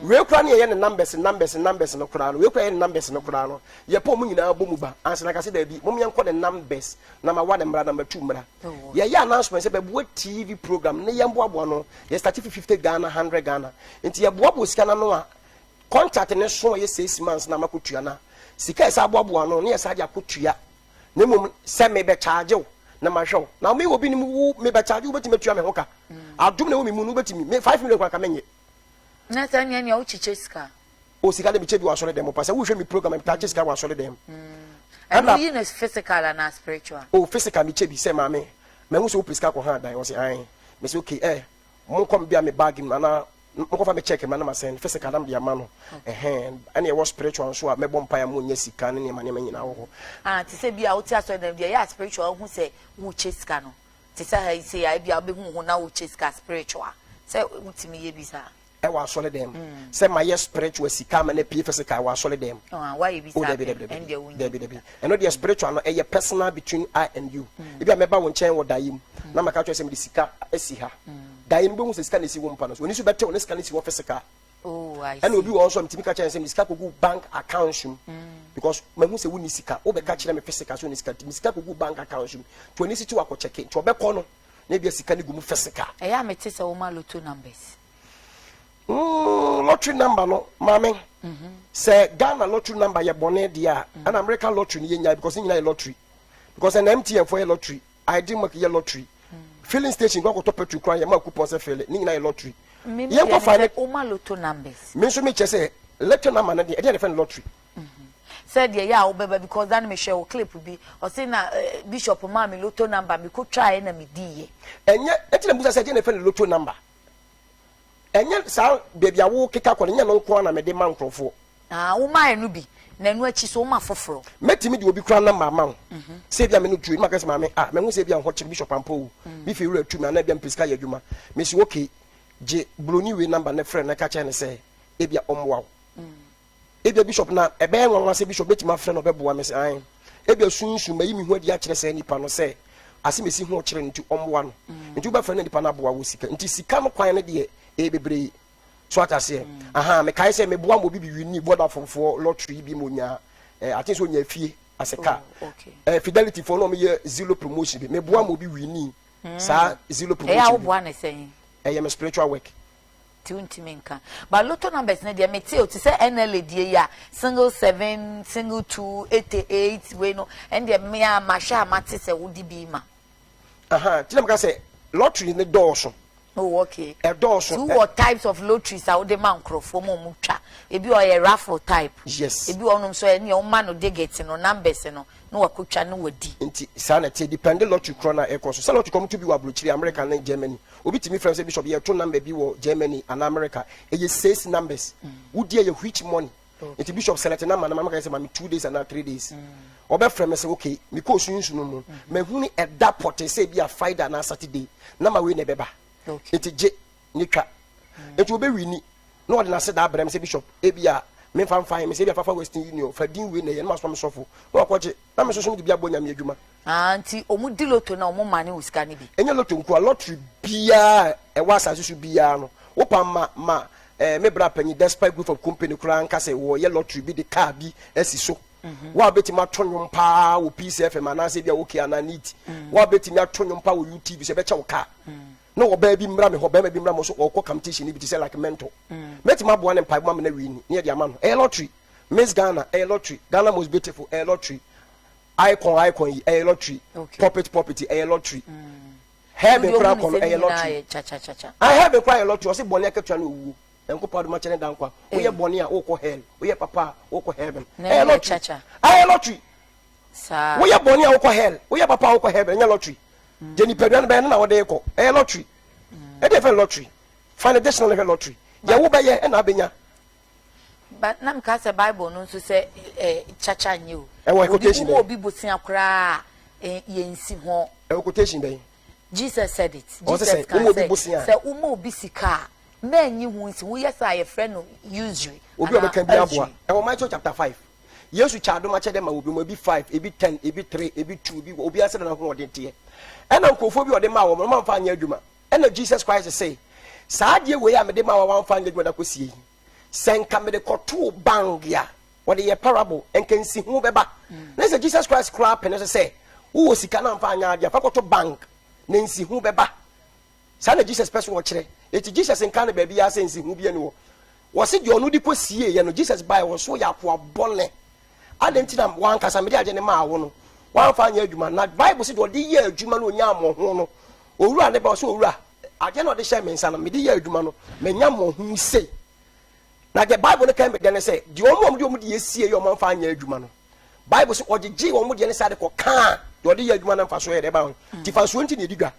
Wei kura ne yɛyɛ ne numbers, numbers, numbers no koraa no, wei kura yɛ ne numbers no koraa no, yɛpɔn wɔn nyinaa bɔ mu ba ansa na kase daabi, mo yɛn kɔ ne numbers number one mmra, number two mmra. Yɛyɛ announcement sɛ bɛboa TV program ne yɛn boaboa no, yɛ start fi 50 Ghana, 100 Ghana. Nti yɛboaboa sika n'ano a, contract ne so a yɛ 6 months na makotua na sika yɛ sɛ aboaboa no ne yɛ saa de akotua. Na mmom sɛ mebɛkyaagye wo na mahwɛ wo na me obi nim wo, mebɛkyaagye wo, wobɛtumi atua me ho ka. Adom na ɛwɔ me mu no, wobɛtumi me 5 million koraa ka menyɛ. Na sɛ nea wokyekyɛ sika? O, sika de, mekyɛ bi wɔ asɔre dɛm pa. Sɛ wohwɛ me program, metaa kyɛ sika wɔ asɔre dɛm. Ɛno yi no physical anaa spiritual? O, physical. Mekyɛ bi sɛ, maame, mahu sɛ wopɛ sika kɔ ha dan. Ɔsɛ ae. Mesɛ okay, monkɔ me bia me bag mu anaa monkɔfa me check ma na ma send physical na mede ama no. Ɛhɛn, ɛne ɛwɔ spiritual nso a mɛbɔ mpaeɛ a monyɛ sika ne nneɛma nneɛma nyinaa wɔ hɔ. Ah, te sɛ bi a wote asɔre dɛm deɛ, ɛyɛ a spiritual wohu sɛ wokyɛ sika no, te sɛ ha yi sɛ a ebi a wobɛhu ho na wokyɛ sika spiritual sɛ wotumi yɛ bi saa. Ɛwɔ asɔre dɛm sɛ mayɛ spiritual sika ama no pie physical wɔ asɔre dɛm? Ah, wayɛ bi o saa? Dabi, dabi, dabi. Ɛndeɛ wonyɛ. Dabi, dabi, ɛno deɛ spiritual no ɛyɛ personal between I and you. Ebi a mɛba wo nkyɛn wɔ daeɛ mu na maka kyerɛ sɛ mede sika asi ha. Daeɛ no bɛhu sɛ sika na esi wo mpa no so, oni so bɛtew ne sika no si hɔ physical. Oh, I ɛna see. Obi wɔ hɔ nso a metumi ka kyerɛ no sɛ mede sika kɔgu bank account mu because mahu sɛ wonni sika. Wobɛka kyerɛ me physical sɛ wonni sika, nti me sika kɔgu bank account mu nti ɔni si te wakɔkyɛke nti ɔbɛkɔ no na ebia sika no gu mu physical. Ɛyɛ a mete sɛ woma lotto numbers. Lottery number no, maame, sɛ Ghana lottery number yɛ bɔne deɛ a, ɛna American lottery no yɛnyae because ne nyinaa yɛ lottery, because ɛna MTN foɔ yɛ lottery, ID Mark yɛ lottery, filling station kɔ akɔtɔ petrol koraa yɛ ma coupon sɛ fill, ne nyinaa yɛ lottery. Me yɛn kɔ fa ne sɛ woma lotto numbers. Me nso mekyɛ sɛ lottery number no deɛ, ɛdeɛ na yɛfrɛ no lottery. Sɛ deɛ yɛ a wobɛba because da no mehwɛ wo clip bi, ɔse na bishop maa me lotto number, mekɔtwaeɛ na mediiɛ. Ɛnyɛ ɛti na mbusa sɛ ɛdeɛ na yɛfrɛ no lotto number. Ɛnyɛ saa baabi a wo keka kɔ no, nyɛ no nko ara na mede ma nkurɔfoɔ. Ah, womaa ɛno bi na ɛno akyi so woma foforɔ? Mɛtumi de obi kora number ama wo sɛ ebia me no tuo maka sɛ, maame, ah, mahu sɛ ebia ho kyerɛ bishop ampa o, me fie wura tu me anaa ebia mepɛ sika yɛ adwuma. Mesi okay, gye buroni wei number ne frɛ no na ka kyerɛ no sɛ ebia ɔmmoa wo. Ebia bishop na ɛbɛyɛ nwanwa sɛ bishop bɛtumi afrɛ no ɔbɛboa me sɛ ae, ebia sunsun mayi me ho adi akyerɛ saa nipa no sɛ ase mesi ho kyerɛ no nti ɔmmoa no. Nti wobɛfrɛ no, nipa no aboa wo sika. Nti sika no kwan no deɛ ɛyɛ bebree. So ate aseɛ? Aha, mekae sɛ meboa ma obi bi win Vodafone lottery bi ma onya ate sɛ onya fie as a car. Fidelity foɔ na ɔmo yɛ zero promotion bi, meboa ma obi win saa zero Ɛyɛ a promotion bi. Woboa ne sɛn? Ɛyɛ me spiritual work. Nti wontumi nka, but lotto numbers no deɛ mete o, te sɛ NLA deɛ yi a, single seven, single two, 88 wei no, ɛn deɛ mmea mahwɛ a mate sɛ wode bi ma. Aha, nti na meka sɛ lottery ne dɔɔso. Oh, okay. Ɛdɔɔso. So wɔ types of lotteries a wode ma nkurɔfoɔ ma ɔmo twa. Ebi ɔyɛ raffle type. Yes. Ebi wɔ hɔnom nso ɛne ɔma no digit no, numbers no, na wakɔtwa na wadi. Nti saa na ɛteɛ, depend lottery korɔ no a ɛkɔ so. Sɛ lottery kɔ, ɔmo to bi wɔ aburokyire, America ne Germany. Obi tumi frɛ me sɛ, Bishop, yɛto number bi wɔ Germany anaa America, ɛyɛ six numbers, wodi ɛyɛ which money. Nti bishop select na ma no ma meka sɛ ma me 2 days anaa 3 days. Ɔbɛfrɛ me sɛ okay, mekɔɔ sunsun mu. Mahunu ɛda pɔtee sɛ ebi a Friday anaa Saturday na ma wei na ɛbɛba. Nti gye ne twa. Nti ɔbɛwini na ɔde n'aseda abrɛ me sɛ bishop ebi a memfa mfa me sɛ ebi a fafa Western Union fa din wei na ɛyɛ na masoma me sɔfo na wakɔgye na me nso so mede bi abɔ Nyame adwuma. Ah, nti ɔmo di lotto na ɔmo mane wo sika no bi? Ɛnyɛ lotto nkoa, lottery biara a ɛwɔ asase so biara no, wopa ma ma eh, me bra panyin Despite Group of Company koraa nka sɛ wɔyɛ lottery bi de car bi asi so. Wo a wobɛtumi ato nnwom paa wɔ Peace FM anaasɛ bi a OK anaa Neat, wo a wobɛtumi ato nnwom paa wɔ UTV so ɛbɛkyɛ wo car. Na ɔbaa bi mmra me hɔ, barima bi mmra me hɔ so ɔkɔ competition no bi te sɛ like mentor. Mɛtumi aboa no mpaebɔ ama no awini ne yɛde ama no. Ɛyɛ lottery. Miss Ghana, ɛyɛ lottery. Ghana Most Beautiful, ɛyɛ lottery. Icon icon yi, ɛyɛ lottery. Puppet puppet yi, ɛyɛ lottery. Heaven koraa kɔ no, ɛyɛ lottery. Ah, heaven koraa yɛ lottery. Ɔse bɔne akatua ne owuo. Nyankopɔn adom akyɛ ne da nkwa. Woyɛ bɔne a, wokɔ hell. Woyɛ papa a, wokɔ heaven. Ɛyɛ lottery. Ɛyɛ lottery. Woyɛ bɔne a, wokɔ hell. Woyɛ papa a, wokɔ heaven. Ɛnyɛ lottery. Deɛ nipadua no bɛyɛ no na wode rekɔ. Ɛyɛ lottery. Ɛdeɛ fɛ lottery. Fa ne dictionary hwɛ lottery. Deɛ wobɛyɛ ɛna abɛnya. But na meka sɛ Bible no nso sɛ eh, kyakya nyɛ o. Ɛwɔ quotation bɛn? Obi bosea koraa eh, yɛnsi ho. Ɛwɔ quotation bɛn? Jesus said it. Jesus ka sɛ sɛ woma obi sika a mɛnyi ho nsi woyɛ sɛ a yɛfrɛ no usury. Obi a ɔbɛka bi aboa. Ɛwɔ Matthew chapter 5. Yesu kyɛ adom akyɛdɛ ma obi mu ebi 5, ebi 10, ebi 3, ebi 2, ebi obiara sɛ n'ahoɔden teɛ. Ɛna nkurɔfoɔ bi a ɔde maa wɔn no wɔamfa anyɛ adwuma. Ɛna Jesus Christ se, Saa adeɛ wei a mede maa wo a woamfa anyɛ adwuma da kɔsie yi, sɛ nka mede kɔtoo bank a, wɔde yɛ parable, nka nsiho bɛba. Na sɛ Jesus Christ koraa pene so sɛ, wowɔ sika na amfa anyɛ adeɛ a, fa kɔto bank, na nsiho bɛba. Saa na Jesus pɛ so ɔkyerɛ. Enti Jesus nka no baabiara sɛ nsiho bi ani hɔ. Wɔse deɛ ɔno de kɔsieeɛ no, Jesus baeɛ, ɔso yɛ akoa bɔne. Adɛn nti na wankasa mede adeɛ no maa wo no, woamfa anyɛ adwuma? Na Bible se deɛ ɔde yɛɛ adwuma no ɔnyaa mmɔho no, Owura ne ba, ɔse, Owura, adeɛ na ɔde hyɛɛ me nsa no, mede yɛɛ adwuma no, manya mmɔho sei. Na deɛ Bible no kan bɛdɛ ne sɛ, deɛ wɔn a wɔde wɔn deɛ sie yɛ wɔn amfa anyɛ adwuma no, Bible sɛ ɔgyegyee wɔn deɛ ne saa de kɔkaa deɛ ɔde yɛ adwuma no mfasoɔ yɛ dɛ ba ho. Nti mfasoɔ nti na ɛdi dwa.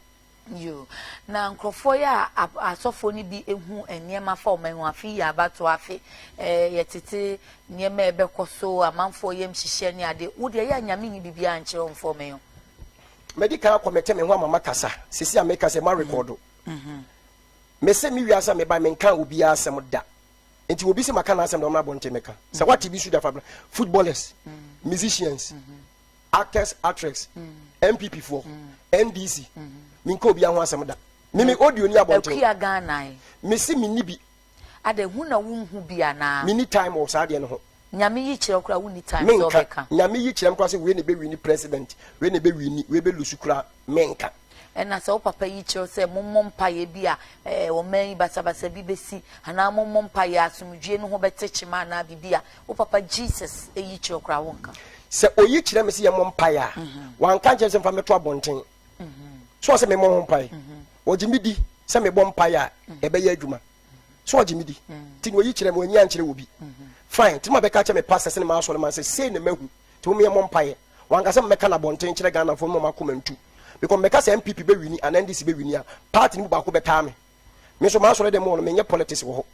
Yo, na nkurɔfoɔ yi a asɔfoɔ no bi hu nneɛma fa wɔn ho, afe yi yɛ abatoɔ afe, ɛɛ yɛtete nneɛma a ɛbɛkɔ so, amanfoɔ yam hyehyɛ ne adeɛ, wo deɛ ɛyɛ a Nyame nyi biribiara nkyerɛ wo mfa wɔn ho. Madi kan akɔmɛte me ho ama makasa. Sisi a meka sɛ ma rekɔdo. Mese me wiase a meba menka obiara asɛm da. Nti obi se maka n'asɛm da ɔmmra abɔnten mɛka. Sɛ wate bi so da fa bra. Footballers, musicians, actors, actress, NPP foɔ, NDC, menka obiara ho asɛm da. Me me audio ni abɔnten. Akua Ghana ɛ. Mese menni bi. Adɛn, hu na wonhu bi anaa? Menni time wɔ saa adeɛ no ho. Nyame yi kyerɛ wo koraa wonni time sɛ Menka. wobɛka. Nyame yi kyerɛ me koraa sɛ wei na ɛbɛwini president, wei na ɛbɛwini, wei bɛlusu koraa, menka. Ɛna sɛ wo papa yi kyerɛ wo sɛ mommɔ mpaeɛ bi a eh, ɔman yi basabasa bi bɛsi, anaa mommɔ mpaeɛ asomdwie no ho bɛte kyema anaa biribi a, wo papa Jesus yi kyerɛ wo koraa wonka. Sɛ ɔyi kyerɛ me sɛ yɛmmɔ mpaeɛ a, wanka nkyerɛ me sɛ mfa mmɛto abɔnten. So ɔsɛ memmɔ ho mpaeɛ? Ɔgye me di sɛ mebɔ mpaeɛ a ɛbɛyɛ adwuma. So ɔgye me di? Nti na ɔyi kyerɛ me, wanyi ankyerɛ obi. Fine, nti mabɛka akyerɛ me pastors ne m'asɔre man sɛ sei na mahu, nti mom yɛmmɔ mpaeɛ. Wanka sɛ memmɛka no abɔnten nkyerɛ Ghanafoɔ no ma wɔn akoma ntu. Because mebɛka sɛ NPP bɛwini anaa NDC bɛwini a, party no mu baako bɛtaa me. Me nso m'asɔre dɛm hɔ no, menyɛ politics wɔ hɔ.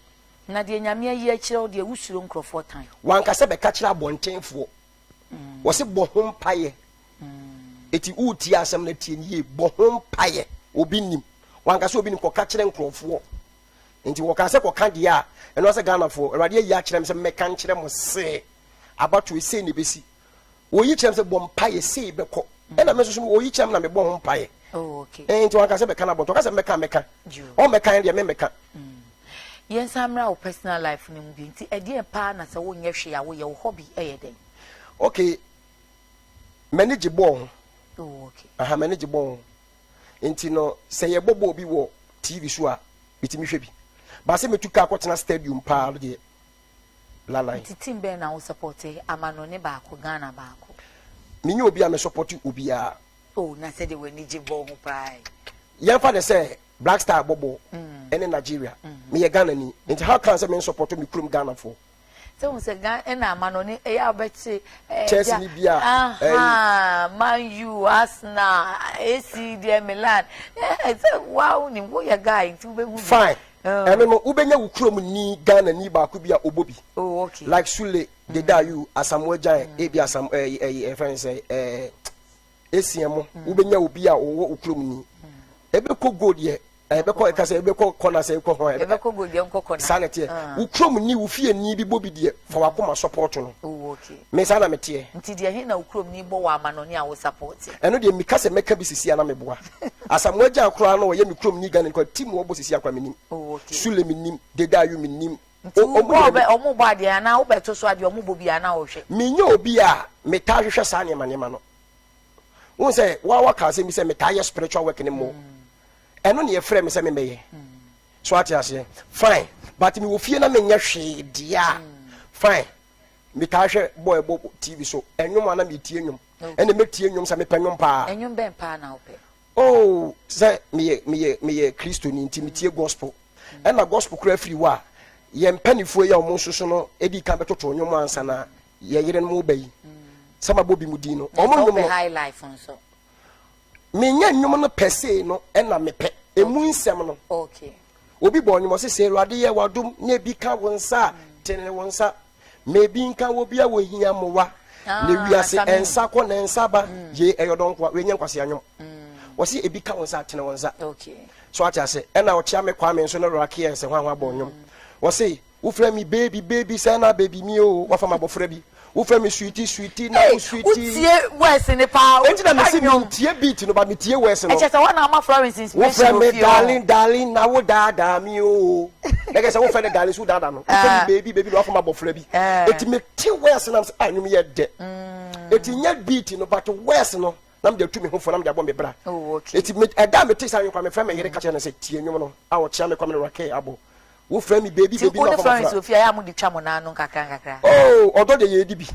Na deɛ Nyame ayi akyerɛ wo deɛ, wosuro nkurɔfoɔ tan. Wanka sɛ bɛka kyerɛ abɔntenfoɔ. Wɔse bɔ ho mpaeɛ. Eti woretie asɛm no tie no yie. Bɔ ho mpaeɛ. Obi nim. Wanka sɛ obi nim kɔka kyerɛ nkurɔfoɔ. Nti wɔkaa sɛ kɔka deɛ a, ɛno sɛ Ghanafoɔ, Awurade ayi akyerɛ me sɛ mmɛka nkyerɛ mo se abatoɔ sei na ɛbɛsi. Wɔyi kyerɛ me sɛ bɔ mpaeɛ sei bɛkɔ. Ɛna me nso so wɔyi kyerɛ me na mebɔ ho mpaeɛ. Oh, okay. Eh, nti wanka sɛ bɛka no abɔnten. Ɔka sɛ mmɛka mmɛka. Ɔmmɛka deɛ memmɛka. Yɛnsan mmra wo personal life no mu bio. Nti ɛdeɛn paa na sɛ wonyɛ hwee a woyɛ? Wo hobby yɛ dɛn? Okay, m'ani gye bɔɔl ho. Oh, okay. Aha, m'ani gye bɔɔl ho. Nti no, sɛ yɛbɔ bɔɔl bi wɔ TV so a, metumi hwɛ bi. Ba sɛ metu kaa kɔtena stadium paa no deɛ, lalai. Nti team bɛn na wo supporte? Amanone baako, Ghana baako. Menyɛ obi a me supporte obiara. Oh, na sɛdeɛ w'ani gye bɔɔl ho paa yi. Yɛmfa no sɛ Black Star bɔ bɔɔl ɛne Nigeria. Meyɛ Ghanani. Nti how can sɛ me nsupporte me kurom Ghanafoɔ? Sɛ wohu sɛ Ghana ɛna amanɔne ɛyɛ a wobɛte ɛɛ Chelsea ni bi a ɛyi. Man U, Arsenal, AC deɛ Milan ɛɛ sɛ waa wonim woyɛ guy nti wobɛhu bi. Fine ɛno no wobɛnya wo kurom ni Ghana ni baako bi a ɔbɔ bi. Oh okay. Like Sule, Dede Ayew, Asamoah Gyan, ebi Asam ɛɛ ɛyi ɛfɛn sɛ ɛɛ Essien mo wobɛnya obi a ɔwɔ wo kurom ni. Ɛbɛkɔ goal deɛ ɛbɛkɔ ɛka sɛ ɛbɛkɔ kɔna sɛ ɛkɔ hɔn ɛbɛkɔ goal deɛ nkɔ kɔna saa na ɛteɛ ah. wo kurom ni wo fie ni bi bɔ bi deɛ fa wakoma support no oh, okay. me saa na meteɛ nti deɛ he na wo kurom ni bɔ wɔ amanɔne a wo support ɛno deɛ meka sɛ mɛka bi sisi ana meboa Asamoah Gyan koraa no ɔyɛ me kurom ni Ghana nkɔ team wɔbɔ sisi akora menim oh, okay. Sule menim Deda Ayew menim nti wobɔ ɔmo bɔ adeɛ anaa wobɛto so adeɛ ɔmo bɔ bi anaa wɔhwɛ menyɛ obi a metaa hwehwɛ saa nneɛma nneɛma no wohu sɛ wa waka asɛm bi sɛ metaa yɛ spiritual work ne mmɔ ɛno ne yɛfrɛ me sɛ memmɛyɛ so ate aseɛ fine but mewɔ fie na menyɛ hwee deɛ a fine metaa hwɛ bɔ ɛbɔ tv so ɛnwom a na metie nwom ɛna mɛtie nwom sɛ mepɛ nwom paa ɛnwom bɛn paa na wopɛ oh sɛ meyɛ meyɛ meyɛ kristoni nti metie gospel ɛna gospel kora firi hɔ a yɛn mpanimfoɔ yi a wɔn nso so no ɛdi kan bɛtoto nwom ansa na yɛ yerenom ba yi sɛ mabɔ bi mu din no ɔmo nnwom no high life nso menyɛ nnwom no pɛ sei no ɛna mepɛ emu nsɛm no okay obi bɔ nnwom ɔse sɛ awurade yɛ wadom na ebi ka wo nsa a tene wo nsa ma ebi nka wɔ bi a wɔhia mmoa na wiase ɛnsa kɔ na ɛnsa ba ye ɛyɛ ɔdɔ nkoa wei nyɛ nkwasea nnwom wɔse ebi ka wo nsa tene wo nsa okay so ate ase ɛna ɔkyea me kwame nso ne rakeɛ sɛ hwan hwan bɔ nnwom wɔse Wofrɛ me baby baby sɛ na baby mi o wafa ma abɔfra bi wofrɛ me sweetie sweetie na wo sweetie. Wotie words ne paa. Enti na mesi mentie beat no ba metie words no. Ɛkyɛ sɛ wɔn na ama Florence inspiration wofrɛ me darling darling na wo daadaa mi o. Na kɛ sɛ wofrɛ ne darling so daadaa no. Wofrɛ me baby baby na wafa ma abɔfra bi. Eti mete words na sɛ ah nnwom yɛ dɛ. Eti nyɛ beat no but words no na mede atu me ho fo na mede abɔ me bra. Oh, okay. Eti me ɛda a mete saa nnwom koraa mefrɛ me yere ka kyerɛ no sɛ tie nnwom no a ɔkyea me kwa me ne Raquel abɔ. Wofrɛ me baby baby na Florence ofie ayɛ a mode twa mo nan ano nkakra nkakra. Oh, ɔdɔ deɛ yɛdi bi.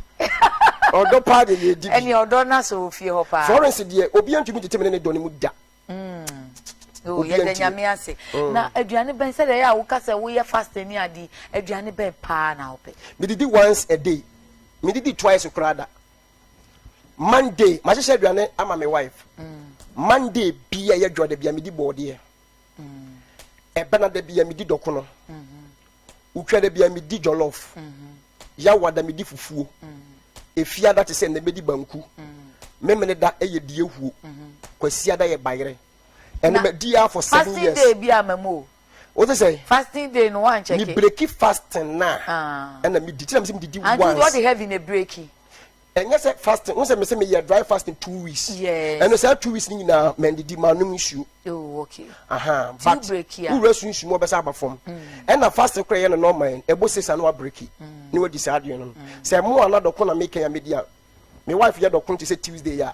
Ɔdɔ paa deɛ yɛdi bi. Ɛne ɔdɔ na so ofie hɔ paa. Florence deɛ obi ntumi tete me ne ne dɔ no mu da. Oh, yɛda nyame ase. Na aduane bɛn sɛdeɛ ɛyɛ a woka sɛ woyɛ fasting ne ade aduane bɛn paa na wopɛ? Medidi once a day. Medidi twice koraa da. Monday, mahyehyɛ aduane ama me wife. Monday bia yɛ dwa da bia medi bɔɔdeɛ. Ɛbɛna da bia medi dɔkono. Wotwa da bia medi jollof. Yawa da medi fufuo. Efiada te sɛ nnɛ medi banku. Memene da yɛ diehuo. Kwasiada yɛ bayerɛ. Ɛno madi ara for seven years. Fasting day bi ama mu o. Wote sɛ? Fasting day no wan check. Me breaki fasting na. Ɛna medi. Ti na mese medidi once. Anti wode heavy na breaki. Ɛnyɛ sɛ fasting, wohu sɛ mese meyɛ dry fasting 2 weeks. Yes. Ɛno saa 2 weeks no nyinaa mandidi, manom nsuo. Oh, okay. Aha, but wowura sunsum ɔbɛsa aba fam. Ɛna fasting koraa yɛ no normal, ɛbɔ sesa na wabreki na wadi saa adeɛ no. Sɛ mo ana dɔko na meka ya medi a, me wife yɛ dɔko te sɛ Tuesday a,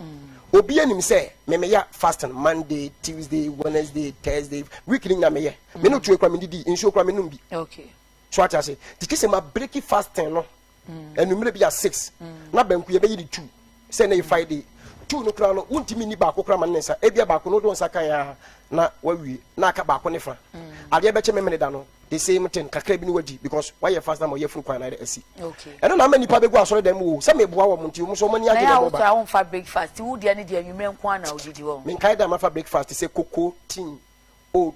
obi anim sɛ me meyɛ fasting Monday, Tuesday, Wednesday, Thursday, week no nyinaa meyɛ. Me no tuo koraa mendidi, nsuo koraa menom bi. Okay. So ate ase, nti kye sɛ ma breki fasting no anwummerɛ bi a 6 na banku yɛbɛyi ne 2 sɛ na yɛ Friday 2 no koraa no wontumi nni baako koraa ma ne nsa ebia baako no wode wo nsa kan a na wawie na aka baako ne fa adeɛ bɛkyɛ memene da no the same thing kakra bi no wadi because wayɛ fast na ma ɔyɛ funu kwan na asi ɛno na ama nipa bɛgu asɔre dan mu o sɛ meboa wɔn nti wɔn nso wɔn ani agye na wɔba na yɛ womfa breakfast wo deɛ ne deɛ anwummerɛ nko ara na wodidi wɔ menkae da mafa breakfast sɛ koko tea oat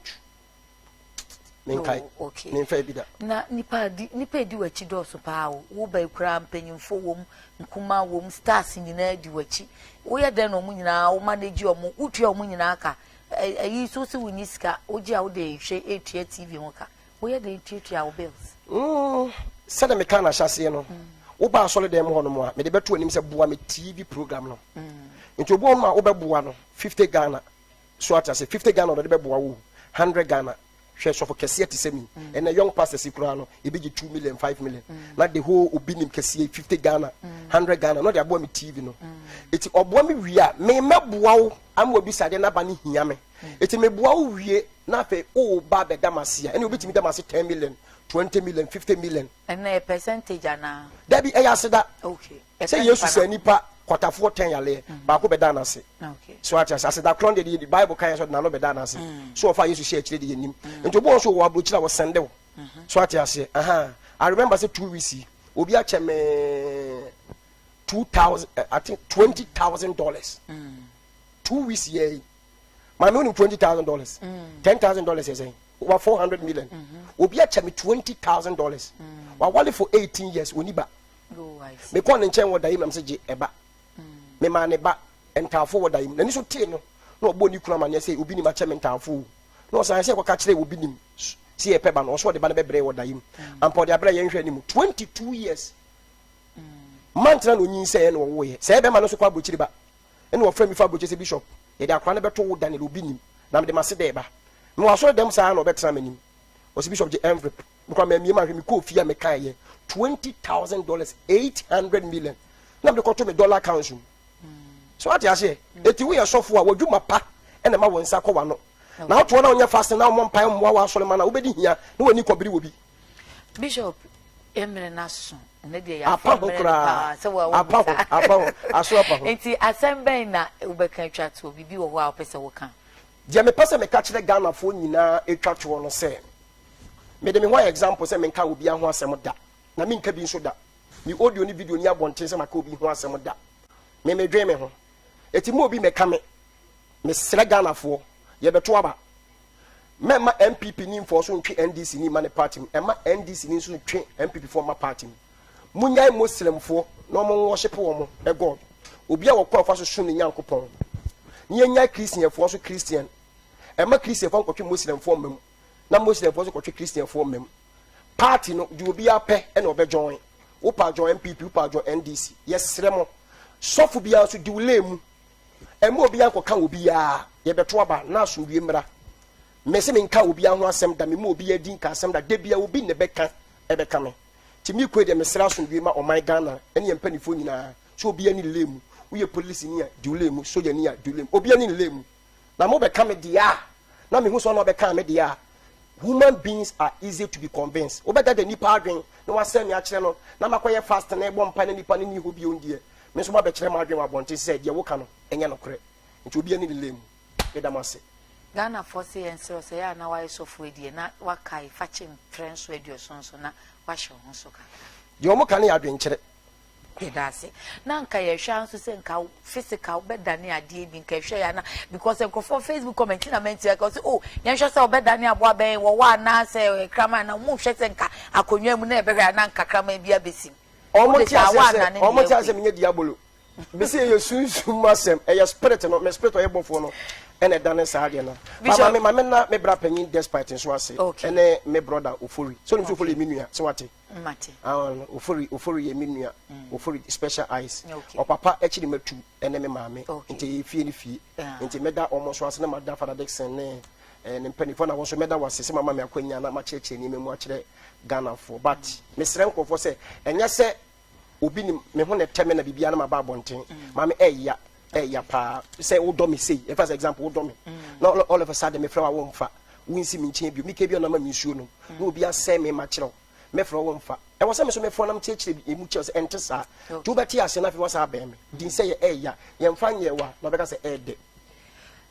menkae oh, okay. memfa bi da na nipa di nipa edi w'akyi dɔɔso paa o wo ba ekura mpanyinfo wɔm nkumaa wɔm stars nyinaa di w'akyi woyɛ dɛn na wɔn nyinaa wo manage wɔn wotua wɔn nyinaa ka ɛyi so sɛ wonyi sika wogye a wode ehwɛ etua tv ho ka woyɛ dɛn tuatua wo bills. Sɛdeɛ meka no ahyɛaseɛ no woba asɔre dan mu hɔ nom a mede bɛto anim sɛ boa me tv program no nti obi wɔ nom a wobɛboa no 50 Ghana So ate ase? 50 Ghana ɔde bɛboa wo o, 100 Ghana. Hwɛ sɔfo kɛseɛ te sɛ me. Ɛnɛ young pastors yi koraa no, ebi gye 2 million, 5 million. Na the whole obi nim kɛseɛ 50 Ghana, 100 Ghana na ɔde aboa me TV no. Eti ɔboa me wie a, me mɛboa wo ama wabisa adeɛ n'aba no hia me. Eti meboa wo wie na afei woba abɛda m'ase a, ɛnna obi tumi da m'ase 10 million, 20 million, 50 million. Ɛnna yɛ percentage anaa? Dabi, ɛyɛ aseda. Okay. Sɛ Yesu saa nipa kwatafoɔ tɛn yareɛ, baako bɛdaa no ase. So ate ase? Aseda korɔ no deɛ deɛ Bible ka yɛn sɛ ɔde n'ano bɛdaa no ase. So ɔfaa Yesu hyɛɛ akyire deɛ yɛnnim. Nti obi wɔ hɔ nso wɔ aburokyire a wɔsɛnde wo. So ate aseɛ? Ahaa. I remember sɛ 2 weeks yi, Obi akyɛ me 2000, I think $20,000. 2 weeks yɛ yi. Maame, wonim $20,000? $10,000 yɛ sɛn? Over 400 million. Obi akyɛ me $20,000. Wawale for 18 years, oni ba. Oh, I see. Mekɔ ne nkyɛn wɔ da yi nam sɛ gye ɛba. Memaa ne ba ntaafo wɔ da yi mu. N'ani so tee no na ɔbɔ ne kunu amanneɛ sɛ obi nim akyɛ me ntaafo o. Na ɔsan sɛ kɔka kyerɛ obi nim sɛ yɛpɛ ba no, ɔso ɔde ba no bɛbrɛ wɔ da yi mu. Ampa, ɔde abrɛ. Yɛnhwɛ anim 22 years mantena na onyin sɛ ɛna ɔwoyɛ sɛ ɛbɛma no nso kɔ aburokyiri ba, ɛna wɔfrɛ mi fa aburokyiri sɛ, "Bishop, yɛde akora no bɛto wo Daniel obi nim na mede mase dɛ ba mewɔ asɔre dɛm saa na ɔbɛtena m'anim." Ɔsɛ, "Bishop, gye envelope." Mekora mamie ma hwɛ. Mekɔɔ fie a mekaeɛ $20,000, 800 million, na mede kɔto me dollar account mu so. Wate aseɛ? Eti woyɛ sɔfo a, wadwuma pa ɛna ma wo nsa kɔ w'ano na wotoɔ na wonyɛ fast na womɔ mpae mmoa w'asɔre ma no a, wobɛdi hia na w'ani kɔbere wɔ bi. Bishop, mmerɛ no aso ne deɛ. Apa Yɛafa ho mmerɛ no koraa. paa sɛ wa Apa ho, apa ho, aso apa ho. Nti asɛm bɛn na wobɛka atwa toɔ? Biribi wɔ hɔ a wopɛ sɛ woka? Deɛ mepɛ sɛ meka kyerɛ Ghanafoɔ nyinaa ɛtwa toɔ no sɛ mede me ho ayɛ example sɛ menka obiara ho asɛm da na menka bi nso da. Me audio ne video ni abɔnten sɛ maka obi ho asɛm da. Me medwen me ho, ɛti ma obi mɛka me. Mesrɛ Ghanafoɔ, yɛbɛto aba, mɛma NPP ni mfɔ so ntwe NDC ni ma ne party mu, ɛma NDC ni nso ntwe NPP foɔ ma party mu. Munyae Muslimfoɔ na ɔmo worship wɔn ɛ God, obi a wɔkɔ afa so som ne Nyankopɔn, ne yɛnyae Christianfoɔ nso Christian, ɛma Christianfoɔ nkɔtwe Muslimfoɔ mma mu na Muslimfoɔ nso kɔtwe Christianfoɔ mma mu. Party no deɛ, obi apɛ ɛna ɔbɛ join. Wopa join NPP, wopa join NDC. Yɛsrɛ mo, sɔfo biara nso di wo lane mu, ɛma obiara nkɔka obiara. Yɛbɛto aba na asomdwie mmra. Mɛsɛ menka obiara ho asɛm da, mema obiara di nka asɛm da. Da bia obi ne bɛka ɛbɛka me. Nti mi kɔ deɛ, mesrɛ asomdwie ma ɔman Ghana ɛne yɛn mpanimfoɔ nyinaa sɛ obiara ne lane mu. Woyɛ polisi ni a, di wo lane mu. Soja ni a, di wo lane mu. Obiara ne ne lane mu na mo bɛka me deɛ a, na mehu sɛ ɔna ɔbɛka me deɛ a, human beings are easy to be convinced. Wobɛdada nipa adwen na wasɛ me akyerɛ no na makɔyɛ fast na ɛbɔ mpa na nipa no ni hɔ bio deɛ, me nso mabɛkyerɛ m adwen wɔ abɔnten sɛ deɛ woka no ɛnyɛ nokorɛ. Nti obiara ne ne lane mu. Meda mo ase. Ghanafoɔ sɛ yɛnsrɛ sɛ yɛ a na wayɛ sɔfoɔ adiɛ na wakae fakye mprɛ nso 70 nso na wahyɛ wo ho so kakra. Deɛ ɔmo ka ne yɛ adwenkyerɛ. Yɛda ase. Na nka yɛhwɛ a nso sɛ nka physical wobɛdane adeɛ bi, nka ɛhwɛ yɛ ana, because nkurɔfoɔ Facebook comment na mɛnti ɛka sɛ, oh, yɛnhwɛ sɛ wobɛdane aboa bɛn wɔwɔ anaasɛ kraman, na mohwɛ sɛ nka akonnwa mu na ɛbɛhwɛ ana nka kraman bi abɛsim. Ɔmo Wode te saa aseɛ awa sɛ anane ɔmo deɛ te aseɛ ɛkɔ. Menyɛ diabolo. Bɛsi ɛyɛ sunsum asɛm, ɛyɛ spirit no, me spirit ɔyɛ bɔfoɔ no ɛna ɛdane saa adeɛ no. Bishop- Mama, me mame na me bra panyin Despite nso ase ɛne me brother Ofori so nim sɛ Ofori yɛ me nua sɛ wate. Mate. Ah, Ofori, Ofori yɛ me nua. Ofori Special Eyes. Ɔpapa akyi ne matu ɛne me maame. Nti ɛyɛ fie ne fie. Nti mɛda ɔmo nso ase na mada Father Dixon ne ne mpanimfoɔ na wɔn nso mɛda wase sɛ mama me akwanya na makyerɛkyerɛ nneɛma mu akyerɛ Ghanafoɔ. But mesrɛ nkurɔfoɔ sɛ ɛnyɛ sɛ obi ni me ho na ɛtɛ me na biribiara na maba abɔnten. Maame, ɛyya, ɛyya paa sɛ wodɔ me sei. Ɛfa sɛ example, wodɔ me na all of a sudden mefrɛ wo a, womfa, wonsi me nkyɛn bio. Meka bi a ɔnam me nsuo nom na obi asɛe me ma kyerɛ wo, mɛfrɛ wo mfa. Ɛwɔ sɛ me so mefrɛ nam kyerɛkyerɛ emu kyerɛ sɛ ɛnte saa. Nti wobɛte ase na afei wasa abɛn me din sɛ yɛ ɛyya, yɛmfa nyɛ wa na ɔbɛka sɛ ɛɛdɛ.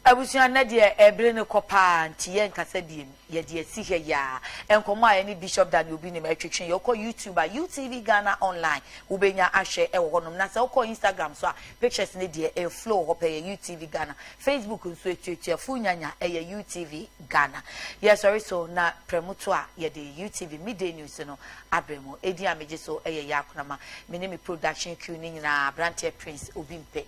Abusua, nnɛ deɛ ɛbere no kɔ paa nti yɛn nkasa biem, yɛde asi ha yaa. Nkɔmɔ a yɛne Bishop Daniel Obi nim atwitwe yɛ, wokɔ YouTube a, UTV Ghana Online, wobɛnya ahwɛ ɛwɔ hɔnom. Na sɛ wokɔ Instagram so a, pictures ne deɛ ɛyɛ flow hɔ pɛ, yɛ UTV Ghana. Facebook nso etuatua fu nyanya, ɛyɛ UTV Ghana. Yɛsɔre so na prɛmoto a yɛde UTV Midday News no abrɛ mu. Edi a megye so ɛyɛ yɛ akonama, me ne me production crew ne nyinaa, aberanteɛ Prince Obi Mpɛ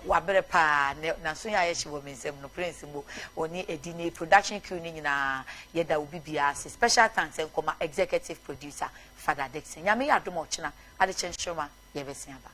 wabrɛ paa ne naso yɛ a yɛhyɛ wɔ me nsam no, Prince mo wɔne edi ne production crew ne nyinaa. Yɛda obi biara ase. Special thanks nkɔma executive producer Father Dixon. Nyame yɛ adom a, ɔkyena adekyɛ nsoroma yɛbɛsen aba.